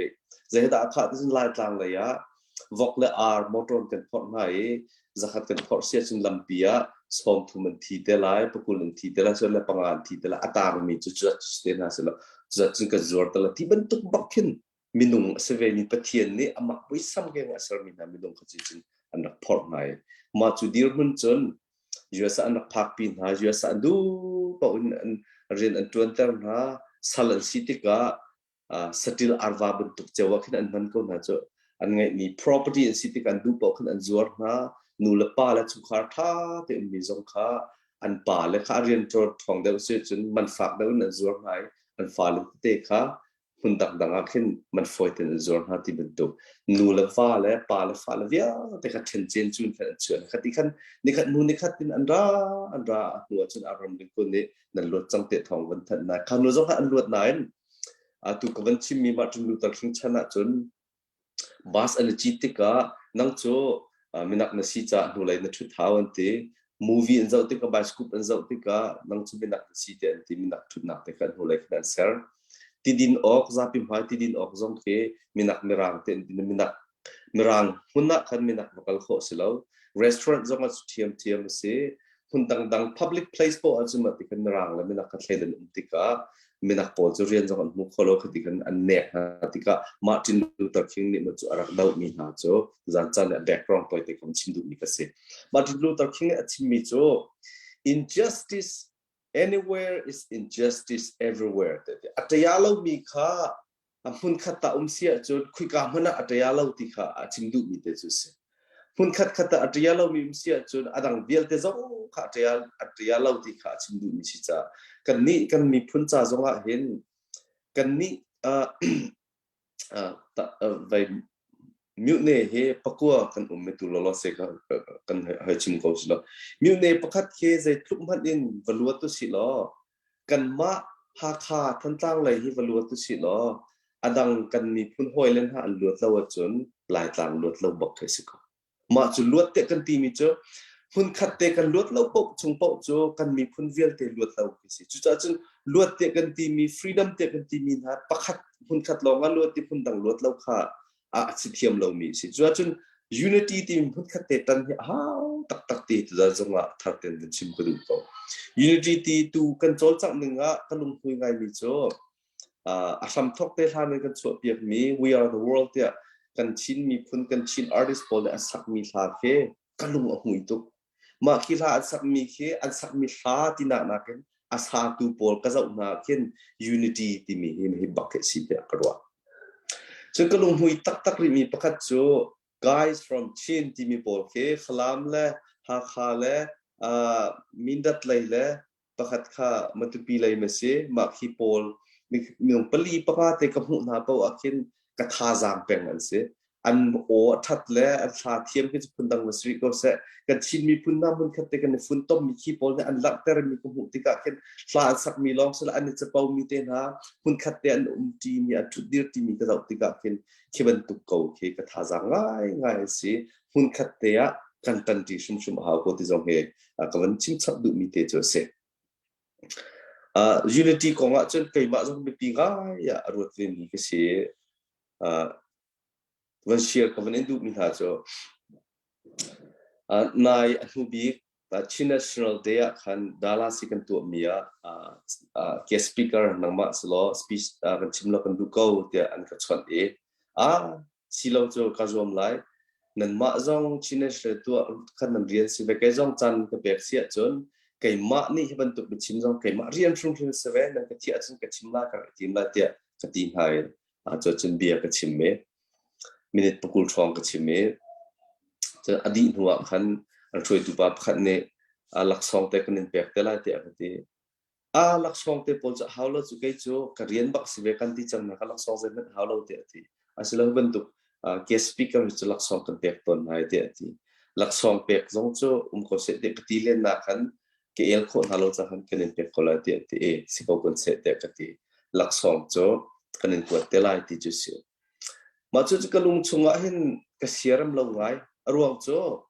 zeidah a khah ticun laitlang lei ah vok le ar motor kan phorh hna i zakhat kan phorh si ahcun lampi ah 30 an thi te lai pakul an thi te lai cun le panga an thi te lai a tangmi cu cu te hna si lo cu cun kan zuar te lai ti bantuk bak khin minung a si ve mi Pathian nih amak muisam keng a sermi hna minung kha cun an rak phorh hna i mah cu dirhmun cun US ah an rak phakpi hna US ah an duh paoh in an rian an ṭuanter hna sal an si tikah saṭil arva bantuk cio ah khin an hman ko hna cu an ngeihmi property an si tikah an duh paoh khin an zuar hna nu le pa le chungkhar ṭha te ummi zong kha an pa le kha a rian ṭhawng deuh si cun man fak deuh in an zuar hna i an fale tete kha hmun dangdang ah khin man fawi tein an zuar hna ti bantuk nu le va le pa le fa le vialte kha ṭhen cen cun khan an chuah kha ti khan nikhat hnu nikhat in an ra an ra a hnu ah cun Abraham Lincoln nih nan luat cang te thawng van thanh na kha nu zong kha an luat nain atu ka van chimmi Martin Luther King chan ah cun Bus an i cit tikah nang cu minak na si caah hnulei na ṭhut hau an ti. Movie an zoh tikah, bioscope an zoh tikah nang cu minak na si tiah an ti. Minak ṭhutnak te kha hnulei khan an ser. Tidin awk, zapi hmai tidin awk zong khi minak mirang te an ti. Minak mirang hmun ah khan minak va kal khawh si lo. Restaurant zong ah cu ṭhiamṭhiam a si. Hmun dangdang public place poah ahcun mah ti khan mirang le minak kha thleidan um tikah minak pawl cu rian zong an hmu kho lo kha ti khan an nek hna tikah Martin Luther King nih cu a rak dohmi hna cu zan caan le background toi te kong chim duhmi ka si. Martin Luther King nih a chimmi cu injustice anywhere is injustice everywhere a ṭaya lomi kha a hmunkhat ah um si ahcun khuika hmanh ah a ṭia lo ti kha a chim duhmi te cu a si. Hmunkhat khat ah a ṭia lomi um si ahcun a dang vialte zong kha a ṭia a ṭia lo ti kha a chim duhmi si caah kannih kan miphun ca zongah hin kannih uh, uh, vai Myone hi pakua kan um mi tu lawlaw se ka kan hoi chim ko si lo. Myone pakhat khi zeitluk hmanh in va luat tu si law kanmah Hakha Thantlang lei hi va luat tu si law a dang kan miphun hawi len hna an luat lo ahcun Laitlang luat lo bak khi si ko. Mah cu luat te kan timi cu hmunkhat te kan luat lo paoh chung paoh cu kan miphun vialte luat lo khi si. Cucaah cun luat te kan timi freedom te kan timi hna pakhat hmunkhat lawng ah luat i hmun dang luat lo kha a si thiam lomi a si. Cucaah cun unity timi hmunkhat te tan hi a hau taktak ti tuzan zong ah thar ten van chim ka duh ko. Unity ti tu kan cawlcangh ning ah ka lunghmui ngaimi cu a hramthawk te hlan in kan chuahpiakmi We Are the World tiah kan Chin miphun kan Chin artist pawl nih an sakmi hla khi ka lung a hmui tuk. Mah khi hla an sakmi khi an sakmi hla tinak nakin a satu pawl ka zoh hna khin unity timi hi hi bak hi si tiah ka ruah. Cun ka lunghmui taktak rihmi pakhat cu guys from Chin timi pawl khi Falam le Hakha le uh, Mindat lei le pakhat kha Matupi lei ma si mah khi pawl minung pali panga te ka hmuh hna paoh ah khin ka thazaang peng an si an aw a ṭhat le an thla thiam khi cu phundang va si rih ko seh kan Chin miphun hna hmunkhat te kan i funtom mi khi pawl nih an langhter mi ka hmuh tikah khin hla an sak mi lawng sila an i capo mi te hna hmunkhat te an um ṭi mi an ṭhut dir ti mi ka zoh tikah khin khi bantuk ko khi ka thazaang ngai ngai a si hmunkhat te ah. kan ṭanṭi hrimhrim a hau ko ti zong hi ka van chim chap duhmi te cu a si. Uh, unity kong ah cun keimah zong biapi ngai ah a ruat vemi ka si. Uh, van share ka van in duhmi hna cu uh, nai a hnu bik Chin National Day ah khan Dallas i kan tuahmi ah uh, guest speaker nangmah selaw speech uh, kan chim lo kan duh ko tiah an ka chawnh i ah silo cu ka zuam lai nanmah zong Chin National tuah khan nan rian si ve kei zong caan ka pek si ahcun keimah nih hi bantuk biachim zong keimah rian hrimhrim si ve nan ka thiah ahcun ka chim lai ka rak tim lai tiah ka ti hna i cu cun bia ka chim i minute pakul hrawng ka chim i cun a dih hnu ah khan an hruaitu pa pakhat nih laksawng te kan in pek te lai tiah ka ti. A laksawng te pawl cu hau lo cu kei cu ka rian bak si ve kan ti cang na ka laksawng zeihmanh hau lo tiah a ti. Asilo bantuk guest speaker cu laksawng kan pek tawn hna tiah a ti. Laksawng pek zong cu um ko seh tiah ka ti len na khan ka el khawh hna lo ca khan kan in pek ko lai tiah ti i si ko kun seh tiah ka ti. Laksawng cu kan in kuat te lai ti cu si. Mah cu ka lung chungah hin ka siarem lo ngai. A ruang cu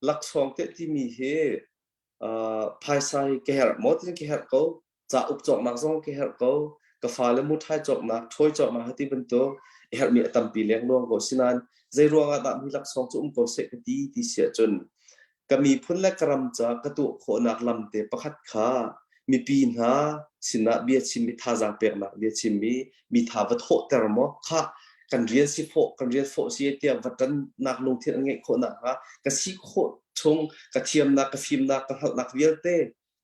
laksawng te timi hi uh, phaisa hi ka herh maw tin ka herh ko cauk cawknak zong ka herh ko ka fale muṭhai cawknak ṭhawi cawknak hati bantuk i herhmi a tampi lengluang ko sinain zei ruangah dah mi laksawng cu um ko seh ka ti ti si ahcun ka miphun le ka ram ca ka tuah khawhnak lam te pakhat kha mipi hna sinah bia chimmi thazaang peknak bia chimmi mi tha va thawhter maw kha kan rian si fawh kan rian fawh si tiah va ṭannak lungthin an ngeih khawh nakhnga ka si khawh chung ka thiamnak ka fimnak ka hngalhnak vialte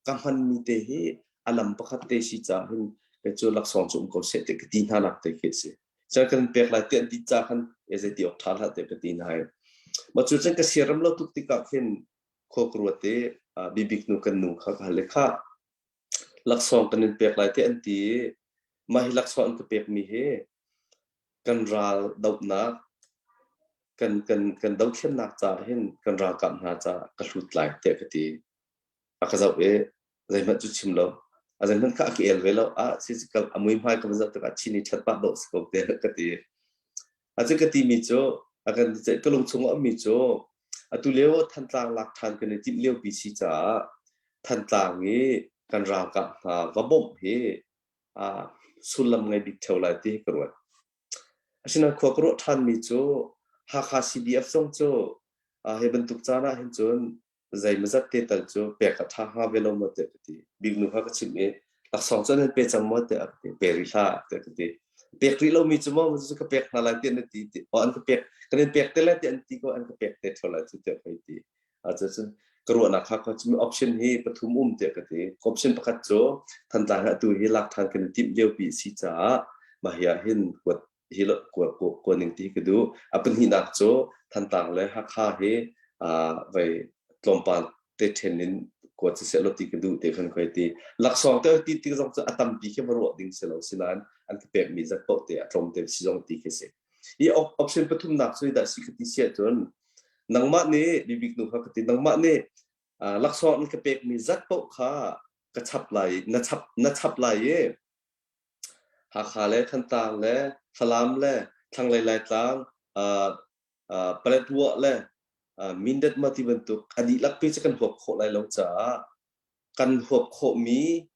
ka hmanmi te hi a lam pakhat te si caah hin kei cu laksawng cu um ko seh ti ka ti hna nak te khi a si. Cun kan pek lai ti an ti ca khan e zei ti awk ṭha hlah tiah ka ti hna i mah cu cun ka siaram lo tuk tikah khin khua ka ruat i bibik nu kan nu kha ka hal i khah laksawng kan in pek lai ti an ti i mah hi laksawng an ka pekmi hi kan ral dohnak kan kan kan dothlennak caah hin kan ralkap hna caah ka hlut lai tiah ka ti. A ka zoh i zeihmanh cu chim lo a zeihmanh kha a ka el ve lo ah si ka a mui hmai ka va zoh tikah chin i ṭhat pah dawh si ko te ka ti a cu ka ti mi cu a kan ka lung chung a ummi cu atu lio Thantlang lak ṭhan kan i timh lio pi si caah Thantlang i kan ralkap hna va bawmh hi a sullam ngei bik ṭheo lai ti ka ruat. Asinain khua ka ruah ṭhanmi cu Hakha CDF zong cu hi bantuk caan ah hin cun zeimazat te tal cu pek a ṭha hnga ve lo maw tiah ka ti. Biknu kha ka chimh i laksawng cu nan pe cang maw tiah a ka ti. Pe rih hlah tiah ka ti. Pek rih lomi cu maw cu ka pek hna lai tiah na ti. Oh, an ka pek kan in pek te lai tiah an ti ko an ka pek te ṭheo lai cu tiah ka ti. Cucun ka ruahnak kha ka cumi option hi pathum um tiah ka ti. Option pakhat cu Thantlang hi atu hi lak ṭhan kan i timh liopi a si caah mah hi ah hin kuat hi kuat ning ti ka duh. A pahnihnak cu Thantlang le Hakha hi vai tlawmpal te ṭhen in kuat siseh law ti ka duh ti khan ka ti. Laksawng te ti ti zong cu a tampi khi va ruah ding si lo sinain an ka pekmi zat paoh te a tlawm te si zong ti khi si. Hi option pathumnak cu dah si ka ti si ahcun nangmah nih bibik nu kha ka ti nangmah nih laksawng an ka pekmi zat paoh kha ka chap lai na chap na chap lai i Hakha le Thantlang le Falam le Thlanglei Laitlang Paletwa le Mindat ma ti bantuk a dihlak pi cu kan huap khawh lai lo caah kan huap khawhmi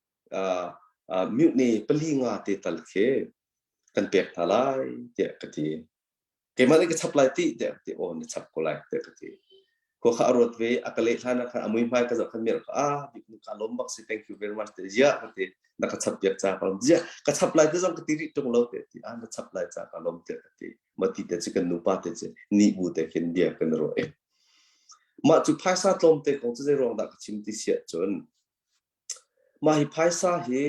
mutne pali nga te tal khi kan pek hna lai tiah ka ti. Keimah nih ka chap lai ti tiah ka ti. Aw na chap ko lai tiah ka ti. Khua kha a ruat ve a ka leh hlan ah khan a muihmai ka zoh khan mirh ah bik ka lawm bak si thank you very much te ziah ka ti na ka chap piak ca ka lawm ziah ka chap lai te zong ka ti rih tung lo te ti ah na chap lai ca ka lawm tiah ka ti ma ti te cu kan nupa te cu ni bu te khin bia kan ruah i mah cu phaisa tlawm te kong cu zei ruang dah ka chim ti siah cun mah hi phaisa hi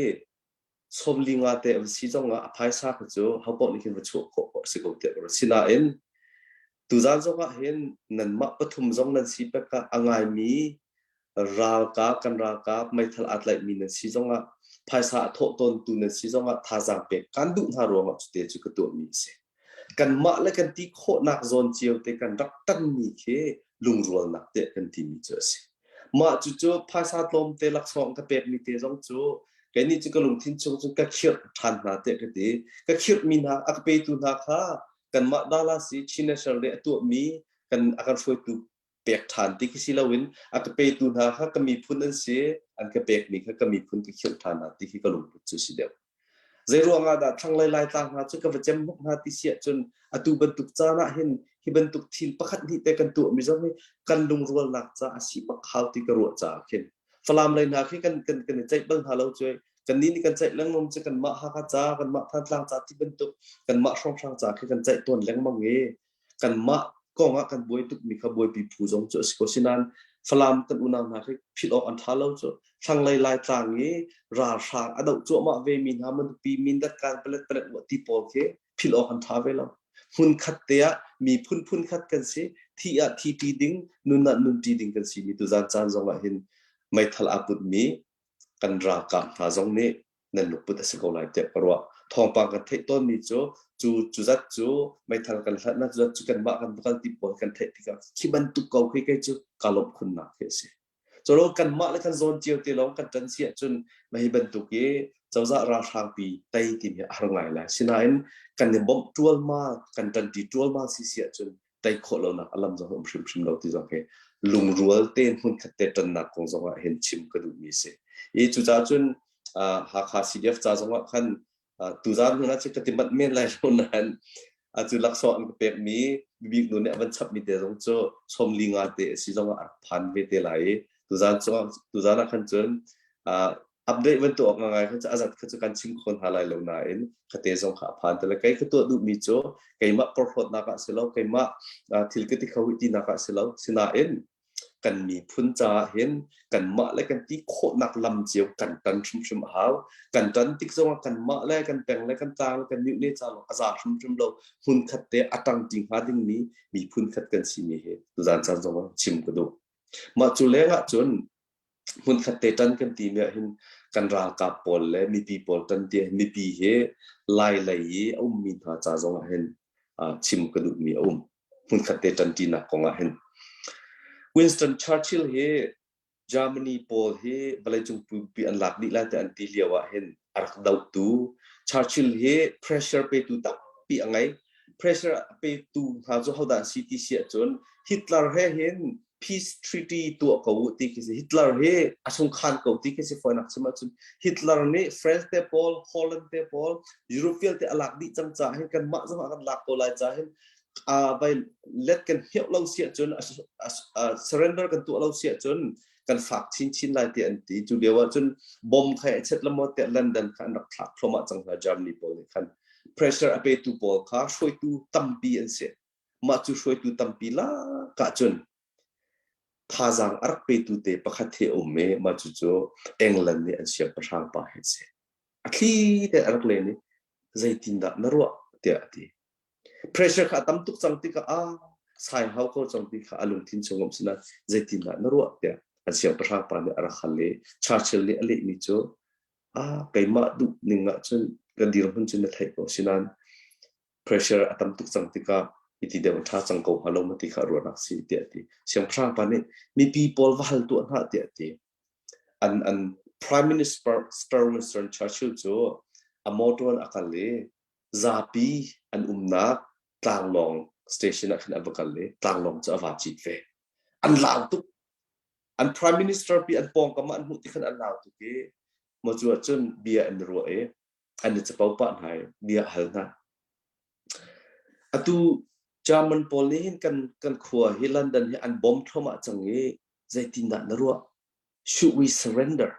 45 te an si zongah a phaisa kha cu hopaoh nih khin va chuah khawh a si ko tiah ka ruat. Sinain tuzaan zongah hin nanmah pathum zong nan si pek ah a ngaimi ralkap kan ralkap meithal aa tlaihmi nan si zongah phaisa a thawh tawntu nan si zongah thazaang pek kan duh hna ruangah cute cu ka tuahmi a si. Kanmah le kan ti khawhnak zawn cio te kan rak tanmi khi lungrualnak tiah kan timi cu a si. Mah cucu phaisa tlawmte laksawng ka pekmi te zong cu kei nih cu ka lungthin chung cun ka khirh ṭhan hna tiah ka ti. Ka khirhmi hna a ka petu hna kha kanmah Dallas i Chin National Day a tuahmi kan a kan hruaitu pek ṭhan ti khi si loin a ka petu hna kha ka miphun an si, an ka pekmi kha ka miphun ka khirh ṭhan hna ti khi ka lungput cu si deuh. Zei ruangah dah thlanglei Laitlang hna cu ka va cem hnok hna ti si ahcun atu bantuk caan ah hin hi bantuk thil pakhat hnih te kan tuahmi zong hi kan lungrualnak ca a si bak hau ti ka ruah caah khin Falam lei hna khi kan kan kan i ceih bal hna lo cu kannih nih kan ceih lengmang cu kanmah Hakha ca kanmah Thantlang ca ti bantuk kanmah hrawnghrang ca khi kan ceih tawn lengmang i kanmah kong ah kan buai tukmi kha buaipi phu zong cu a si ko sinain Falam kan unau hna khi philh awk an ṭha lo cu thlanglei Laitlang i ralhrang a doh cuahmah ve mi hna Matupi Mindat kan palet palet ti pawl khi philh awk an ṭha ve lo hmun khat te ah mi phun phun khat kan si thi ah thi ṭi ding nun ah nun ṭi ding kan si mi tuzan caan zong ah hin meithal aa put mi kan ralkap hna zong nih nan lungput a si ko lai tiah ka ruah. Thawngpang kan theih tawnmi cu cu cu zat cu meithal kan hlat na cu zat cu kanmah kan kal ti pawl kan theih tikah khi bantuk ko khi kei cu ka lawmh khunnak khi a si. Colo kanmah le kan zawn cio te lawng kan ṭan si ahcun mah hi bantuk i cozah ralhrang pi tei timi a har ngai lai. Sinain kan i bawmh ṭualmal, kan ṭanṭi ṭualmal si si ahcun tei khawh lonak a lam zong um hrimhrim lo ti zong hi lungrual tein hmunkhat te tonnak kong zong ah hin chim ka duhmi si. I cucaah cun Hakha CDF ca zong ah khan tuzaan hmun ah ka ti manh men lai lo nain atu laksawng an ka pekmi bibik nu nih a van chapmi te zong cu sawmli nga te a si zong ah a rak phan ve te lai i tuzaan cungah tuzaan ah khan cun update van tuah awk ngai kha cu a zat kha cu kan chim kho hna lai lo nain khate zong kha a phan te le kei ka tuah duhmi cu keimah porhlawtnak ah si lo keimah thil ka ti kho tinak ah si lo sinain kan miphun caah hin kanmah le kan ti khawhnak lam cio kan tan hrimhrim a hau kan tan tik zongah kanmah le kan peng le kan tlang le kan mihne ca lawng a za hrimhrim lo hmun khat te a tang ti hnga dingmi miphun khat kan si mi hi tuzan caan zongah chim ka duh mah cu lengah cun hmunkhat te ṭan kan timi ahhin kan ralkap pawl le mipi pawl ṭan ti mipi hi lai lei i a ummi hna ca zong ah hin chim ka duhmi a um hmunkhat te ṭanṭinak kong ah hin Winston Churchill hi Germany pawl hi vawleicung pumpi an lak dih lai ti an ti lio ah hin a rak dohtu Churchill hi pressure petu tampi a ngei pressure petu hna cu hodah an si ti si ahcun Hitler he hin peace treaty tuah ko u ti khi si Hitler hi a sungkhan ko ti khi si fawinak chim ahcun Hitler nih France te pawl Holland te pawl Europe vialte a lak dih cang caah hin kanmah zong ah kan lak ko lai caah hin vai let kan hioh lo si ahcun surrender kan tuah lo si ahcun kan fak chinchin lai ti an ti cu lio ahcun bomb kha a chet lamo tiah London kha an rak thlak thluahmah cang hna Germany pawl nih khan pressure a petu pawl kha hruaitu tampi an si Mah cu hruaitu tampi lak ahcun thazaang a rak petu te pakhat hi a um i mah cucu England nih an siangpahrang pa hi a si. A thli te a rak len i zeitindah na ruah tiah a ti. Pressure kha a tam tuk cang tikah ah sai hau ko cang ti kha a lungthin chung um sinah zeitindah na ruah tiah an siangpahrang pa nih a rak hal i Churchill nih a lehmi cu ah keimah duh ning ahcun ka dirhmun cu na theih ko sinain pressure a tam tuk cang tikah iti deuh ṭha cang ko hnga lo ma ti kha ruahnak si tiah a ti. Siangpahrang pa nih mipi pawl va hal tuah hna tiah a ti. An an Prime Minister Winston Churchill cu a motor in a kal i zapi an umnak tlanglawng station ah khan a va kal i tlanglawng cu a va cit ve. An lau tuk. An Prime Minister pi an pawngkam ah an hmuh ti khan an lau tuk i maw cu ahcun bia an ruah i an i capo pah hna i bia a hal hna. Atu German pawl nih hin kan kan khua hi London hi an bom thluahmah cang i zeitindah na ruah? Should we surrender?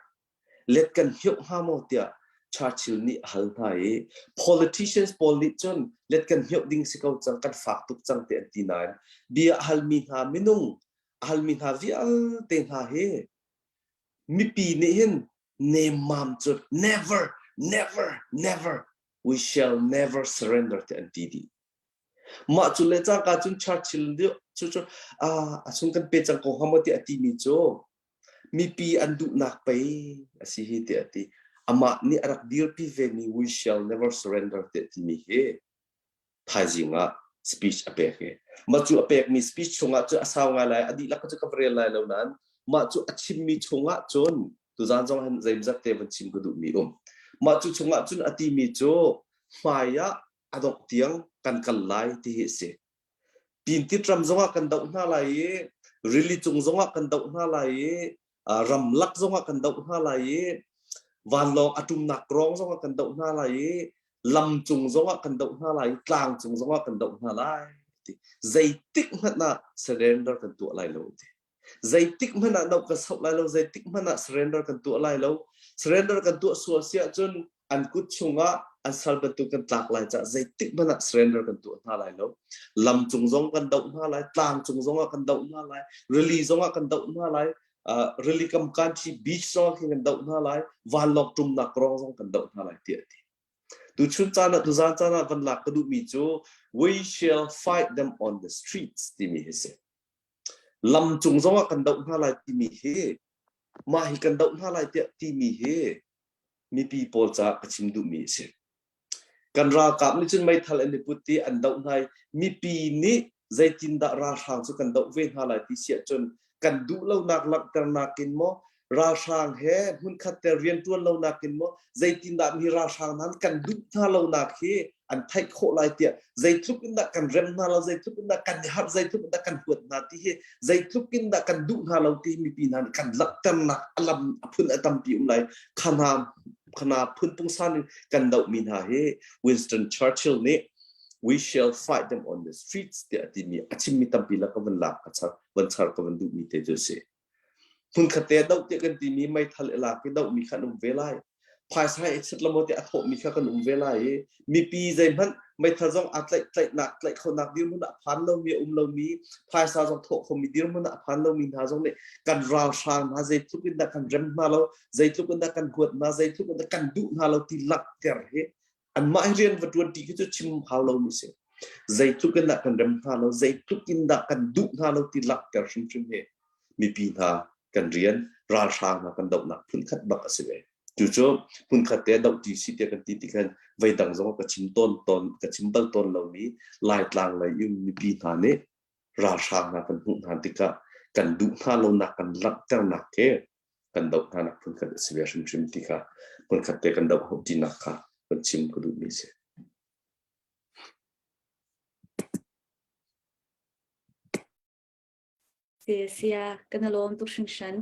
Let kan hioh hnga maw tiah Churchill nih a hal hna i politicians pawl nih cun let kan hioh ding si ko cang kan fak tuk cang ti an ti nain bia a halmi hna minung a halmi hna vialte hna hi mipi nih hin nemmam cu never never never we shall never surrender ti an ti dih mah cu le cangka cun Churchill cu cu a chung kan pe cang ko hnga maw ti a timi cu mipi an duhnak pei a si hi ti a ti amah nih a rak dirpi ve mi we shall never surrender ti a timi hi thaizing ah speech a pek i mah cu a pekmi speech chungah cu a sau ngai lai a dihlak cu ka va rel lai lo nain mah cu a chimmi chungah cun tuzan zong hin zeimzat te van chim ka duhmi um mah cu chungah cun a timi cu hmai ah a dongh tiang kan kal lai ti hi a si Pintit ram zongah kan doh hna lai i Rili cung zongah kan doh hna lai i ramlak zongah kan doh hna lai i vanlawng a ṭumnak rawng zongah kan doh hna lai i lam cung zongah kan doh hna lai i tlang cung zongah kan doh hna lai ti. Zeitik hmanh ah surrender kan tuah lai lo ti. Zeitik hmanh ah no kan soh lai lo, zeitik hmanh ah surrender kan tuah lai lo. Surrender kan tuah sual si ahcun an kut chungah an sal bantuk kan tlak lai caah zeitik hmanh ah surrender kan tuah hna lai lo. Lam cung zong kan doh hna lai, tlang cung zong ah kan doh hna lai, rili zong ah kan doh hna lai, uh, rili kam kanchi beach zong ah khin kan doh hna lai, vanlawng ṭumnak rong zong kan doh hna lai tiah a ti. Tuchun caan ah tuzaan caan ah van lak ka duhmi cu we shall fight them on the streets timi hi si. Lam cung zong ah kan doh hna lai timi hi mah hi kan doh hna lai tiah timi hi mipi pawl caah ka chim duhmi a si. Kan ralkap nih cun meithal an i put i an doh hna i mipi nih zeitindah ralhrang cu kan doh ve hna lai ti si ahcun kan duh lonak langhternak in maw ralhrang he hmunkhat te rianṭuan lonak in maw zeitindah mi ralhrang hna kan duh hna lonak hi an theih khawh lai tiah zeitluk in dah kan rem hna lo zeitluk in dah kan i harh zeitluk in dah kan huat hna ti hi zeitluk in dah kan duh hna lo ti mipi hna nih kan langhternak a lam a phun a tampi um lai khana khana phun pungsan in kan dohmi hna hi Winston Churchill nih we shall fight them on the streets tiah a timi a chimmi tampi la ka van lak ka char van char ka van duhmi te cu si Hmunkhat te doh tiah kan timi meithal i lak i dohmi kha an um ve lai. Phaisa i chet lamo tiah a thawhmi kha kan um ve lai i mipi zeihmanh meithal zong aa tlaih tlaihnak tlaih khonak dirhmun ah a phan lomi a um lomi phaisa zong thawh khomi dirhmun ah a phan lomi hna zong nih kan ralhrang hna zeitluk in dah kan rem hna lo zeitluk in dah kan huat hna zeitluk in dah kan duh hna lo ti langhter hi anmah hi rian va ṭuan ṭi khi cu chim hau lomi si. Zeitluk in dah kan rem hna lo, zeitluk in dah kan duh hna lo ti langhter hrimhrim hi mipi hna kan rian ralhrang hna kan dohnak phunkhat bak a si ve. Cucu hmunkhat te doh ṭi si tiah kan ti ti khan voidang zong ka chim tawn tawn ka chim bal tawn lomi Laitlang lei um mipi hna nih ralhrang hna kan hmuh hna tikah kan duh hna lonak kan langhternak khi kan doh hnanak phunkhat a si ve hrimhrim ti kha hmunkhat te kan doh tinak kha kan chim ka duhmi a si. Sia kan i lawm tuk hringhran.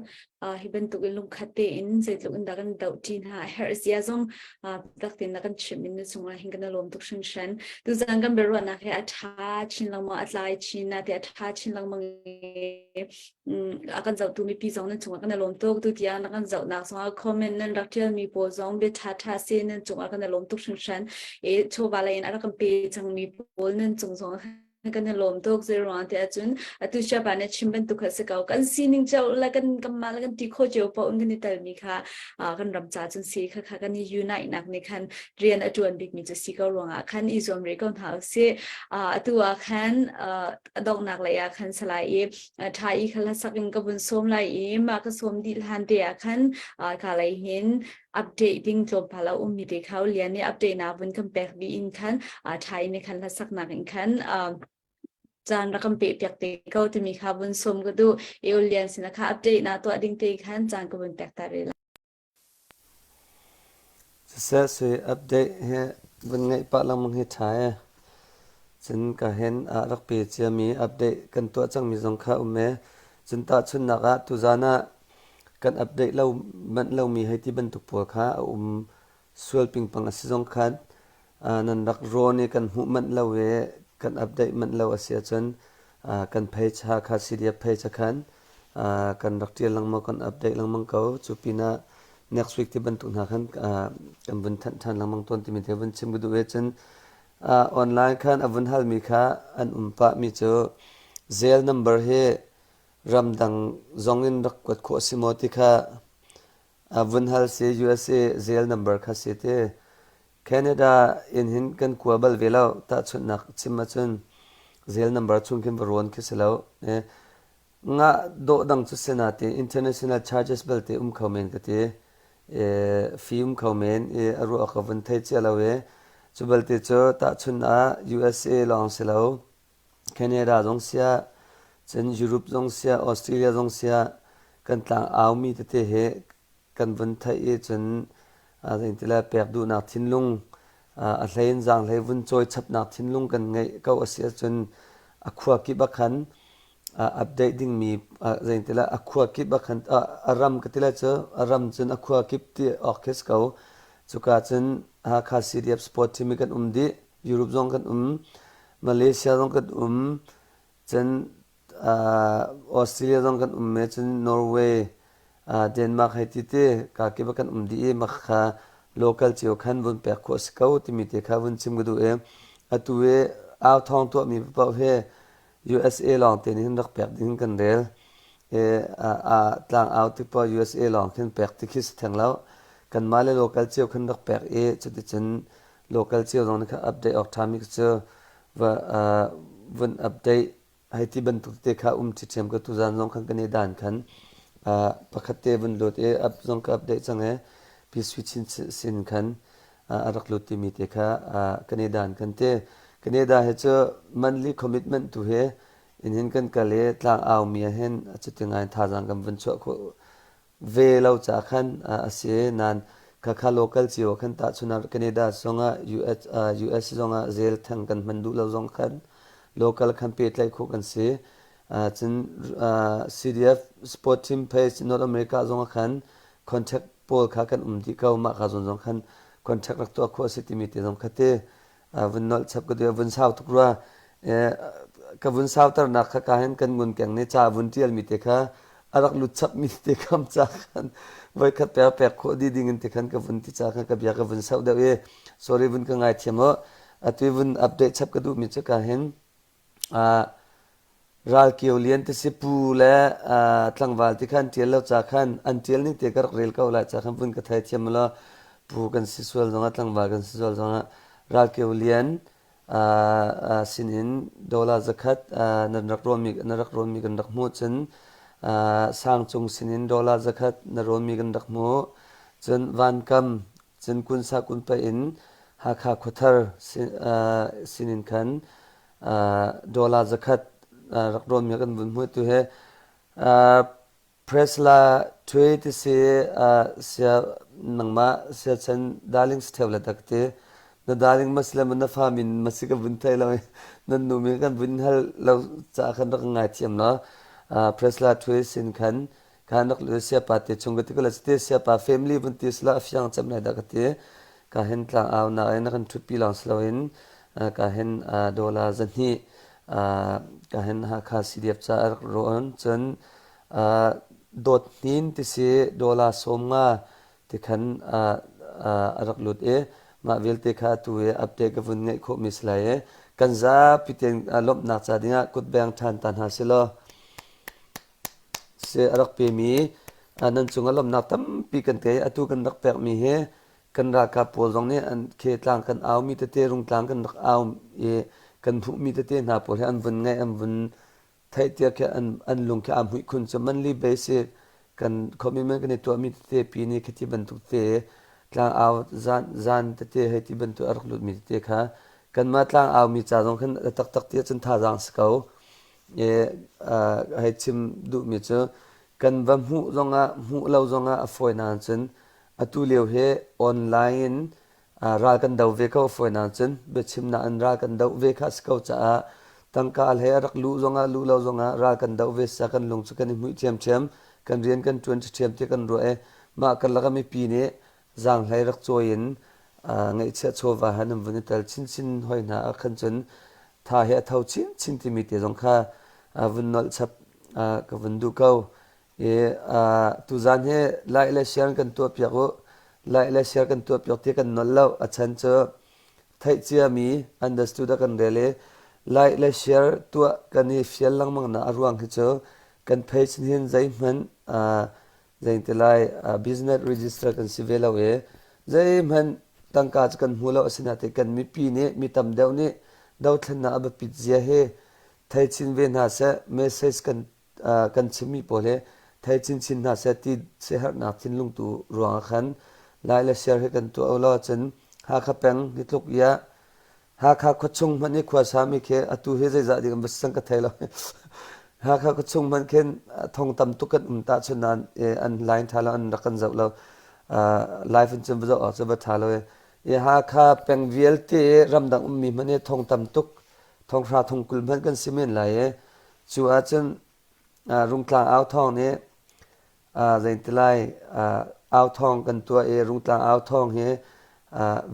Uh, hi bantuk in lungkhat tein zeitluk in dah kan doh ṭi hna a herh zia zong uh, tak tein na kan chimh in na cungah hin kan i lawm tuk hringhran. Tuzan kan biaruahnak hi a ṭha chin lengmang a tlai chin na te a ṭha chin lengmang i a kan zohtu mipi zong nan cungah kan i lawm tuk. Tutiang na kan zohnak zongah comment nan rak ṭialmi pawl zong bia ṭha ṭha si nan cungah kan i lawm tuk hringhran. I chawva lei in a rak kan pe cangmi pawl nan cung zong kan i lawm tuk zei ruang ti ahcun atu siapa nih chim bantuk kha si ko kan sining cio le kan kanmah le kan ti kho cio paoh in kan i telmi kha kan ram ca cun si kha kha kan i unite nak nih khan rian a ṭuan bikmi cu si ko ruangah khan i zuam rih ko hna usih atu ah khan a donghnak lei ah khan salai i ṭha i kha hlasak in ka vun sawm lai i mah ka sawm dih hlan te ah khan ka lei hin update ding tlawmpal a ummi te kha lian nih update na vun kan pek dih in khan ṭha in khan hlasaknak in khan caan rak kan peh piak te ko timi kha vun sawm ka duh i lian sin kha update na tuah ding te khan caan ka vun pek ta re la Siseh sui update hi vun ngeih pah lengmang hi ṭha ee. Cun ka hen ah rak pe ciami update kan tuah cangmi zong kha um ee. Cun tahchunhnak ah tuzaan ah kan update lo manh lomi hei ti bantuk pawl kha a um sual pingpang a si zong khan nan rak rawn i kan hmuh manh lo i kan update manh lo a si ahcun kan page Hakha CDF page ah khan kan rak ṭial lengmang kan update lengmang ko. Cu pinah next week ti bantuk hna khan kan vun thanh ṭhan lengmang tawn timi te vun chim ka duh i cun online khan a vun halmi kha an um pahmi cu Zelle number hi ramdang zong in rak kuat khawh a si maw ti kha vun hal si USA Zelle number kha si ti. Canada in hin kan kua bal ve lo. Tahchunhnak chim ahcun Zelle number chung khin va rawn khi si lo. Ngah dawh dang cu si nain international charges belte um kho men ka ti. Fee um kho men i a ruah ka vun thei cia lo i cu belte cu tahchun ah USA lawng si lo. Canada zong siah, cun Europe zong siah, Australia zong siah kan tlang aumi tete hi kan vun theih i cun zeintile pek duhnak thinlung a hlei in zaanghlei vun cawi chapnak thinlung kan ngeih ko a si ahcun a khua kip ah khan. Update dingmi zeintila a khua kip ah khan a ram ka ti lai cu a ram cun a khua kip ti awk khi si ko. Cuka cun Hakha CDF sport team hi kan um dih. Europe zong kan um. Malaysia zong kan um. Cun Australia zong kan um i cun Norway, Denmark hei ti ti ka kip ah kan um dih i mah kha local cio khan vun pek khawh a si ko timi te kha vun chim ka duh i atu i au thawng tuahmi paoh hi USA lawng te nih hin rak pek ding kan rel. I tlang au tik poah USA lawng khin pek ti khi si theng lo. Kanmah le local cio khan rak pek i cuticun local cio zong nih khan update awk ṭhami cu va vun update hei ti bantuk te kha um ṭhiṭhiam ka tuzan zong khan kan i dan khan pakhat te vun lut i up zong ka update cang i Pi Sui Chin sin khan a rak lut timi te kha Canada an kan ti. Canada he cu monthly commitment tu he in hin kan kal i tlang au mi ah hin cuti ngai thazaang kan vun chuah khawh ve lo ca khan a si nan khakha local cio khan tahchun ah Canada zongah US US zongah zel theng kan hman duh lo zong khan local khan pehtlaih khawh kan si. Cun CDF sport team page North America zongah khan contact pawl kha kan um dih ko mah ka zawn zong khan contract rak tuah khawh a si timi te zong kha te vun nolh chap ka duh vun sau tuk rua ka vun sauternak kha ka hin kan ngun keng nih ca vun tial mi te kha a rak lut chap mi te kam ca khan voi khat pek pek khawh di ding in te khan ka vun ti ca khan ka bia ka vun sauh deuh i sorry vun ka ngai thiam o atu vun update chap ka duh mi cu ka hin Ralkio lian te si pu le tlangval ti khan ṭial lo ca khan an ṭial ning te ka rak rel ko lai ca khan vun ka theithiam law pu kan si sual zongah tlangval kan si sual zongah Ralkio lian sinin dollar zakhat nan rak rawnmi na rak rawnmi kan rak hmuh cun Sangcung sinin dollar zakhat na rawnmi kan rak hmuh cun Vankam Cun Kunsa kunpa in Hakha khuathar sinin khan dollar zakhat rak rawnmi kan vun hmuh tu hi Presla Twe ti si sia nangmah sia chan darling si theu le tak ti na darling ma si le na fa min ma si ka vun thei lo nan nu min kan vun hal lo ca khan rak ngai thiam lo Presla Twe sin khan Khan rak lu siapa te chung ka ti ko la te siapa family vun ti sila a fiang cem lai dah ka ti. Ka hin tlang au na in kan thut pi lawng silo in ka hin dollar zahnih ka hin Hakha CDF ca a rak rawn cun dawt hnin ti si dollar sawm nga ti khan a rak lut i mah vialte kha atu i update ka vun ngeih khawhmi si lai i kan zapi tein lawmhnak ca dingah kutbeng ṭhan ta hna silaw Seh a rak pemi nan cungah lawmhnak tampi kan ngei. Atu kan rak pekmi hi kan ralkap pawl zong nih an khetlang kan aumi tete rungtlang kan rak au i kan hmuhmi tete hna pawl hi an vun ngaih an vun theih tiah khi an, an lung khi aa hmuih khun cu monthly basic kan commitment kan i tuahmi tete pi nih khiti bantuk te tlang au zan zan tete hei ti bantuk a rak lutmi tete kha kanmah tlang aumi ca zong khan a taktak ti ahcun thazaang si ko. Hei chim duhmi cu kan va hmuh zongah hmuh lo zongah a fawinak cun atu lio hi online in ral kan do ve ko a fawinak cun biachimnak in ral kan doh ve kha a si ko caah tangka hlei a rak luh zongah luh lo zongah ral kan doh ve sa kan lung cu kan i hmuih ṭhiamṭhiam kan rian kan ṭuan ṭhiamṭhiam ti kan ruah i mah karlak ah mipi nih zaanghlei rak cawi in ngeihchiah chawva han an vun i tel chinchin hoi hna ah khan cun tha hi a tho chinchin timi te zong kha vun nolh chap ka vun duh ko. I tuzan hi like le share kan tuah piak u. Like le share kan tuah piak ti kan nolh lo. A chan cu theih ciami understood a kan rel i like le share tuah kan i fial lengmang na a ruang hi cu kan page hin zeihmanh Zeitilai business register kan si ve lo i zeihmanh tangka cu kan hmu lo asinain kan mipi nih mi tam deuh nih dothlennak a biapit zia hi thei chin ve hna seh message kan kan chimmi pawl hi thei chinchin hna seh ti siaherhnak thinlung tu ruangah khan lai le share hi kan tuah law cun Hakha peng hi tluk ia Hakha khuachung hmanh i khuasami khi atu hi zeizah ding an va si ka thei lo. Hakha khuachung hmanh khin thong tam tuk kan um tahchun nain an line ṭha lo an rak kan zoh lo. Live in cun va zoh awk cu va ṭha lo i. I Hakha peng vialte i ramdang ummi hmanh hi thong tam tuk, thong hra thong 20 hmanh kan si men lai i cu ahcun Rungtlang au thawng nih zeitilai au thawng kan tuah i Rungtlang au thawng hi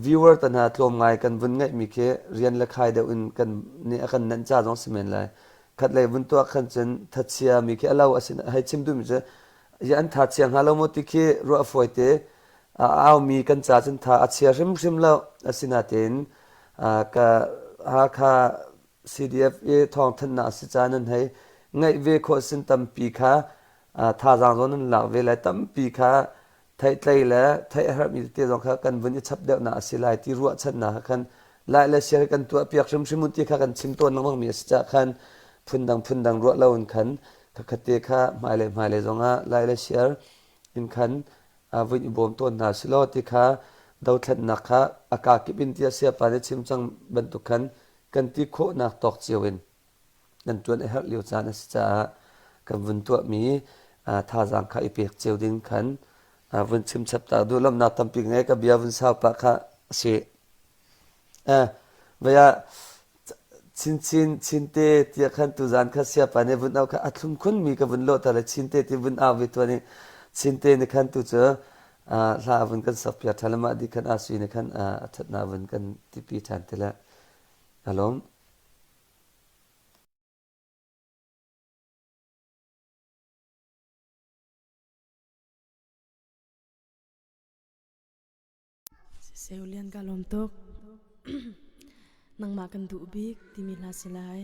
viewer te hna tlawm ngai kan vun ngeihmi khi rian le khai deuh in kan nih a kan nenh ca zong si men lai. Khatlei vun tuah khan cun thachia mi khi a lo a sin hei chim duhmi cu an tha chia hnga lo maw ti khi ruah fawi te. A aumi kan ca cun tha a chia hrimhrim lo. Asinain ka Hakha CDF i thawngthanhnak a si ca nan hei ngaih ve khawh sin tampi kha thazaang zong nan lak ve lai tampi kha theihtlei le theih a herhmi tete zong kha kan vun i chap deuhnak a si lai ti ruahchannak kha khan lai le share kan tuah piak hrimhrim u ti kha kan chim tawn lengmang mi a si caah khan phundang phundang ruah lo in khan khakhatte kha hmailei hmailei zongah lai le share in khan vun i bawm tawn hna silaw ti kha dothlatnak kha a kakip in tiah sayapa nih chim cang bantuk khan kan ti khawhnak tawk cio in kan ṭuan a herh lio caan a si caah kan vun tuahmi thazaang kha i pek cio ding khan vun chim chap ta duh lawmhnak tampi ngei ka bia vun sau pah kha a si. Vei ah chinchin chinte tiah khan tuzaan kha siapa nih vun au kha a thlum khunmi ka vun lawhter le chinte ti vun au ve tuan i chinte nih khan tu cu hla vun kan sak piak ṭhan le mah dih khan a sui nih khan a ṭhatnak vun kan tipi ṭhan ti le ka lawm. Siseu lian ka lawm tuk. Nangmah kan duh bik timi hla si lai.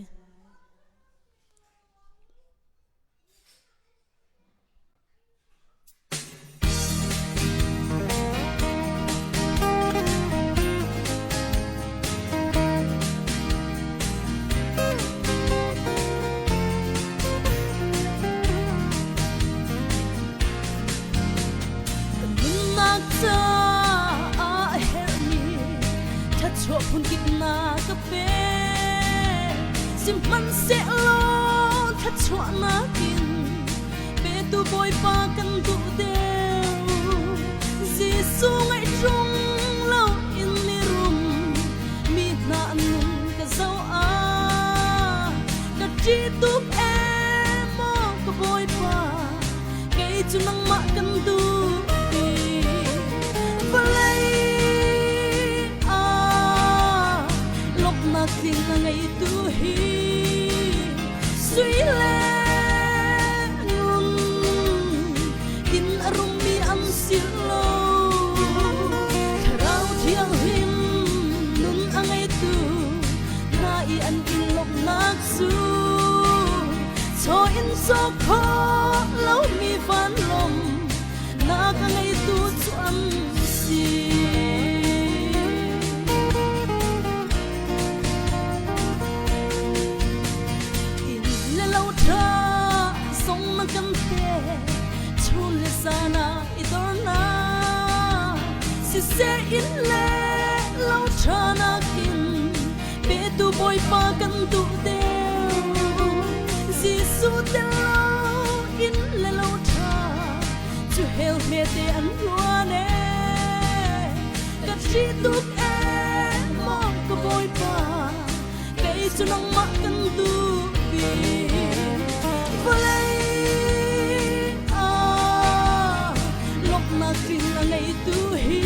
Kan nunnak caah a herhmi thluachuah phunkip na ka pek. Sihmanhsehlaw thluachuahnak in petu Bawipa kan duh deuh. Jesuh ngaih ṭung lo in mirum mi hna nun ka zoh ah ka ṭih tuk ee maw ka Bawipa kei cu nangmah kan duh ti vawlei ah lawmhnak tling a ngeitu hi sui le ngun in a rummi an si lo thlarau thianghlim nun a ngeitu hna i an in lawmhnak cu chaw in caw khawh lomi vanlawng na ka ngeitu cu an si. Inn le lo ṭha zong na kan pek chun le zan ah i dornak siseh inn le lo ṭha nakin petu Bawipa kan duh deuh. Jesuh tel lo inn le lo ṭha cu hell hmete an ruan ee. Ka ṭih tuk ee maw ka Bawipa kei cu nangmah kan duh bik. Vawlei ah lawmhnak tling a ngeitu hi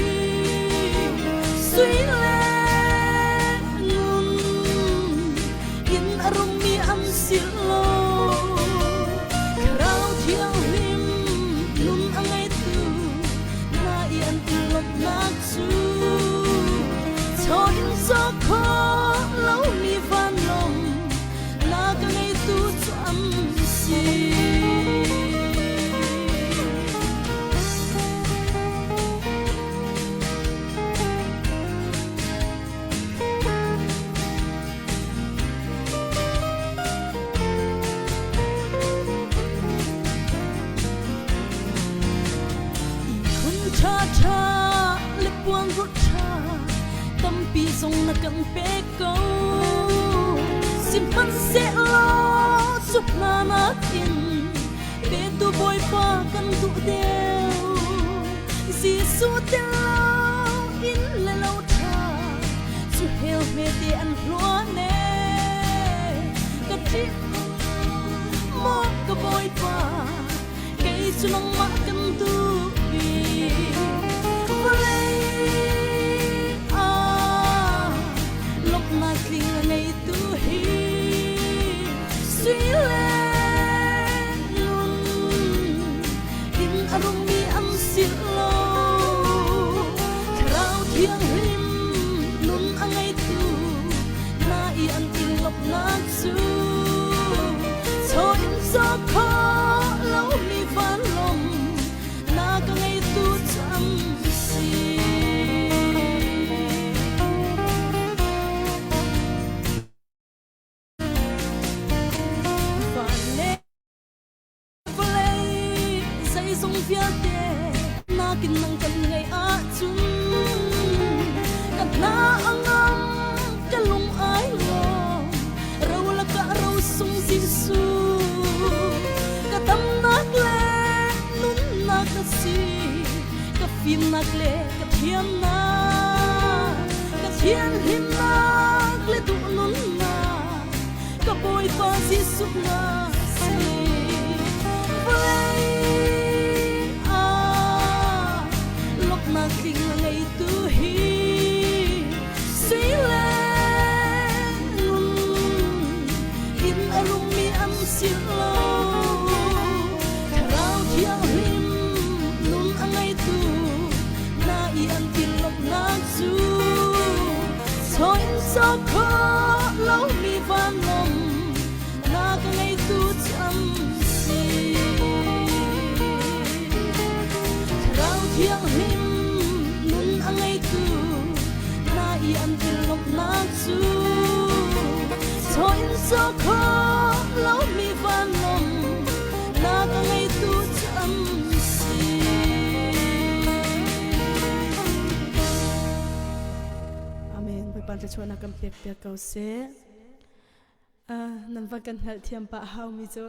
sui le ngun in a rummi an si lo. Thlarau Thianghlim nun a ngeitu na i an i lawmhnak cu chaw in caw khawh lomi vanlawng na ka ngeitu cu an si. Ihkhun ṭhaṭha le puanrut ṭha tampi zong na kan pek ko. Sihmanhsehlaw cu hna nakin petu Bawipa kan duh deuh. Jesuh tel lo inn le lo ṭha cu hell hmete an hluan ee. Ka ṭih maw ka Bawipa. Bawipa kei cu nangmah kan duh bik. Vawlei ah lawmhnak tling a ngeitu hi sui le ngun in a rummi an si lo. Thlarau Thianghlim nun a ngeitu na i an i lawmhnak cu chaw in caw khawh lomi vanlawng na ka ngeitu cu an si. Van le vawlei zeizong vialte nakin nang kan ngeih ahcun ka hna a ngam ka lung ai lawm ro lakah ro sung Jesuh ka damnak le nunnak na si ka fimnak le ka thiamnak ka thianhlimnak le duhnunnak ka Bawipa Jesuh na si. Vawlei ah lawmhnak tling a ngeitu hi sui le ngun in a rummi an si lo. Thlarau Thianghlim nun a ngeitu na i an ti lawmhnak cu chaw in caw khawh lomi vanlawng na ka ngeitu cu an si. Thlarau Thianghlim nun a ngeitu na i an ti lawmhnak cu chaw in caw khawh lomi vanlawng na ka ngeitu cu an si. Amen. Bawipa thluachuahnak kan pek piak ko seh. Nan va kan hngalh thiam pah haumi cu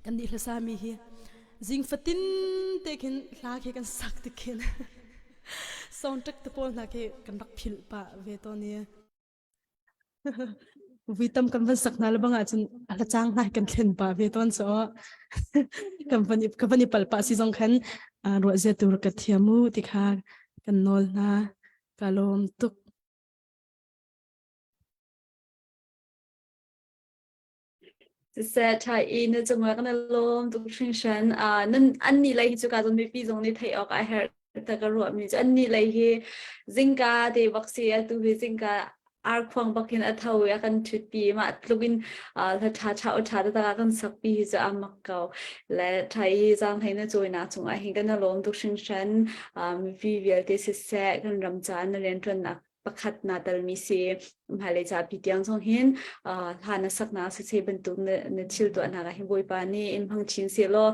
kan nih hlasa mi hi zing fatin te khin hla khi kan sak tik khin soundtrack te pawl hna khi kan rak philh pah ve tawn i Vui tam kan van sak hna le bang ahcun a hla cang hna kan thlen pah ve tawn so kan van i ka van i pal pah si zong khan ruah zia tur ka thiam u ti kha kan nawl hna ka lawm tuk. Siseh ṭha i na cungah kan i lawm tuk hringhran. Nan annih lei hi cu ka zawn mipi zong nih theih awk a herh ta ka ruahmi cu annih lei hi zingka te bak si atu hi zingka arkhuang bak in a tho i a kan ṭhutpi mah tluk in hla ṭha ṭha aw ṭha taktak a kan sakpi hi cu a mak ko. Le ṭha i zaanghlei na cawinak cungah hin kan i lawm tuk hringhran. Mipi vialte siseh kan ram caah na rianṭuannak pakhat na telmi si hmailei ca pi tiang zong hin hla na saknak siseh bantuk na na thil tuahnak ah hin Bawipa nih in hmang chin seh law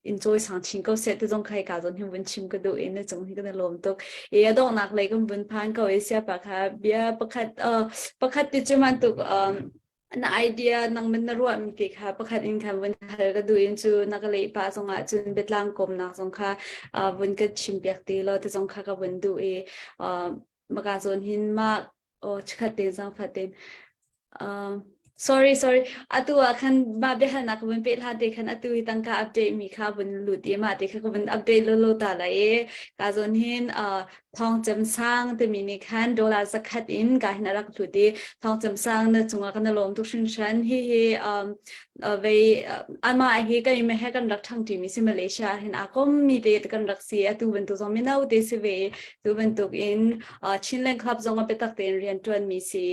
in cawisang chin ko seh ti zong khai ka zon hin vun chim ka duh in na cung hi kan i lawm tuk i a donghnak lei kan vun phan ko i siapa kha bia pakhat pakhat ti cu man tuk na idea nang man na ruahmi te kha pakhat in khan vun hal ka duh in cu na ka leh pah zongah cun biatlang kawmnak zong kha vun ka chim piak te law te zong kha ka vun duh i maka zawn hin ma oh chikhat te zang fatin sorry sorry atu ah khan ma biahalnak ka vun peh hlan te khan atu hi tangka update mi kha vun lut i ma te kha ka vun update lo lo ta lai i ka zawn hin Thawng Cem Sang timi nih khan dollar zakhat in ka hin a rak hlut i Thawng Cem Sang na cungah kan i lawm tuk hringhran. Hihi um, vei amah hi kan i he kan rak ṭhangṭi mi si Malaysia hin aa kom mi te kan rak si atu bantuk zong mino te si ve tu bantuk in Chinland Club zong a biatak tein rian ṭuan mi si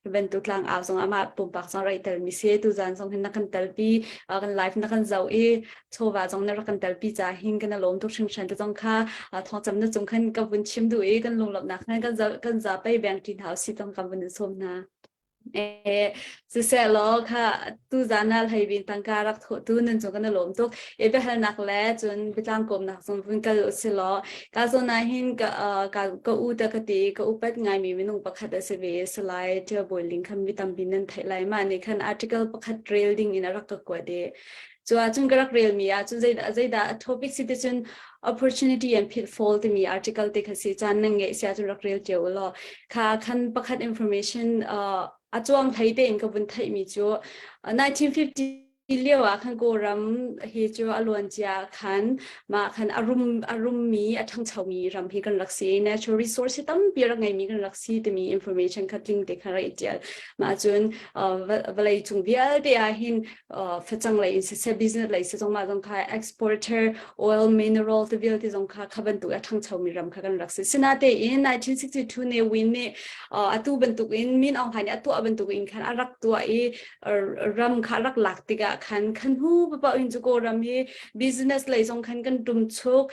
hi bantuk tlang au zong amah pumpak zong rai tel mi si tu zan zong hin na kan telpi kan live na kan zoh i chawva zong na rak kan telpi ca hin kan lawm tuk hringhran te zong kha thawngcam na cung khan ka vun chim duh i kan lunglawmhnak khan kan kan zapei beng ṭi hna usih tong kan vun in sawm hna. E siseh law kha tu zan ah hleibin tangka rak thawh tu nan cung kan lawm tuk e biahalnak le cun biatlang kawmnak zong vun kal usih law ka zawn ah hin ka ka ka u ta ka ti ka upat ngaimi minung pakhat a si ve salai Ṭial Bawi Ling khan mi tampi nan theih lai mah nih khan article pakhat rel ding in a rak ka kuat i Cu ahcun ka rak relmi ahcun zeidah, zeidah topic si ti cun opportunity and pitfall timi article te kha si caan nan ngeih si ahcun rak rel cio u law kha khan pakhat information uh, a cuang hlei tein ka vun theihmi cu 1950. lio ah khan Kawlram hi cu a luan cia khan mah khan a rum a rummi a ṭhangchomi ram hi kan rak si. Natural resource hi tampi rak ngeimi kan rak si timi information kha tling te kha rak i ṭial. Mah cun vawlei cung vialte ah hin facang lei in siseh business lei si zong mah zong kha exporter oil mineral te vialte zong kha kha bantuk a ṭhangchomi ram kha kan rak si. Sinatein 1962 Ne Win nih atu bantuk in Min Aung Hlaing nih a tuah bantuk in khan a rak tuah i ram kha rak lak tikah khan khan hu papa in cu Kawlram hi business lei zong khan kan tum chuk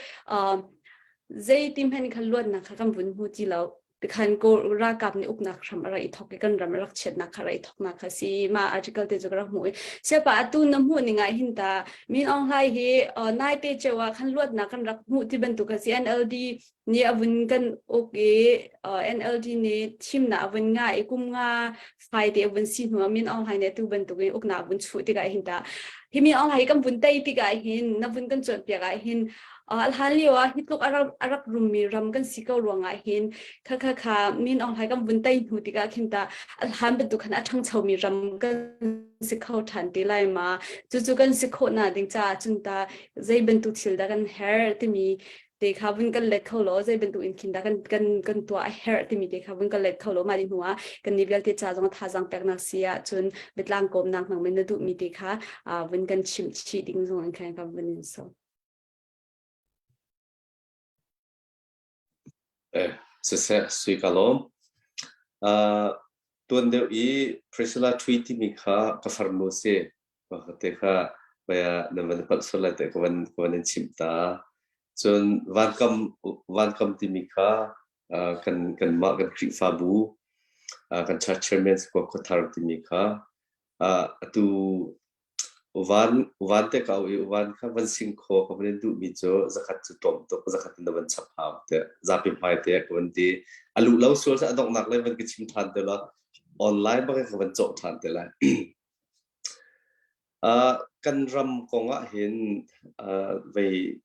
zei ti hmanh khan luatnak kha kan vun hmu ti lo khan ko ralkap nih uknak hram a rak i thok i kan ram a rak chiatnak kha rak i thoknak kha si ma article te cu ka rak hmuh i siapa atu na hmuh ning ah hin ta Min Aung Hlaing hi nai te cheu ah khan luatnak kan rak hmuh ti bantuk a si NLD nih a vun kan uk i NLD nih thimnak a vun ngah i kum nga fai te a vun si hnu ah Min Aung Hlaing nih atu bantuk in uknak a vun chuh tikah hin ta hi Min Aung Hlaing kan vun tei tikah hin na vun kan cawnpiak ah hin a hlan lio ah hi tluk a rak rummi ram kan si ko ruangah hin kha kha kha Min Aung Hlaing kan vun tei hnu tikah khin ta a hlan bantuk khan a ṭhangchomi ram kan si kho ṭhan te lai ma cucu kan si khawh na ding caah cun ta zei bantuk thil dah kan herh timi te kha vun kan let kho law zei bantuk in khin dah kan kan kan tuah a herh timi te kha vun kan let kho law mah ni hnu ah kan ni vialte ca zong thazaang peknak si ah cun biatlang kawmnak nang men na duhmi te kha vun kan chimh chih ding zong in khan kan vun in so Eh, siseh, sui ka lawm. Uh, tuan deuh i Priscilla Thui timi kha ka farnu si. Te kha baya na van palh sual lai te ka van ka van in chimh ta. Cun vankam vankam timi kha uh, kan kanmah kan Khrihfabu uh, kan church chairman Squad Khuathar timi kha uh, atu Uvan uvan te ka au i uvan kha van sing khaw ka van in duhmi cu zakhat cu tlawm tuk zakhat in na van chap hau tiah zapi hmai te ka van ti. A luh lo sual a donghnak lei van ka chim ṭhan te law online bak in ka van cawh ṭhan te lai. Uh, kan ram kong ah hin uh, vei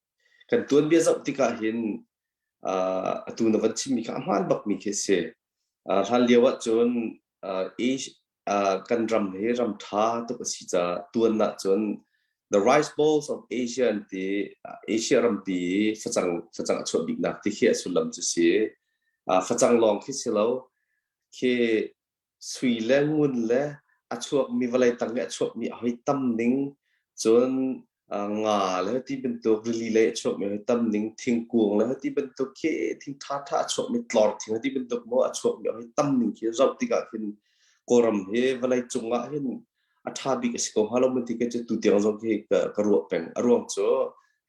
kan tuanbia zoh tikah hin uh, atu na van chimmi kha a hmaan bakmi khi a si. Uh, hlan lio ah cun uh, kan ram hi ram ṭha tuk a si caah tuan ahcun the rice bowls of Asia an ti Asia rampi i facang facang a chuah biknak ti khi a sullam cu si. Facang lawng khi si lo khi sui le ngun le a chuakmi vawlei tang i a chuakmi a hoi tam ning cun nga le ti bantuk rili lei a chuakmi hoi tam ning thingkung le ti bantuk khi thing ṭhaṭha a chuakmi tlor thing ti bantuk maw a chuakmi hoi tam ning khi zoh tikah khin Kawlram hi vawlei cung ah hin a ṭha bik a si ko hnga lo maw ti kei cu tutiang zong khi ka, ka ruah peng. A ruang cu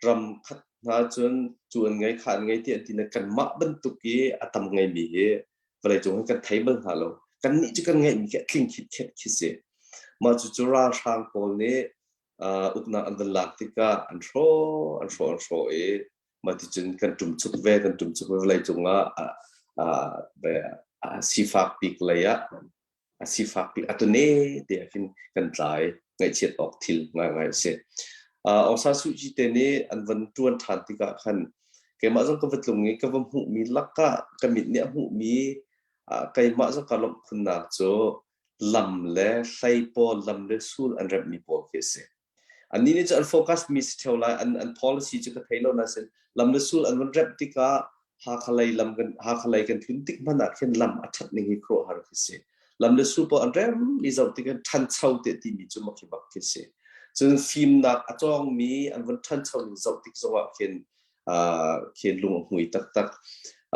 ram khat hna cun cu an ngei kha an ngei ti an ti na kanmah bantuk i a tam ngeimi hi vawlei cung hi kan thei bal hna lo. Kannih cu kan ngeihmi khi a tling khit khet khi si. Mah cucu ralhrang pawl nih uh, uknak an van lak tikah an hrawh an hrawh an hrawh i mah ticun kan ṭumchuk ve kan ṭumchuk ve vawlei cungah uh, sifak bik lei ah a sifak bik atune te ah khin kan tlai ngaihchiat awk thil ngaingai a si. Uh, Aung San Suu Kyi te nih an van ṭuan ṭhan tikah khan keimah zong ka va tlung i ka va hmuhmi lakah ka mit nih a hmuhmi uh, keimah zong ka lawmh khunnak cu lam le hlei pawl lam le sul an remhmi pawl khi a si. Annih nih cu an focus mi si theo lai an an policy cu ka thei lo nain lam le sul an van remh tikah Hakha lei lam kan Hakha lei kan tlun tik hmanh ah khin lam a ṭhat ning hi khuaruahhar khi si. Lam le sul pawl an rem mi zoh tikah ṭhancho te timi cu mak hi bak khi si. Cun fimnak a cawngmi an van ṭhancho ning zoh tik zongah khin uh, khin lung a hmui taktak.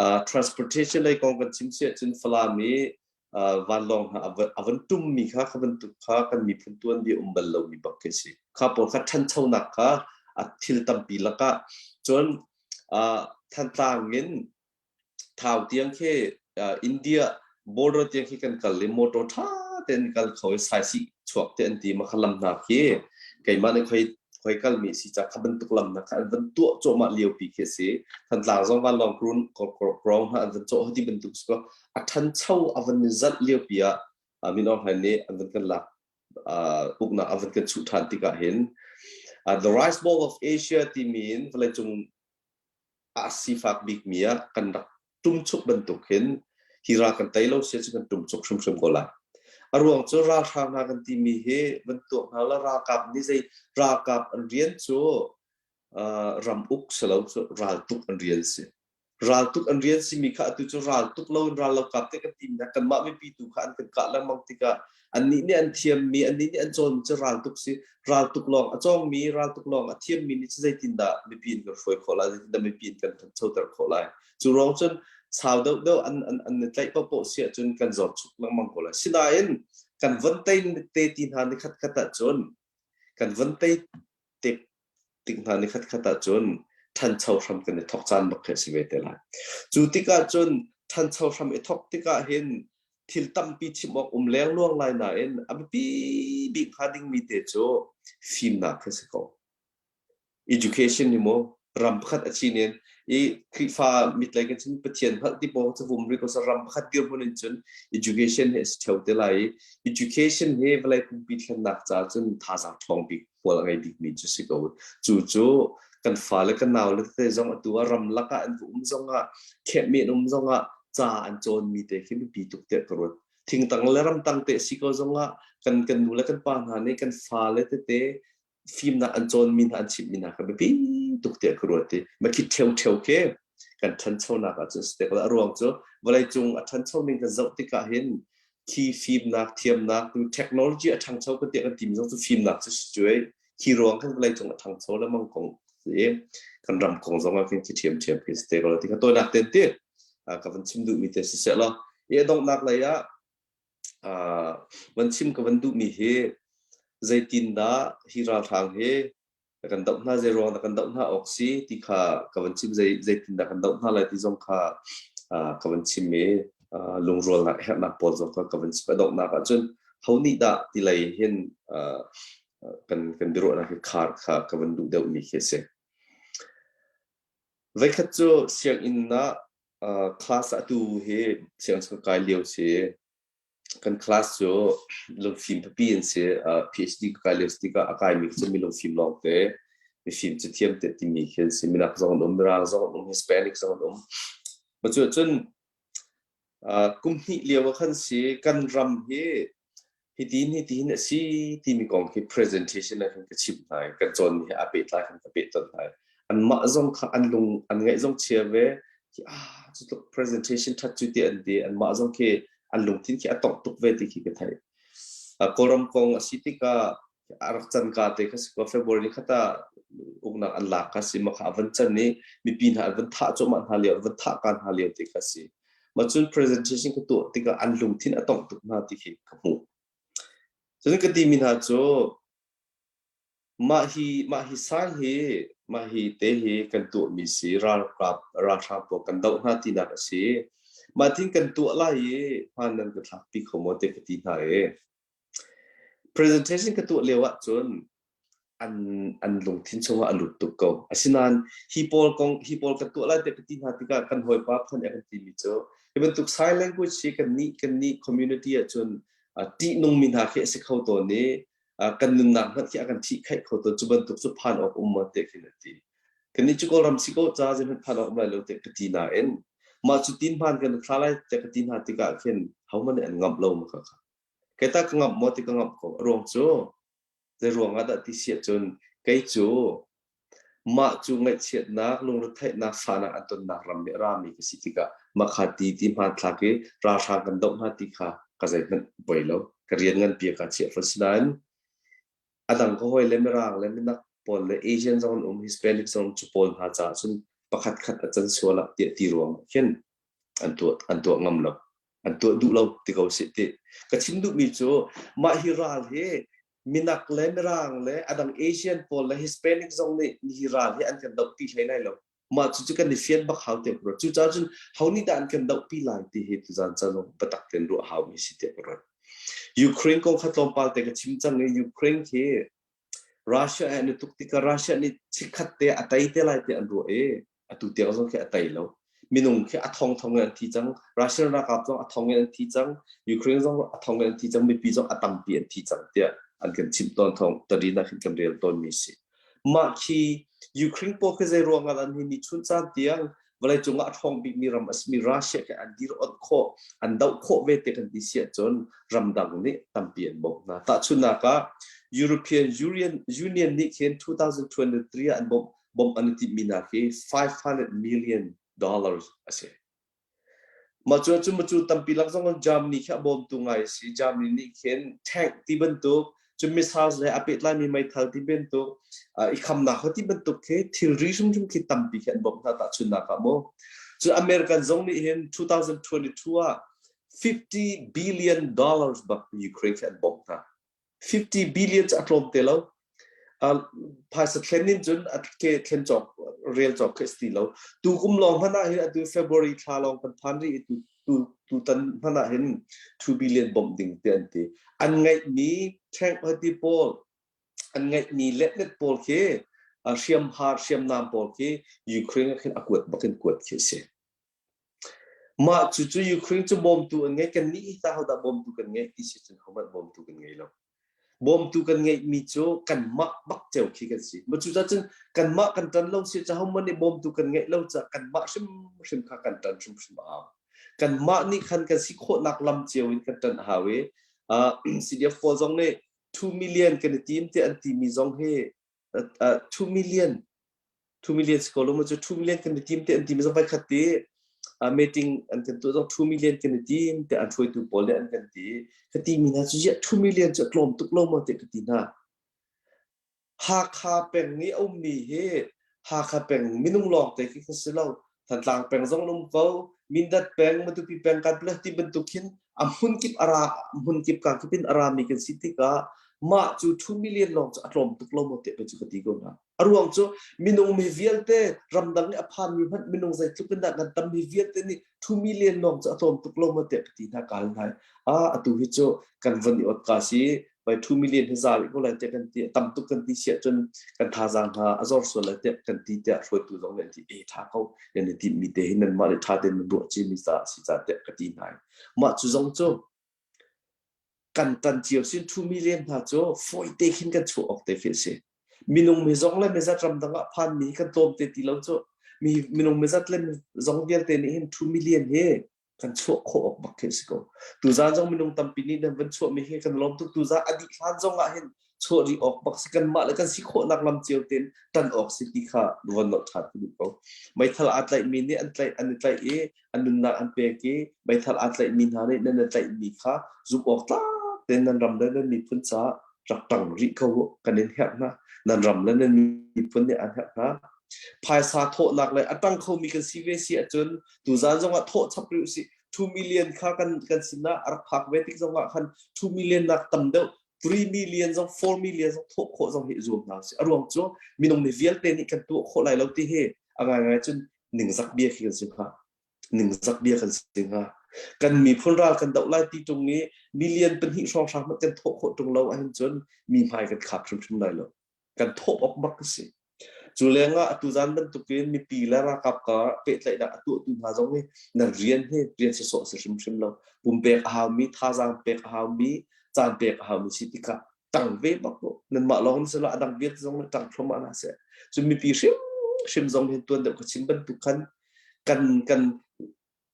Uh, transportation lei kong kan chim si ahcun Falam i vanlawng hna a van tummi kha kha bantuk kha kan miphun tuanbia um bal lomi bak khi si. Kha pawl kha ṭhanchonak kha a thil tampi lakah cun Thantlang in Thau tiang khi India border tiang khi kan kal i motor ṭha tein kal kho i saisih chuak te an ti ma kha lam hna khi keimah nih khoi khoi kalmi si ca kha bantuk lam hna kha an van tuah cuahmah liopi khi a si. Thantlang zong vanlawng krun krong hna an van cawh ti bantuk si ko a ṭhancho a van i zalh liopi ah Min Aung Hlaing nih an van kan lak uknak a van kan chuh ṭhan tikah hin the rice bowl of Asia timi in vawleicung a sifak bikmi ah kan rak ṭumchuk bantuk hin hi ral kan tei lo sia cu kan ṭumchuk hrimhrim ko lai. A ruang cu ralhrang hna kan timi hi van tuak hna la ralkap nih zei ralkap an rian cu ram uk si lo cu raltuk an rian si. Raltuk an rian simi kha atu cu raltuk lo in rallokap te kan timi hna kanmah mipi tu kha an kan kah lengmang tikah annih nih an thiammi annih nih an cawnmi cu raltuk si. Raltuk lawng a cawngmi raltuk lawng a thiammi nih cu zeitindah mipi in kan hruai khawh lai zeitindah mipi in kan thanchoter khawh lai. Cu ruang cun sau deuhdeuh an an an i tlaih paohpaoh si ahcun kan zor chuk lengmang ko lai. Sinain kan von tei te ti hna ni khatkhat ahcun kan von tei tik tik hna ni khatkhat ahcun ṭhancho hram kan i thawk caan bak khi a si ve te lai. Cu tikah cun ṭhancho hram i thawk tikah hin thil tampi chim awk um lengluang lai nain a biapi bik hnga dingmi te cu fimnak khi a si ko. Education hi mu ram pakhat a chin in i Khrihfa mitlei kan chin Pathian hngalh ti paw cu vum ri ko sa ram pakhat dirhmun in cun education hi a si theo te lai i education hi vawlei pumpi thlennak ca cun thazaang ṭhawng bik hmual a ngei bikmi cu si ko. Cu cu kan fale kan naule tete zong atu ah ram lakah an va um zongah khehmi an um zongah ca an cawnmi te khi biapi tuk tiah ka ruat. Thingtang le ramtang te si ko zongah kan kan nu le kan pa hna nih kan fale tete fimnak an cawnmi hna an chimhmi hna kha biapi tuk tiah ka ruat i makhi ṭheuṭheu khi kan ṭhanchonak ahcun si te ko a ruang cu vawleicung a ṭhancho ning kan zoh tikah hin khi fimnak thiamnak technology a ṭhangcho kan tiah kan timi zong cu fimnak cu si cu khi ruang kan vawleicung a ṭhangcho lengmang kong i kan ram kong zong ah khin khi ṭhiamṭhiam khi si te ko ti kha tawinak ten ti ka van chim duhmi te si seh law i a donghnak lei ah Van chim ka van duhmi hi zeitindah hi ralhrang hi kan doh hna, zei ruang dah kan doh hna awk si ti kha ka van chim, zei zeitindah kan doh hna lai ti zong kha ka van chim i lungrualnak herhnak pawl zong kha ka van chim. A donghnak ahcun ho nih dah ti lei hin kan kan biaruahnak hi khar kha ka van duh deuhmi khi a si. Voikhat cu sianginn ah Class atu hi sianginn ka kai lio si. Kan class cu lungfim pipi an si. PhD ka kai lio si tikah a kaimi cu mi lungfim lawngte, mifim cathiam te timi khi an si. Minak zong an um, Mirang zong an um, Hispanic zong an um. Mah cu ahcun kum hnih lio ah khan si kan ram hi hitin hitin a si timi kong khi presentation ah khan ka chimh hna i kan cawnmi he aa pehtlai khan ka peh ton hna i anmah zong kha an lung an ngaih zong chia ve khi ah cu tluk presentation that cu ti an ti anmah zong khi an lungthin khi a tongh tuk ve ti khi ka theih. Kawlram kong a si tikah a rak can ka te kha si ko February ni khat ah uknak an lak kha si ma kha a van can i mipi hna an van thah cuahmah hna lio an van thah ka hna lio te kha si ma cun presentation ka tuah tikah an lungthin a tongh tuk hna ti khi ka hmuh cun ka timi hna cu mah hi mah hi sang hi mah hi te hi kan tuahmi si ralkap ralhrang pawl kan doh hna tinak a si mah tin kan tuah lai i hman nan ka thlak pi kho maw te ka ti hna i Presentation ka tuah lio ahcun an an lungthin chungah a lut tuk ko. Asinain hi pawl kong hi pawl ka tuah lai tiah ka ti hna tikah kan hawipa phun a kan timi cu hi bantuk sign language hi kan nih kan nih community ahcun ṭihnungmi hna khi a si kho tawn i kan nunnak hmanh khi a kan ṭhihkhaih kho tawn. Cu bantuk cu phan awk um maw tiah khin a ti. Kannih cu Kawlram si ko ca zeihmanh phan awk um lai lo tiah ka ti nain mah cu tin hmaan kan thla lai tiah ka ti hna tikah khin hohmanh nih an ngamh lo ma kha. Kei tah ka ngamh maw ti ka ngamh ko. A ruang cu zei ruang ah dah ti si ahcun kei cu mah cu ngaihchiatnak, lungretheihnak, fahnak an tonnak ram i a rami ka si tikah mah kha ti ti hmanthlak i ralhrang kan doh hna ti kha ka zeihmanh poi lo. Ka rian nganpi ah kaa chiah fawn. Sinain a dang ka hawi le Mirang le minak pawl le Asian zong an um, Hispanic zong cu pawl hna caah cun pakhat khat a can sual ah tiah ti ruang ah khin an tuah an tuah ngam lo. An tuah duh lo ti ko sih ti. Ka chim duhmi cu mah hi ral hi minak le mirang le adang Asian pawl le Hispanic zong nih hi ral hi an kan dohpi hlei lai lo. Mah cucu kan i fian bak hau tiah ka ruat. Cucaah cun ho nih dah an kan dohpi lai ti hi tuzan caan biatak tein ruah haumi si tiah ka ruat. Ukraine kong kha tlawmpal te ka chim cang i Ukraine khi Russia he an i tuk tikah Russia nih chikkhat te a tei te lai tiah an ruah i atu tiang zong khi a tei lo. Minung khi a thongthong in an thi cang. Russian ralkap zong a thong in an thi cang. Ukraine zong a thong in an thi cang. Mipi zong a tampi an thi cang tiah an kan chimh tawn thawng tadin ah khin kan rel tawnmi si. Mah khi Ukraine pawl khi zei ruang ah an hi ni chun caan tiang Vawleicung ah a ṭhawng bikmi ram a simi Russia khi an dir onh khawh, an doh khawh ve te kan ti si ahcun ramdang nih tampi an bawmh hna. Tahchunhnak ah European Union, Union nih khin 2023 ah an bawmh bawmh an i timhmi hna khi 500 million dollars a si. Mah cu cu cu tampi lak zong in Germany khi a bawmtu ngai a si. Germany nih khin tank ti bantuk, cu missiles le a pehtlaimi meithal ti bantuk, i khamnak ho ti bantuk khi thilri hrimhrim khi tampi khi an bawmh hna tahchunhnak ah mu. Cu American zong nih hin 2022 ah 50 billion dollars bak Ukraine khi an bawmh hna. 50 billion cu a tlawm te lo. Phaisa thlen in cun a ke thlen cawk rel cawk khi si lo. Tu kum lawng hmanh ah hin atu February thla lawng kan phan rih i tu tu tutan hmanh ah hin 2 billion bawmh ding te an ti. An ngeihmi tank hati pawl an ngeihmi letlet pawl khi hriamha hriamnam pawl khi Ukraine ah khin a kuat bakin kuat khi a si. Mah cucu Ukraine cu bawmtu an ngei. Kannih hi tah hodah bawmtu kan ngeih ti si cun hohmanh bawmtu kan ngei lo. Bawmtu kan ngeihmi cu kanmah bak cio khi kan si. Mah cucaah cun kanmah kan ṭan lo si caah hohmanh nih bawmtu kan ngeih lo caah kanmah hrimhrim kha kan ṭan hrimhrim a hau. Kanmah nih khan kan si khawhnak lam cio in kan ṭan a hau i uh, CDF pawl zong nih 2 million kan i tim tiah an timi zong hi uh, 2 million 2 million si ko lo mu cu 2 million kan i tim te an ti mi zong vai khat ti meeting an kan tuah zong 2 million kan i tim te an hruaitu pawl nih an kan ti ka ti mi hna cu ziah 2 million cu a tlawm tuk lo maw te ka ti hna Hakha peng i a ummi hi Hakha peng minung lawng te khi ka si lo Thantlang peng zong um ko Mindat peng Matupi peng kan plus ti bantuk khin a hmun kip ara hmun kip ka kip in ara mi kan si tikah mah cu 2 million lawng cu a tlawm tuk lo maw te cu ka ti ko hna A ruang cu minung mi vialte ramdang i a phanmi hmanh minung zeitluk in dah kan tam mi vialte nih 2 million lawng cu a tlawm tuk lo maw tiah ka ti hna kaal hna. Ah atu hi cu kan von i ot ka si vai 2 million hi za rih ko lai tiah kan ti tam tuk kan ti siah cun kan thazaang hna a zor sual lai tiah kan ti tiah hruaitu zong nih an ti e tha ko nan i timhmi te hi nanmah nih tha tein nan ruah cimi ca a si ca tiah ka ti hna. Mah cu zong cu kan tan cio sin 2 million hna cu fawite khin kan chuah awk te khi a si. Minung mizong le mizat ramdang ah phanmi hi kan tlawm te ti lo cu. Mi minung mizat le zong vialte nih hin 2 million hi kan chuah khawh awk bak khi a si ko. Tuzaan zong minung tampi nih nan van chuahmi hi kan lawm tuk. Tuzaan a dih hlan zong ah hin chuah rih awk bak si kanmah le kan si khawhnak lam cio tein tan awk si ti kha von nolh ṭhan ka duh ko. Meithal aa tlaihmi nih an tlaih an i tlaih i an nunnak an pek i meithal aa tlaihmi hna nih nan i tlaihmi kha zumh awk tlak tein nan ram le nan miphun caah rak ṭang rih ko u kan in herh hna nan ram le nan miphun nih an herh hna phaisa thawhnak le a ṭang khomi kan si ve si ahcun tuzaan zongah thawh chap rih usih 2 million kha kan kan sinah a rak phak ve tik zongah khan 2 million nak tam deuh 3 million zong 4 million zong thawh khawh zong hi zuam hna usih a ruang cu minung mi vialte nih kan tuah khawh lai lo ti hi a ngaingai cun ningzak bia khi kan si hnga ningzak bia kan si hnga kan miphun ral kan doh lai ti ṭung i million pahnih hrawnghrang hmanh kan thawh khawh ṭung lo ahhin cun mi hmai kan khap hrimhrim lai lo kan thawh awk bak a si cu lengah atu zan bantukin mipi le ralkap ka pehtlaihnak a tuahtu hna zong hi nan rian hi rian sawsawh si hrimhrim lo pumpek a haumi thazaang pek a haumi caan pek a haumi si tikah tang ve bak ko nanmah lawng si lo a dang vialte zong nih tang thluahmah hna seh cun mipi hrim hrim zong hin tuan deuh ka chim bantuk khan kan kan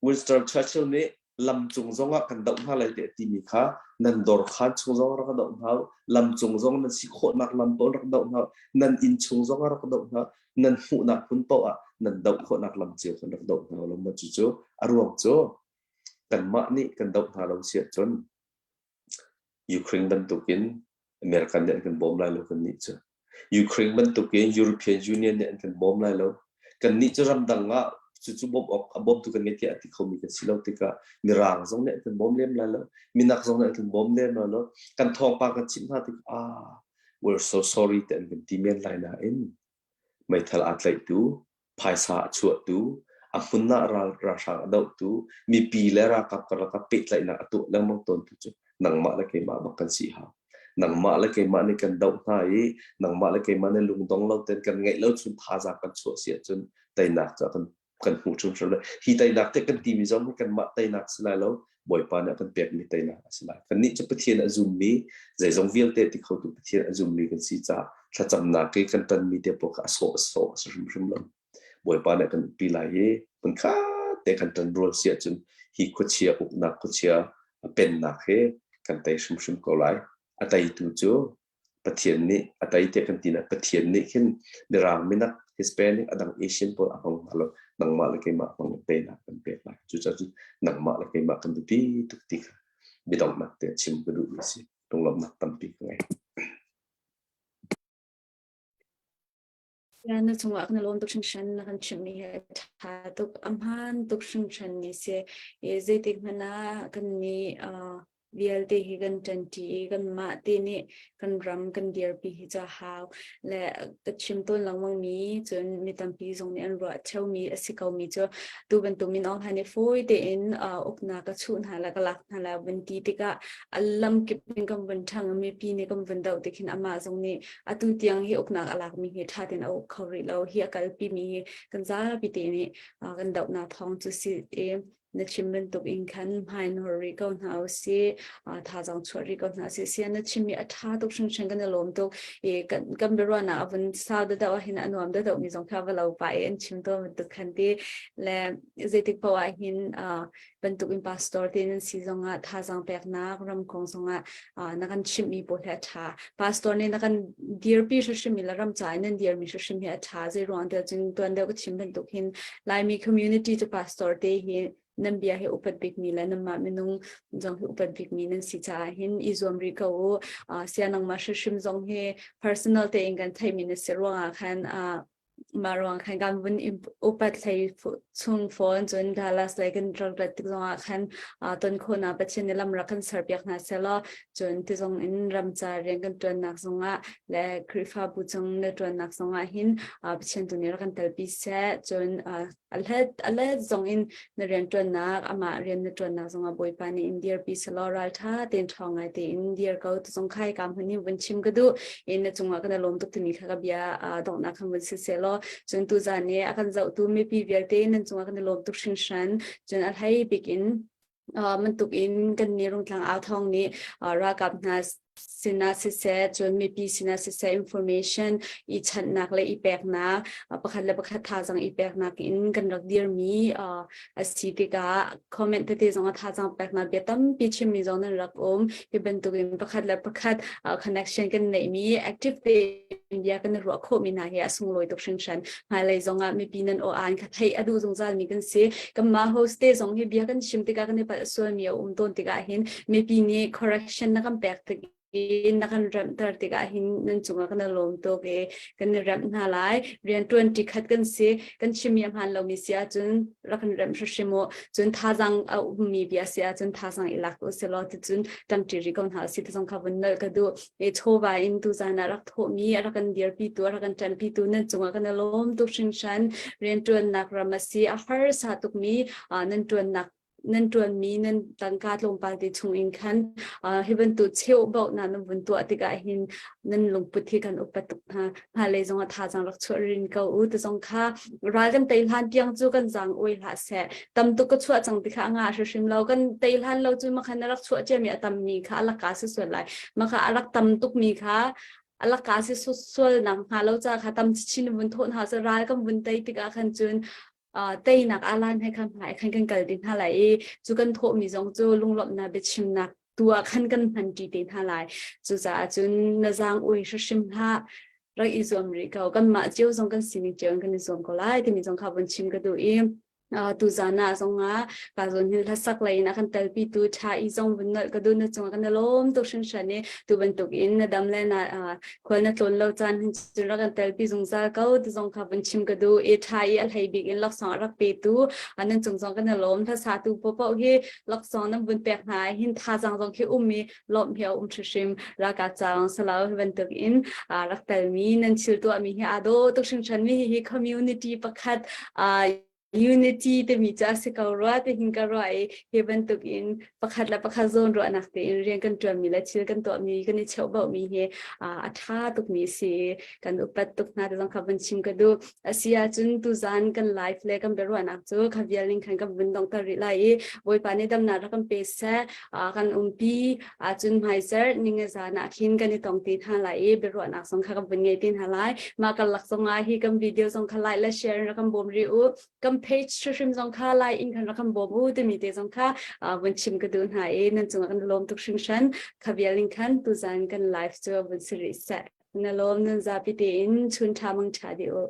Winston Churchill nih lam cung zong ah kan doh hna lai tiah timi kha nan dawr khaan chung zong rak doh hna lam cung zong nan si khawhnak lam pawl rak doh hna nan inn chung zong rak doh hna nan hmuhnak hmun paoh ah nan doh khawhnak lam cio khan rak doh hna lo ma cucu a ruang cu kanmah nih kan doh hna lo si ahcun Ukraine bantukin American nih an kan bawm lai lo kannih cu. Ukraine bantukin European Union nih an kan bawm lai lo. Kannih cu ramdang ah cucu bawmh awk a bawmtu kan ngei tiah a ti khomi kan si lo tikah Mirang zong nih an kan bawm lem lai lo. Minak zong nih an kan bawm lem lai lo. Kan thawngpang kan chimh hna tikah ah we're so sorry ti an kan ti men lai nain meithal aa tlaihtu phaisa a chuahtu, a hmun ah ral ralhrang a dohtu, mipi le ralkap karlak ah pehtlaihnak a tuah lengmang tawntu cu nangmah le keimah bak kan si hau. Nangmah le keimah nih kan doh hna i nangmah le keimah nih lungdong lo tein kan ngeih lo chun thazaang kan chuah si ahcun teinak cu kan kan hmuh hrimhrim lai. Hi teinak te kan timi zong hi kanmah teinak si lai lo, Bawipa nih a kan pekmi teinak a si lai. Kannih cu Pathian a zummi, zeizong vialte ti khotu Pathian a zummi kan si caah thlacamnak i kan tonmi te paoh kha a sawh a sawh a si hrimhrim lo. Bawipa nih a kan umpi lai i. Hmunkhat te kan ṭan rual si ahcun hi khuachia uknak khuachia pennak hi kan tei hrimhrim ko lai. A teitu cu Pathian nih a tei tiah kan ti nain Pathian nih khin Mirang minak Hispanic a dang Asian pawl a hmang hna lo. Nangmah le keimah hmang in teinak kan pek lai. Cucaah cun nangmah le keimah kan biapi tuk ti kha biadonghnak te chim ka duhmi a si. Lunglawmhnak tampi ka ngei. Na cungah kan i lawm tuk hringhran na kan chimhmi hi a ṭha tuk a hmaan tuk hringhran mi si i zeitik hmanh ah kan nih uh, vialte hi kan ṭanṭi i kanmah te nih kan ram kan dirpi hi cu a hau le ka chim tawn lengmang mi cun mi tampi zong nih an ruah ṭheumi a si ko mi cu tu bantuk min Aung Hlaing nih fawi tein uh, uknak ka chuh hna le ka lak hna le vun ti tikah a lamkip in kan vun ṭhang i mipi nih kan vun doh tik hin amah zong nih atu tiang hi uknak a lakmi hi ṭha tein a uk kho rih lo. Hi a kalpi mi hi kan zapi te nih kan dohnak thawng cu si i na chim bantuk in khan hmai hor rih ko hna u si thazaang chuah rih ko hna si sia na chimmi a ṭha tuk hringhran kan i lawm tuk i kan kan biaruahnak a vun sau deuh ah hin a nuam deuh mi zong kha va lo pa i an chim tawn bantuk khan ti le zeitik paoh ah hin bantuk in pastor te nan si zongah thazaang peknak ram kong zongah na kan chimhmi pawl hi a ṭha. Pastor nih na kan dirpi hrimhrim le ram ca in nan dirmi hrimhrim hi a ṭha. Zei ruang tiah cun tuan deuh ka chim bantuk hin Laimi community cu pastor te hi nan bia hi upat bikmi le nanmah minung zong hi upat bikmi nan si caah hin i zuam rih ko u. Sia nangmah hrimhrim zong hi personal tein kan theihmi na si ruangah khan mah ruang khan kan vun upat hlei chung fawn cun Dallas lei kan rak rat tik zongah khan ton khawhnak Pathian nih lam rak kan serpiak hna selaw cun ti zong in ramca rian kan ṭuannak zongah le Khrihfabu chung na ṭuannak zongah hin Pathian tu nih rak kan telpi seh cun A let a let zong in na rianṭuannak, amah rian na ṭuannak zongah Bawipa nih in dirpi selaw ralṭha tein ṭhawng ngai tein dir ko. Tuzong khai ka hmun in vun chim ka duh. In na cungah kan i lawm tuk timi kha ka bia donghnak khan vun si selaw cun tuzan i a kan zohtu mipi vialte nan cungah kan i lawm tuk hringhran. Cun a hlei bik in bantuk in kan nih Rungtlang au thawng nih ralkap hna sinah siseh cun mipi sinah siseh information i chanhnak le i peknak pakhat le pakhat thazaang i peknak in kan rak dirmi a si tikah comment tete zong a thazaang peknak bia tampi chimmi zong nan rak um hi bantuk in pakhat le pakhat connection kan neihmi active te bia kan ruah khawhmi hna hi a sunglawi tuk hringhran hmailei zongah mipi nan aw aan kha theih a duh zungzal mi kan si kanmah host te zong hi bia kan chim tikah kan i palh sualmi a um tawn tikah hin mipi nih correction na kan pek tik i na kan remhter tikah hin nan cungah kan i lawm tuk i kan i remh hna lai rian ṭuan ṭi khat kan si kan chimmi a hmaan lomi si ahcun rak kan remh hrimhrim u cun thazaang a ummi bia si ahcun thazaang i lak u si law ticun ṭangṭi rih ko hna si ti zong kha vun nolh ka duh i chawva in tuzan ah rak thawhmi a rak kan dirpitu a rak kan ṭanpitu nan cungah kan i lawm tuk hringhran rianṭuannak ram a si a harsa tukmi nan ṭuannak nan ṭuanmi nan tangka tlawmpal te chung in khan hi bantuk cheuhbauhnak nan vun tuah tikah hin nan lungput hi kan upat tuk hna hmailei zong ah thazaang rak chuah rin ko u ti zong kha ral kan tei hlan tiang cu kan zaang oi hlah seh tam tuk ka chuah cang ti kha a ngah hrimhrim lo kan tei hlan lo cu makhan na rak chuah ciami a tammi kha a laka si sual lai maka a rak tam tukmi kha a laka si sual nak hnga lo ca kha tam chin vun thawh hna cu ral kan vun tei tikah khan cun teinak alan he khan hmai khan kan kal ti hna lai i cu kan thawhmi zong cu lunglawmhnak biachimnak tu ah khan kan hman ṭi te hna lai cucaah cun na zaang ui hrimhrim hlah rak i zuam rih ko kanmah cio zong kan sining cio in kan i zuam ko lai timi zong kha vun chim ka duh i tuzan ah zongah ka zawn hin hlasak lei in a kan telpi tu ṭha i zong vun nolh ka duh na cungah kan i lawm tuk hringhran i tu bantuk in na dam le na khual na tlawn lo caan hin cun rak kan telpi zungzal ko ti zong kha vun chim ka duh i ṭha i a hlei bik in laksawng a rak petu nan cung zong kan i lawm hlasa tu paohpaoh hi laksawng nan vun pek hna hin thazaang zong khi um i lawmh hi a um hrimhrim ralkap caang salau hi bantuk in rak telmi nan thil tuahmi hi aa dawh tuk hringhran mi hi community pakhat unity timi cu a si ko rua ti hin ka ruah i hi bantuk in pakhat le pakhat zawn ruahnak tein rian kan ṭuanmi le thil kan tuahmi kan i cheuhbauhmi hi a ṭha tukmi a si i kan upat tuk hna ti zong kha vun chim ka duh. A si ahcun tuzaan kan live le kan biaruahnak cu kha vial ning khan kan vun donghter rih lai i Bawipa nih damnak rak kan pe seh, kan umpi ahcun hmaizarh ningazan ah khin kan i tong te hna lai i biaruahnak zong kha kan vun ngei te hna lai. Mah karlak zong ah hi kan video zong kha like le share in rak kan bawm rih u. Kan. Instagram page hrim zong kha like in kan rak kan bawm u timi te zong kha vun chim ka duh hna i nan cungah kan lawm tuk hringhran. Kha vial in khan tuzan kan live cu vun si rih seh. Na lawm nan zapi tein chun ṭha mang ṭha dih u.